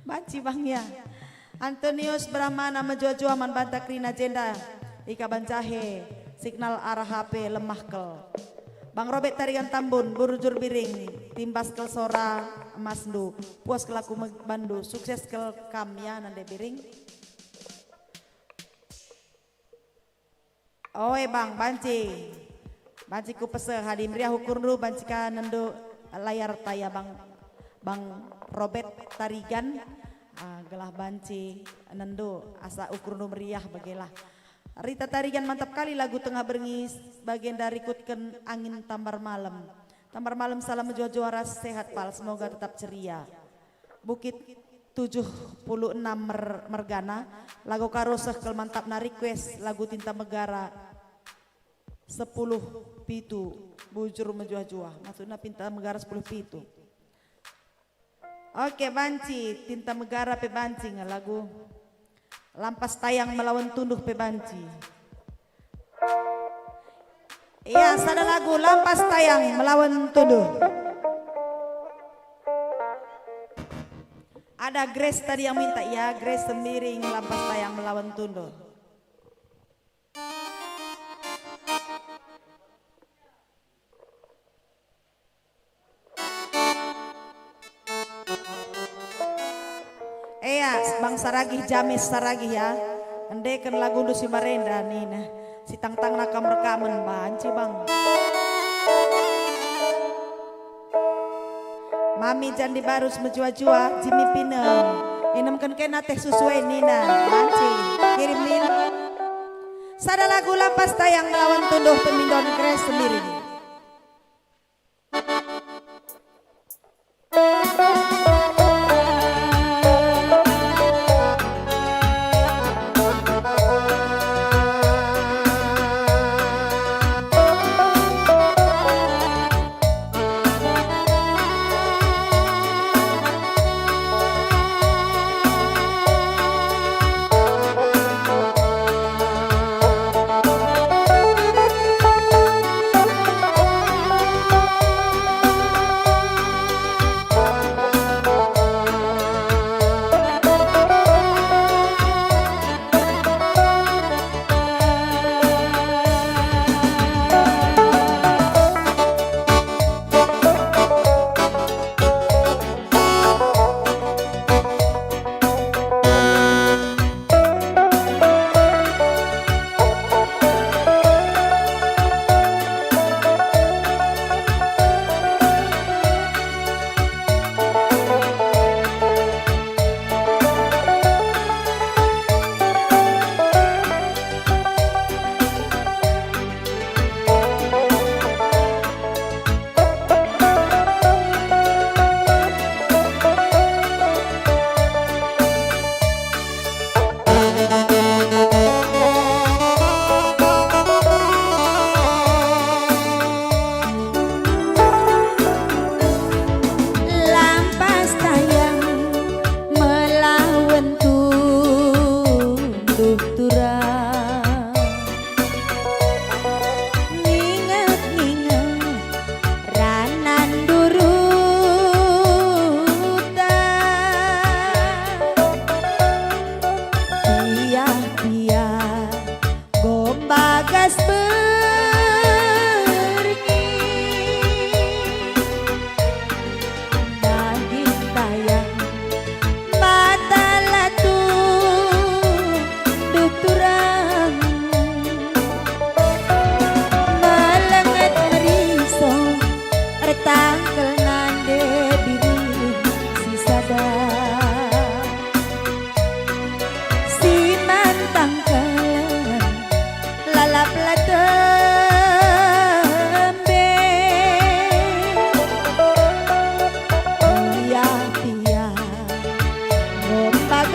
Banci, Bang, ya. Antonius Brahmana, mejuah-juah man banta kerina jenda. Ika banjahe, signal arah H P lemah kal. Bang Robert Tarigan Tambun, Burujur Biring, timbas kal sora emasndu. Puas kal aku me-, bandu, sukses kal kam ya, nande Biring. Oe, Bang, banci. Banci kupese, adi meriah ukurndu, banci ka nendo layar ta ya, Bang, Bang Robert Tarigan. Ah, gelah banci nendo, asa ukurndu meriah, bagelah. Rita Tarigan, mantap kali lagu tengah berngi bagenda, rikutken Angin Tambar Malem. Tambar Malem, salam mejuah-juah ras sehat, Pal. Semoga tetap ceria. Bukit tujuh puluh enam mer-, mergana, lagu Karo seh kal mantapna, request lagu Tinta Megara sepuluh pitu, bujur mejuah-juah. Maksudna Tinta Megara sepuluh pitu. Oke, banci, Tinta Megara pe banci nge lagu. Lampas Tayang Melawan Tunduh pe banci. Iya, sada lagu Lampas Tayang Melawan Tunduh. Ada Grace tadi yang minta, ya, Grace Sembiring, Lampas Tayang Melawan Tunduh. Ea, Bang Saragih, James Saragih ya. Endeken lagundu si marenda nina. Si tangtangna kam rekamen banci, Bang. Mami Jandi Barus mejuah-juah, Jimmy Pinem. Inemken kena teh susu e nina. Banci. Kirim nina. Sada lagu Lampas Tayang Melawan Tunduh, pemindon Grace Sembiring.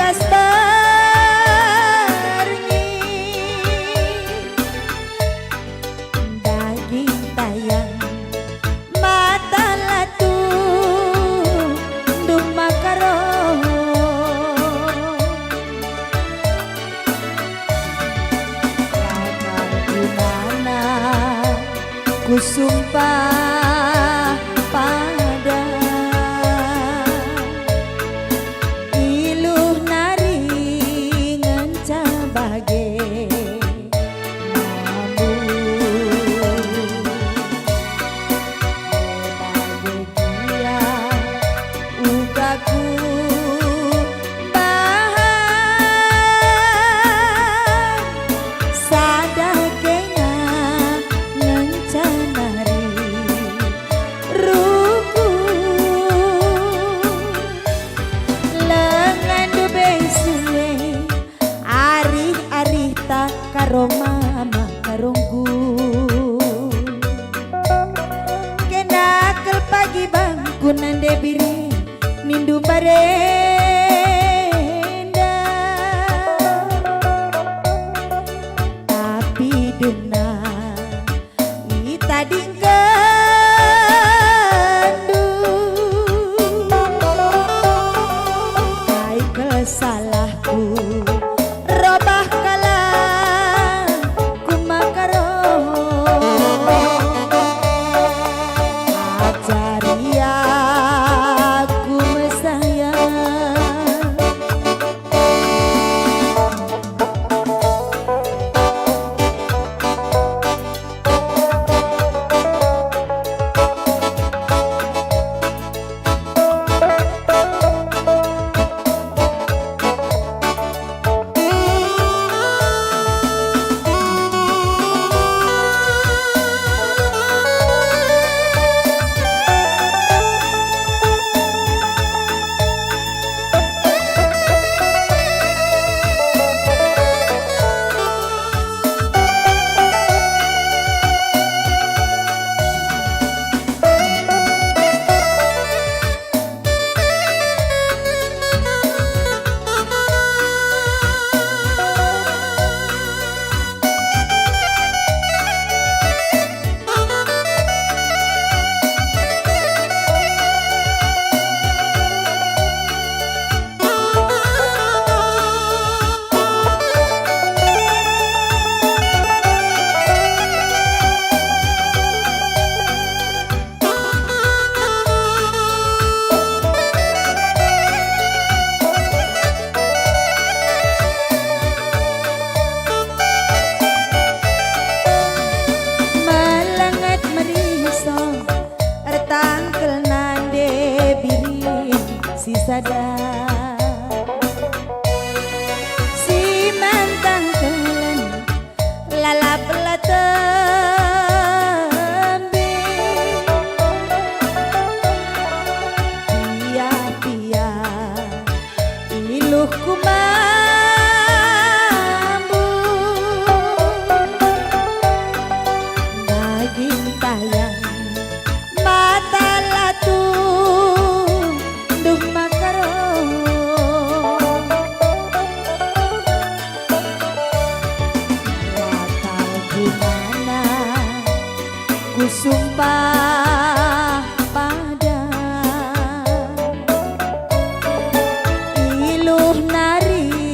Bas berngi, daging tayang, mata latu, nduh maka roh. Lakar gimana kusumpah pada, iluh nari ngenca bage mambu. Bage gia uga kubahan sada kena ngenca nari rukun. Lengan dube sue, arih-arihta karo mama karongku. Kena kal pagi bangku nande biring nindu mbarenda. Tapi dungna itadingkenndu, kai kel salahku, robah kalak ku maka roh. Ajari aku mesayang. Melenget meriso, ertangkel nande biring si sada. Si mantang kelen lalap la tembe. Pia-pia iluhku mambu. Daging tayang, mata latu, nduh maka roh. Batal gimana kusumpah pada, iluh nari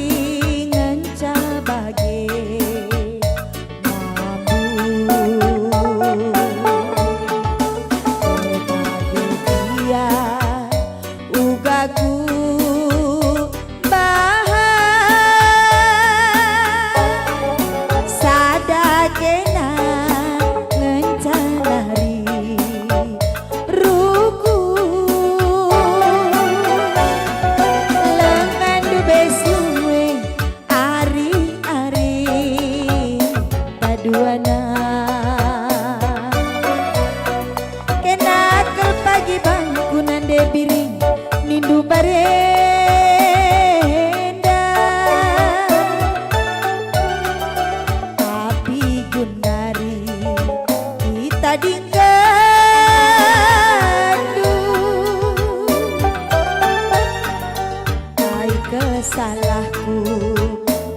Salahku,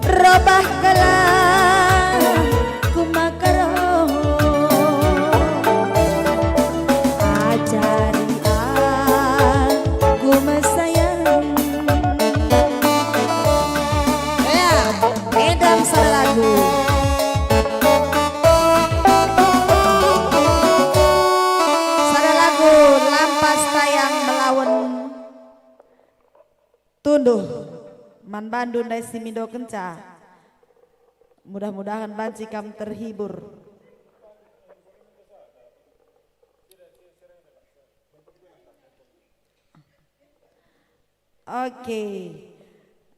robahkelah ku maka roh. Ajari aku mesayang. Ya, edam sada lagu. Sada lagu, Lampas Tayang Melawen. Tunduh man bandu ndai si mindokenca. Mudah-mudahan banci kam terhibur. Oke.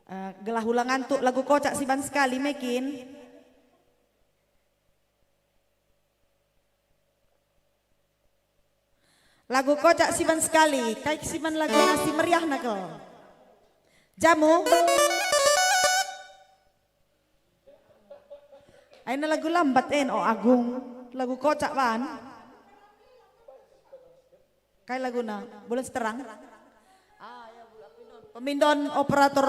Eh, gelah ula ngantuk, lagu Kocak siban sekali me kin. Lagu Kocak siban sekali, kai siban lagu nasi meriahna kal. Jamu? Aina lagu lambat en, o Agung. Lagu Kocak ban. Kai laguna? Bulan Siterang? Ah, ya, Bulan Pemindon. Pemindon, operator,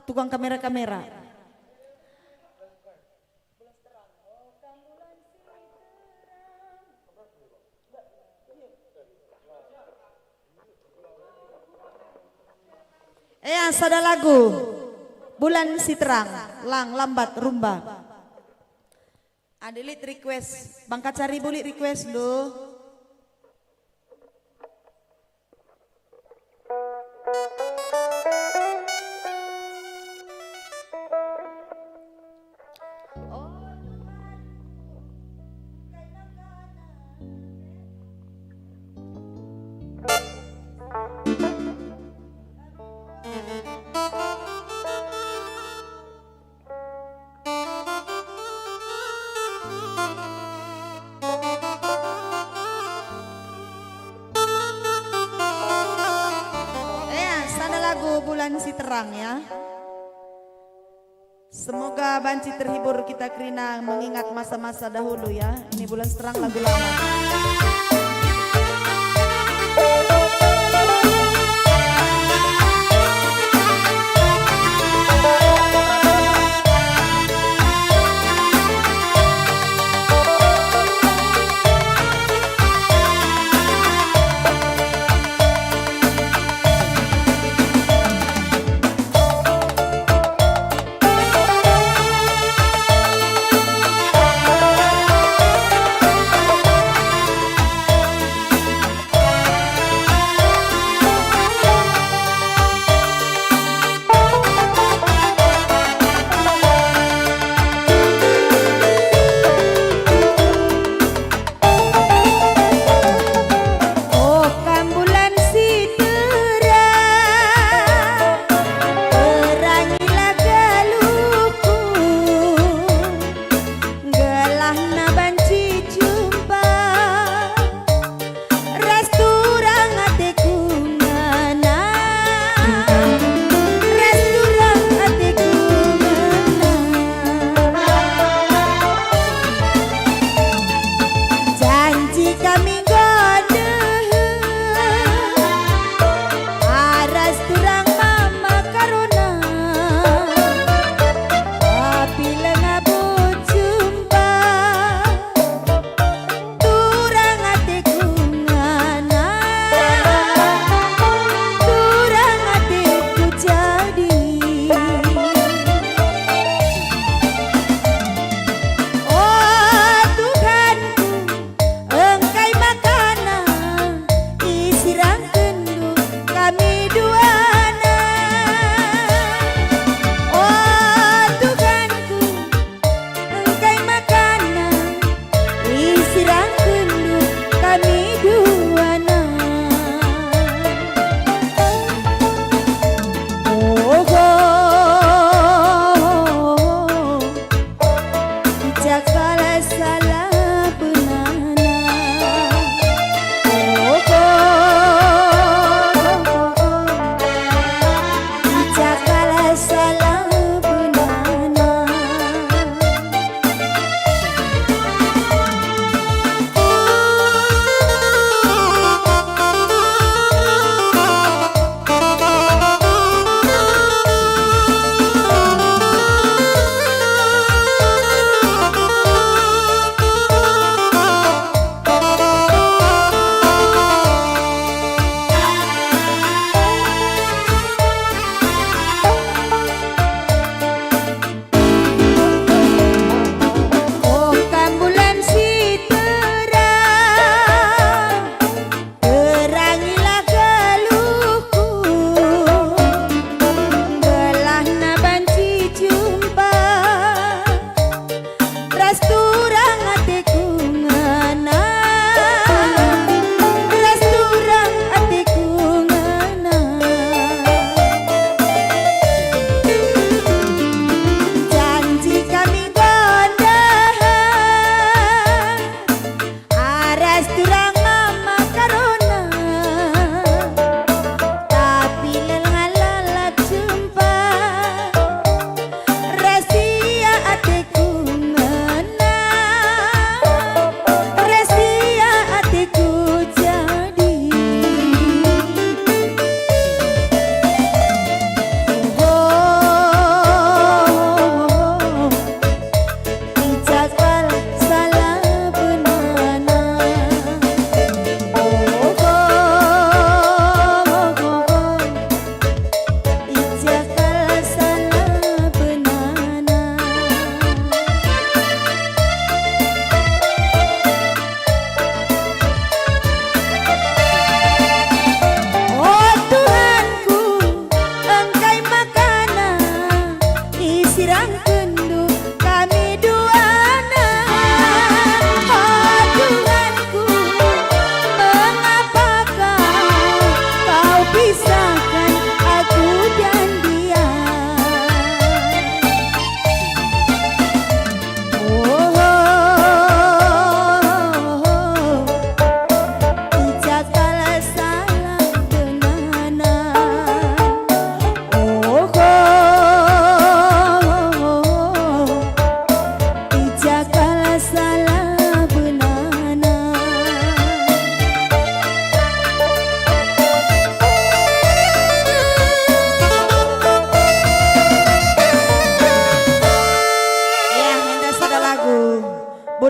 tukang kamera-kamera. Ea, sada lagu, Bulan Siterang, lang lambat rumba. Ada lit request, Bang Kacaribu lit request ndu. Ya, sada lagu Bulan Siterang ya. Semoga banci terhibur kita kerina mengingat masa-masa dahulu ya. Ini Bulan Siterang lagu lama.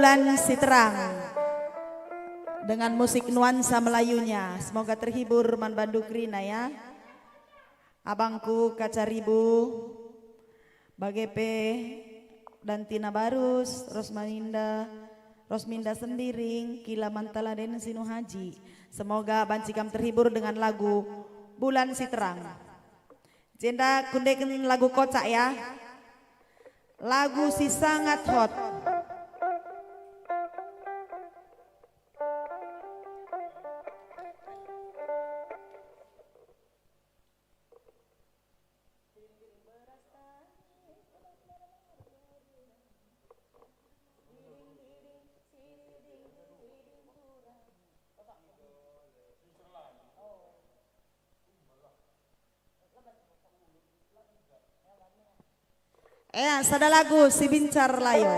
Bulan si terang dengan musik nuansa Melayunya. Semoga terhibur man bandu kerina, ya. Abangku Kaca Ribu, bage pe Dantina Barus, Rosmaninda, Rosminda Sendiring, Kila Mantaladen Sinuhaji. Semoga banci kam terhibur dengan lagu Bulan si Terang. Jenda kundeken lagu kocak, ya. Lagu si sangat hot. Ea, sada lagu si bincar layo.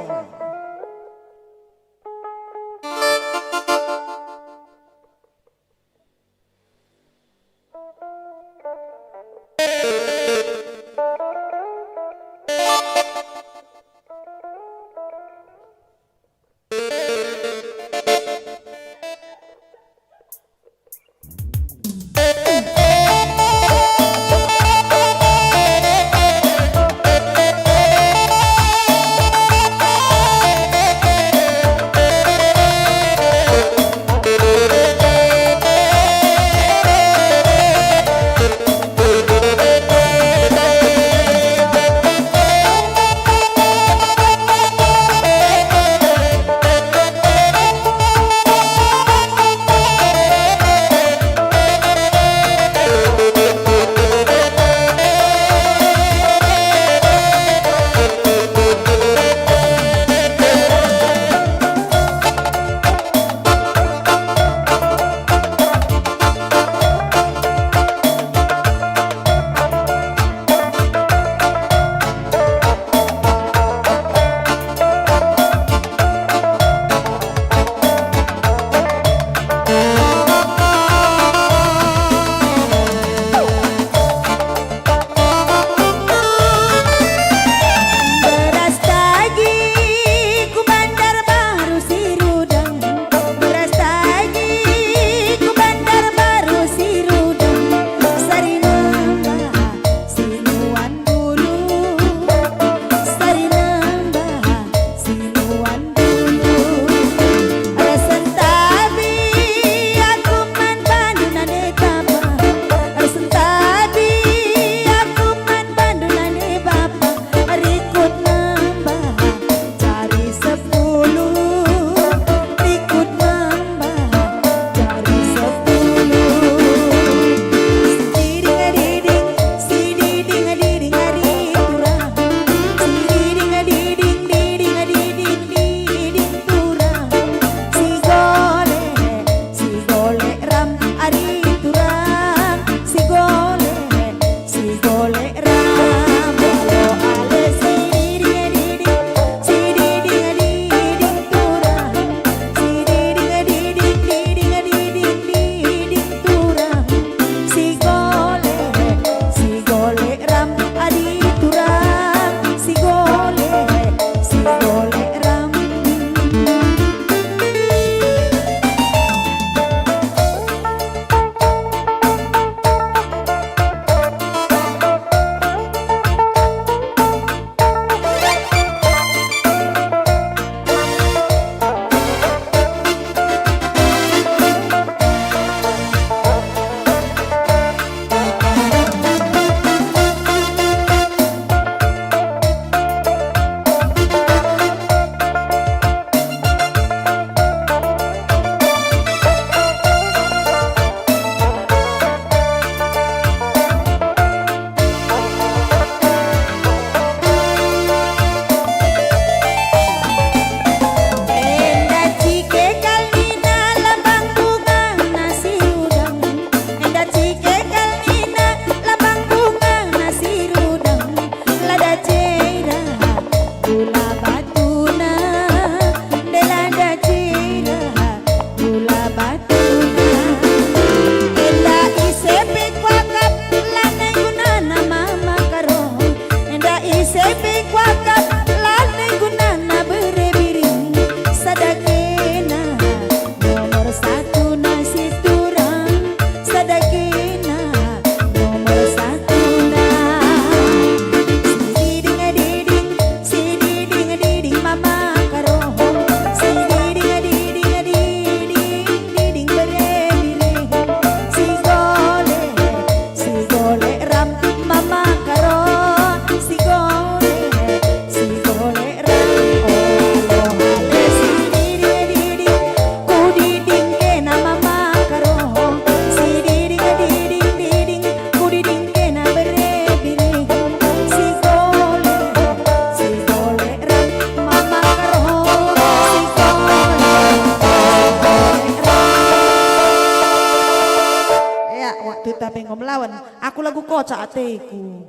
Aku.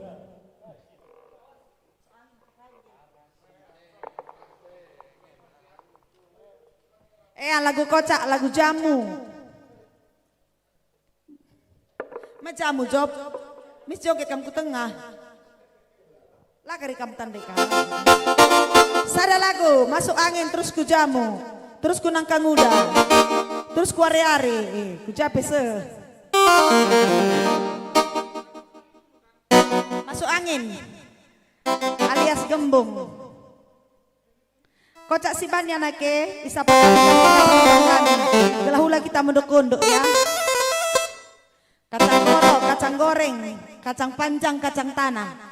Eh, lagu kocak, lagu jamu. Mejamu, Job. Mis joget kam ku tengah. La kari kam tandai kam. Sada lagu, masuk angin terus ku jamu. Terus ku nangka nguda. Terus ku are-are. Eh, ku jape seh. Masuk angin. Alias gembung. Kocak si banci nake, isapa kami, gelah ula kita menduk-unduk, ya. Kacang koro, kacang goreng, kacang panjang, kacang tanah.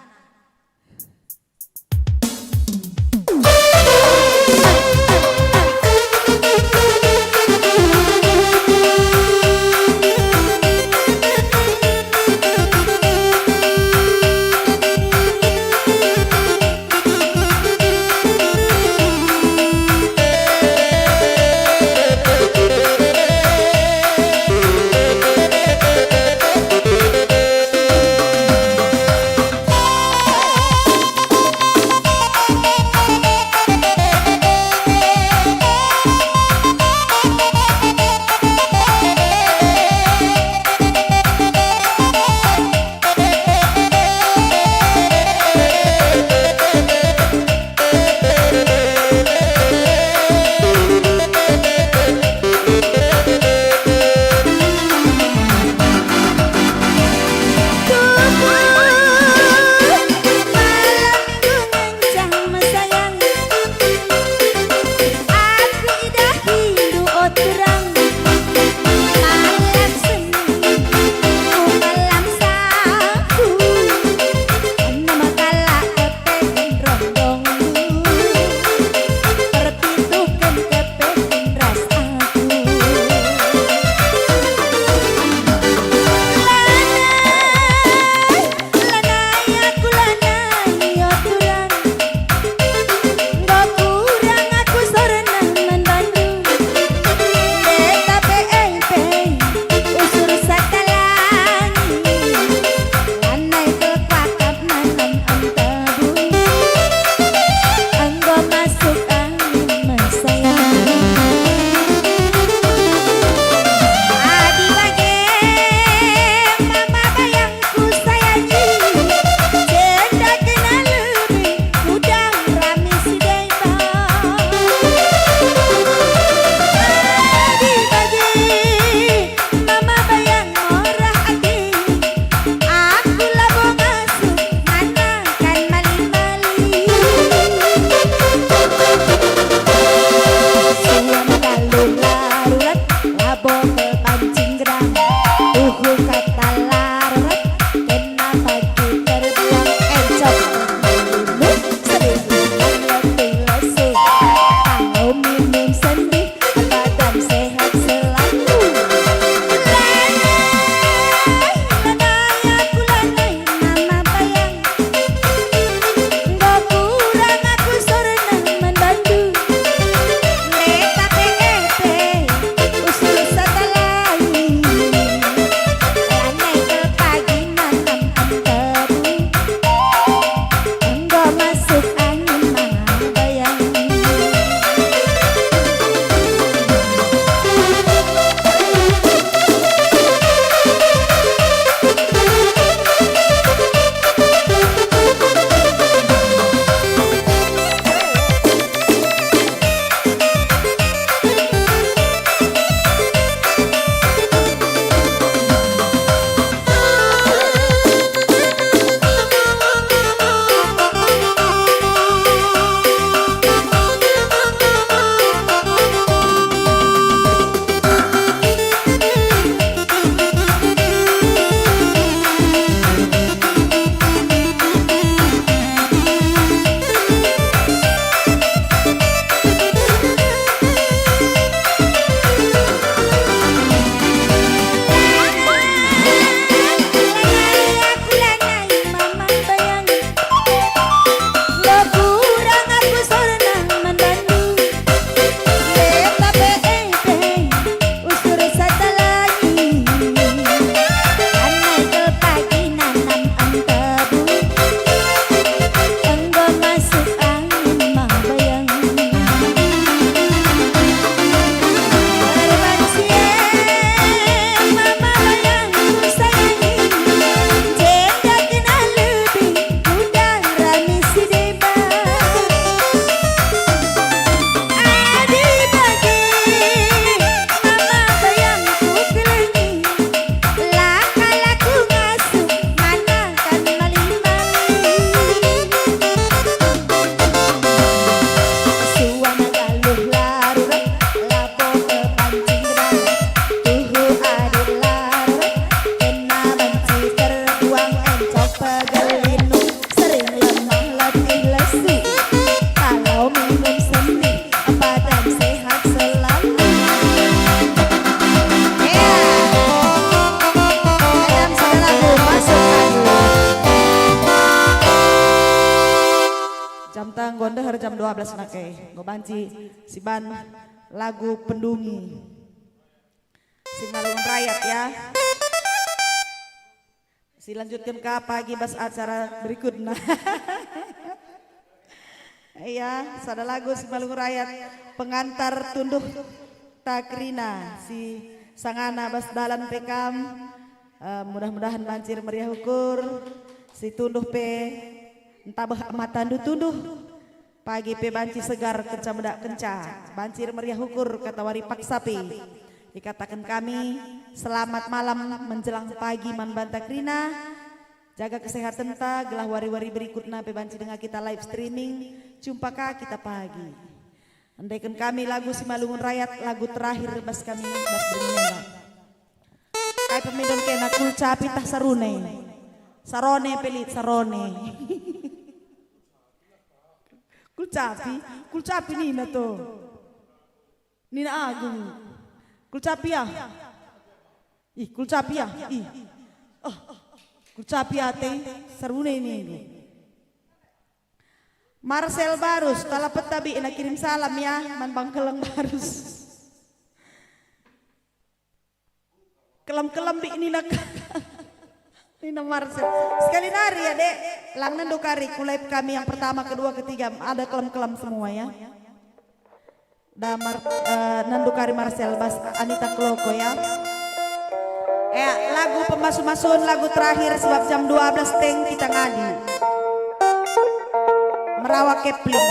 Jam ta enggo ndeher jam dua belas nake. Enggo banci siban lagu pendungi. Simalungun rayat ya. Silanjutken ka pagi bas acara berikutna. Iya, sada lagu Simalungun rayat, pengantar tunduh ta kerina si sangana bas dalan pe kam. Eh, mudah-mudahan banci meriah ukur, si tunduh pe ntabeh matandu tunduh. Pagi pe banci segar kenca medak kenca, banci meriah ukur kata wari paksa pe. Ikataken kami, selamat malam menjelang pagi man banta kerina. Jaga kesehatenta, gelah wari-wari berikutna pe banci denga kita live streaming. Jumpa ka kita pagi. Endeken kami lagu Simalungun Rayat, lagu terakhir bas kami, bas bernina. Kai pemindon kena Kulcapi tah Sarune? Sarone pe lit, Sarone. Kulcapi, Kulcapi nina to. Nina Agung. Kulcapi ah. Ih, Kulcapi ah. Ih. Oh, Kulcapi ate, Sarune nindu. Marcel Barus, tala peta bi na kirim salam ya, man Bangkeleng Barus. Kelem-kelem bi nina, nina Marcel. Sekali nari ya, Dek. Lang nendo kari, ku live kami yang pertama, kedua, ketiga, ada kelem-kelem semua ya. Da Mar-, eh, nendo kari Marcel, bas Anita Kloko ya. Eh, lagu pemasu-masun, lagu terakhir, sebab jam dua belas teng kita ngadi. Merawa Kepling.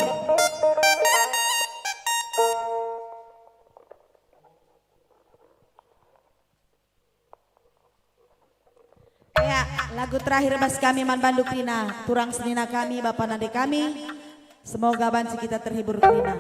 Ya, lagu terakhir bas kami man bandu kerina, turang senina kami, bapa nande kami. Semoga banci kita terhibur kerina.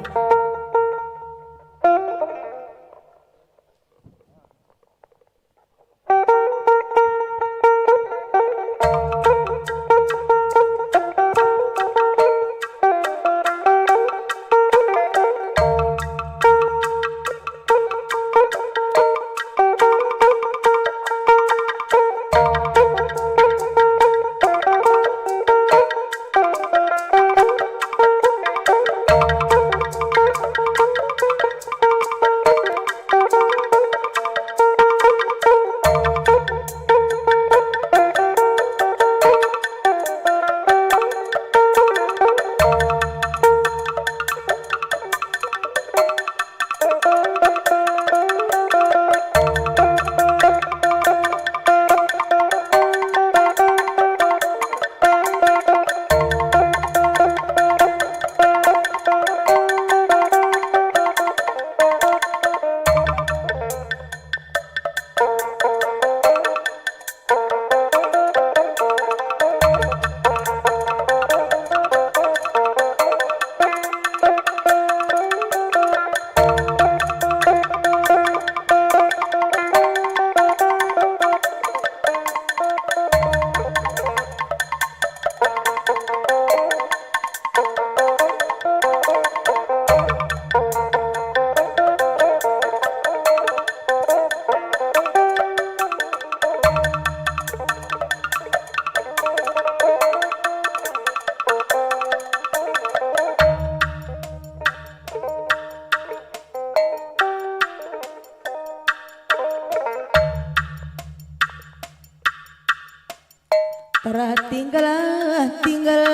Tertinggal, tinggal.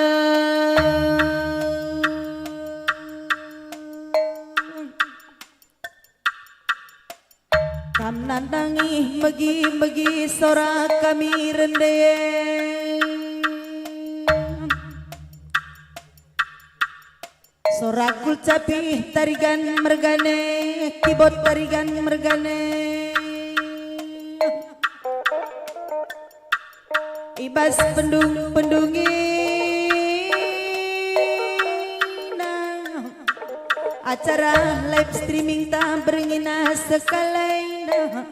Kam nandangi megi-megi sora kami rende. Sora Kulcapi tarigan mergane, kibot tarigan mergane. I bas pendung-pendungina acara live streaming ta berngina sekalaina.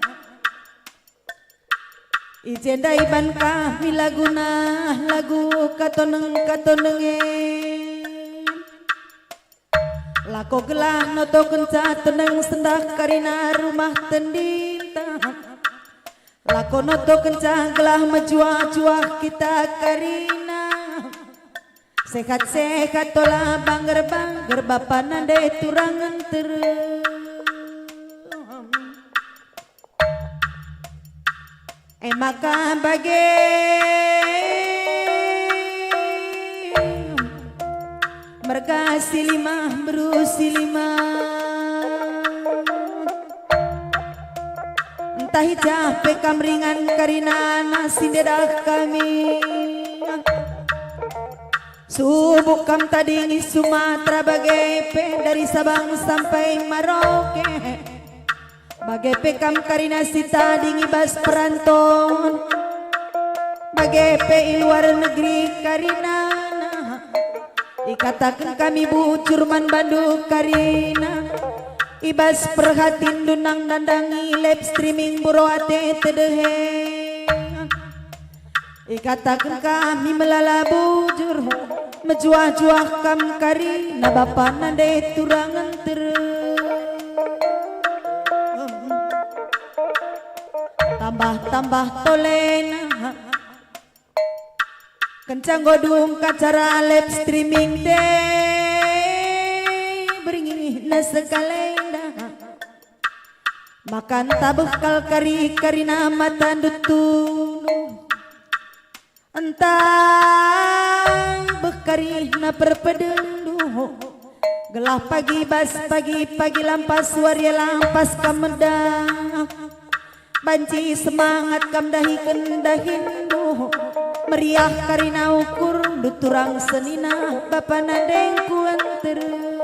I jenda iban kami laguna, lagu katoneng-katonengen. Lako gelah notokenca teneng sendah karina rumah tendinta. Lako notokenca gelah mejuah-juah kita karina. Sehat-sehat ola bangger-bangger, bapa nande turang nterem. E maka bage merga si lima, beru si lima. Ntah i jah pe kam ringan kerina nasi ndedah kami. Subuk kam tading i Sumatera bage pe dari Sabang sampai Merauke. Bage pe kam kerina si tading i bas peranton, bage pe i luar negeri kerina. Ikataken kami bujur man bandu kerina, i bas perhatinndu nang nandangi live streaming buro ate tedehe. Ikataken kami melala bujur, mejuah-juah kam kerina bapa nande turang nterem. Tambah-tambah tolena, kenca enggo dung acara live streaming te, beringina sekalenda. Maka ntah beh kal kari-karina matandu tundung, ntah beh karina perpedenndu, gelah pagi bas pagi, pagi lampas wari lampas kam medah. Banci semangat kam dahiken dahinndu, meriah karina ukurndu turang senina bapa nandengku nterem.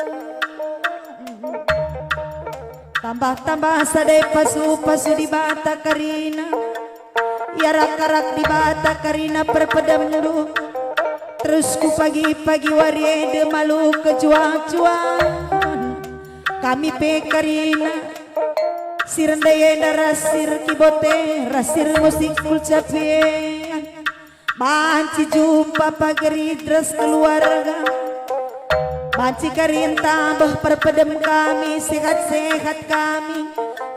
Tambah-tambah sadai pasu-pasu Dibata kerina, iarak-arak Dibata kerina perpedemndu. Terus ku pagi-pagi wari ende malu kejuah-juahen. Kami pe kerina, si rende enda ras si erkibot e, ras si ermusik kulcapi e. Banci jumpa pageri ras keluarga. Banci kari ntah beh perpedem kami, sehat-sehat kami.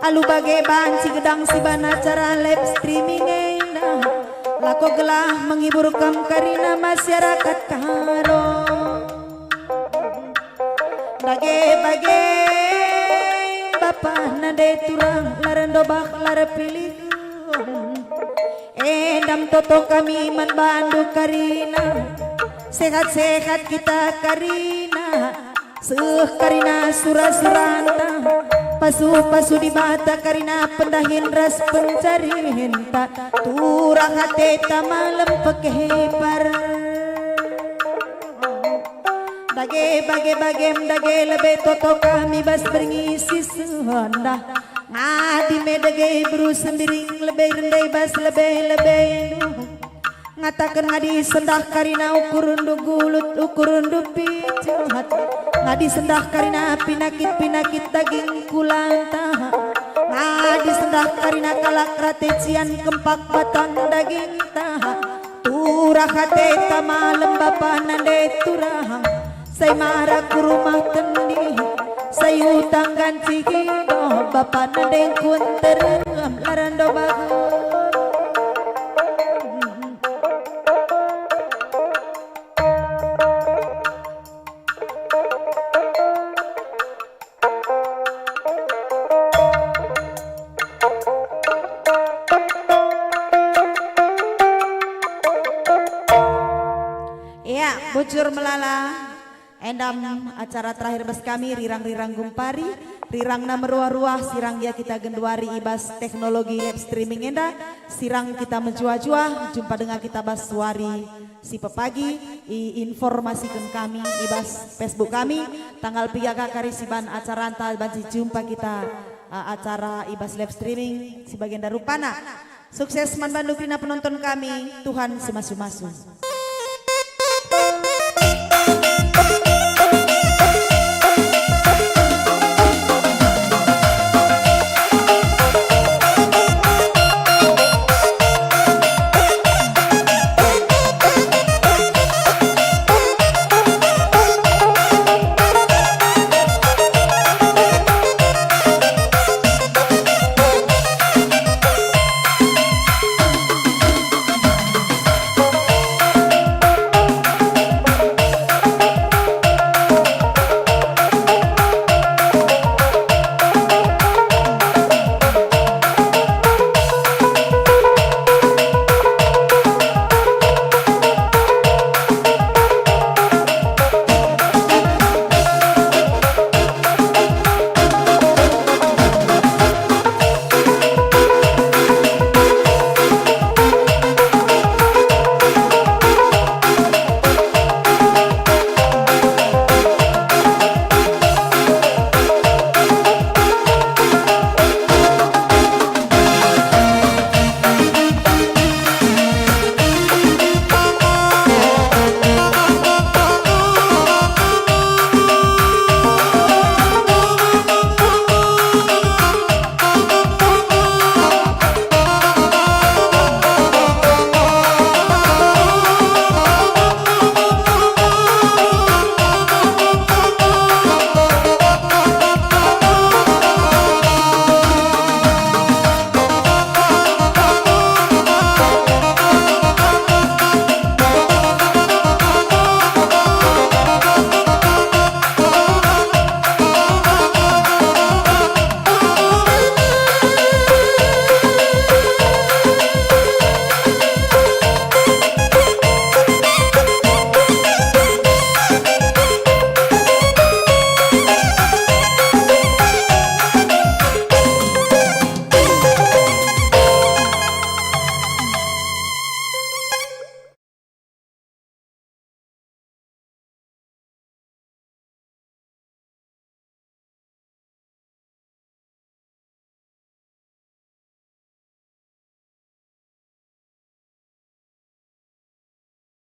Alu bage banci gedang si bana acara live streaming enda. Lako gelah menghibur kam karina masyarakat Karo. Bage-bage bapa nande turang, lar ndobah lar pilih. Endam toto kami man bandu karina, sehat-sehat kita karina, seh karina sura-suranta, pasu-pasu Dibata karina pendahin ras pencarinta, turah ateta malem pekehepar. Dage bage bagem dage lebe toto kami bas berngi si sendah. Ngadi me dage beru sembiring lebe rende bas lebe-lebe. Ngataken ngadi sendah karina ukurndu gulut, ukurndu pijahat. Ngadi sendah karina pinakit-pinakit daging kulanta. Ngadi sendah karina kalak rate cian kempak batang dagingta. Turah ateta malem bapa nande turang, sai mara ku rumah tendi, sai utang ganci hido, bapa nande ku nterem, lar ndobah. Ya, bujur melala. Endam acara terakhir bas kami, rirang-rirang gumpari, rirangna meruah-ruah, sirang gia kita genduari i bas teknologi live streaming enda, sirang kita mejuah-juah, jumpa denga kita bas wari si pepagi, iinformasiken kami i bas Facebook kami, tanggal piga ka kari si ban acaranta banci jumpa kita, uh, acara i bas live streaming si bagenda rupana. Sukses man bandu kerina penonton kami, Tuhan si masu-masu.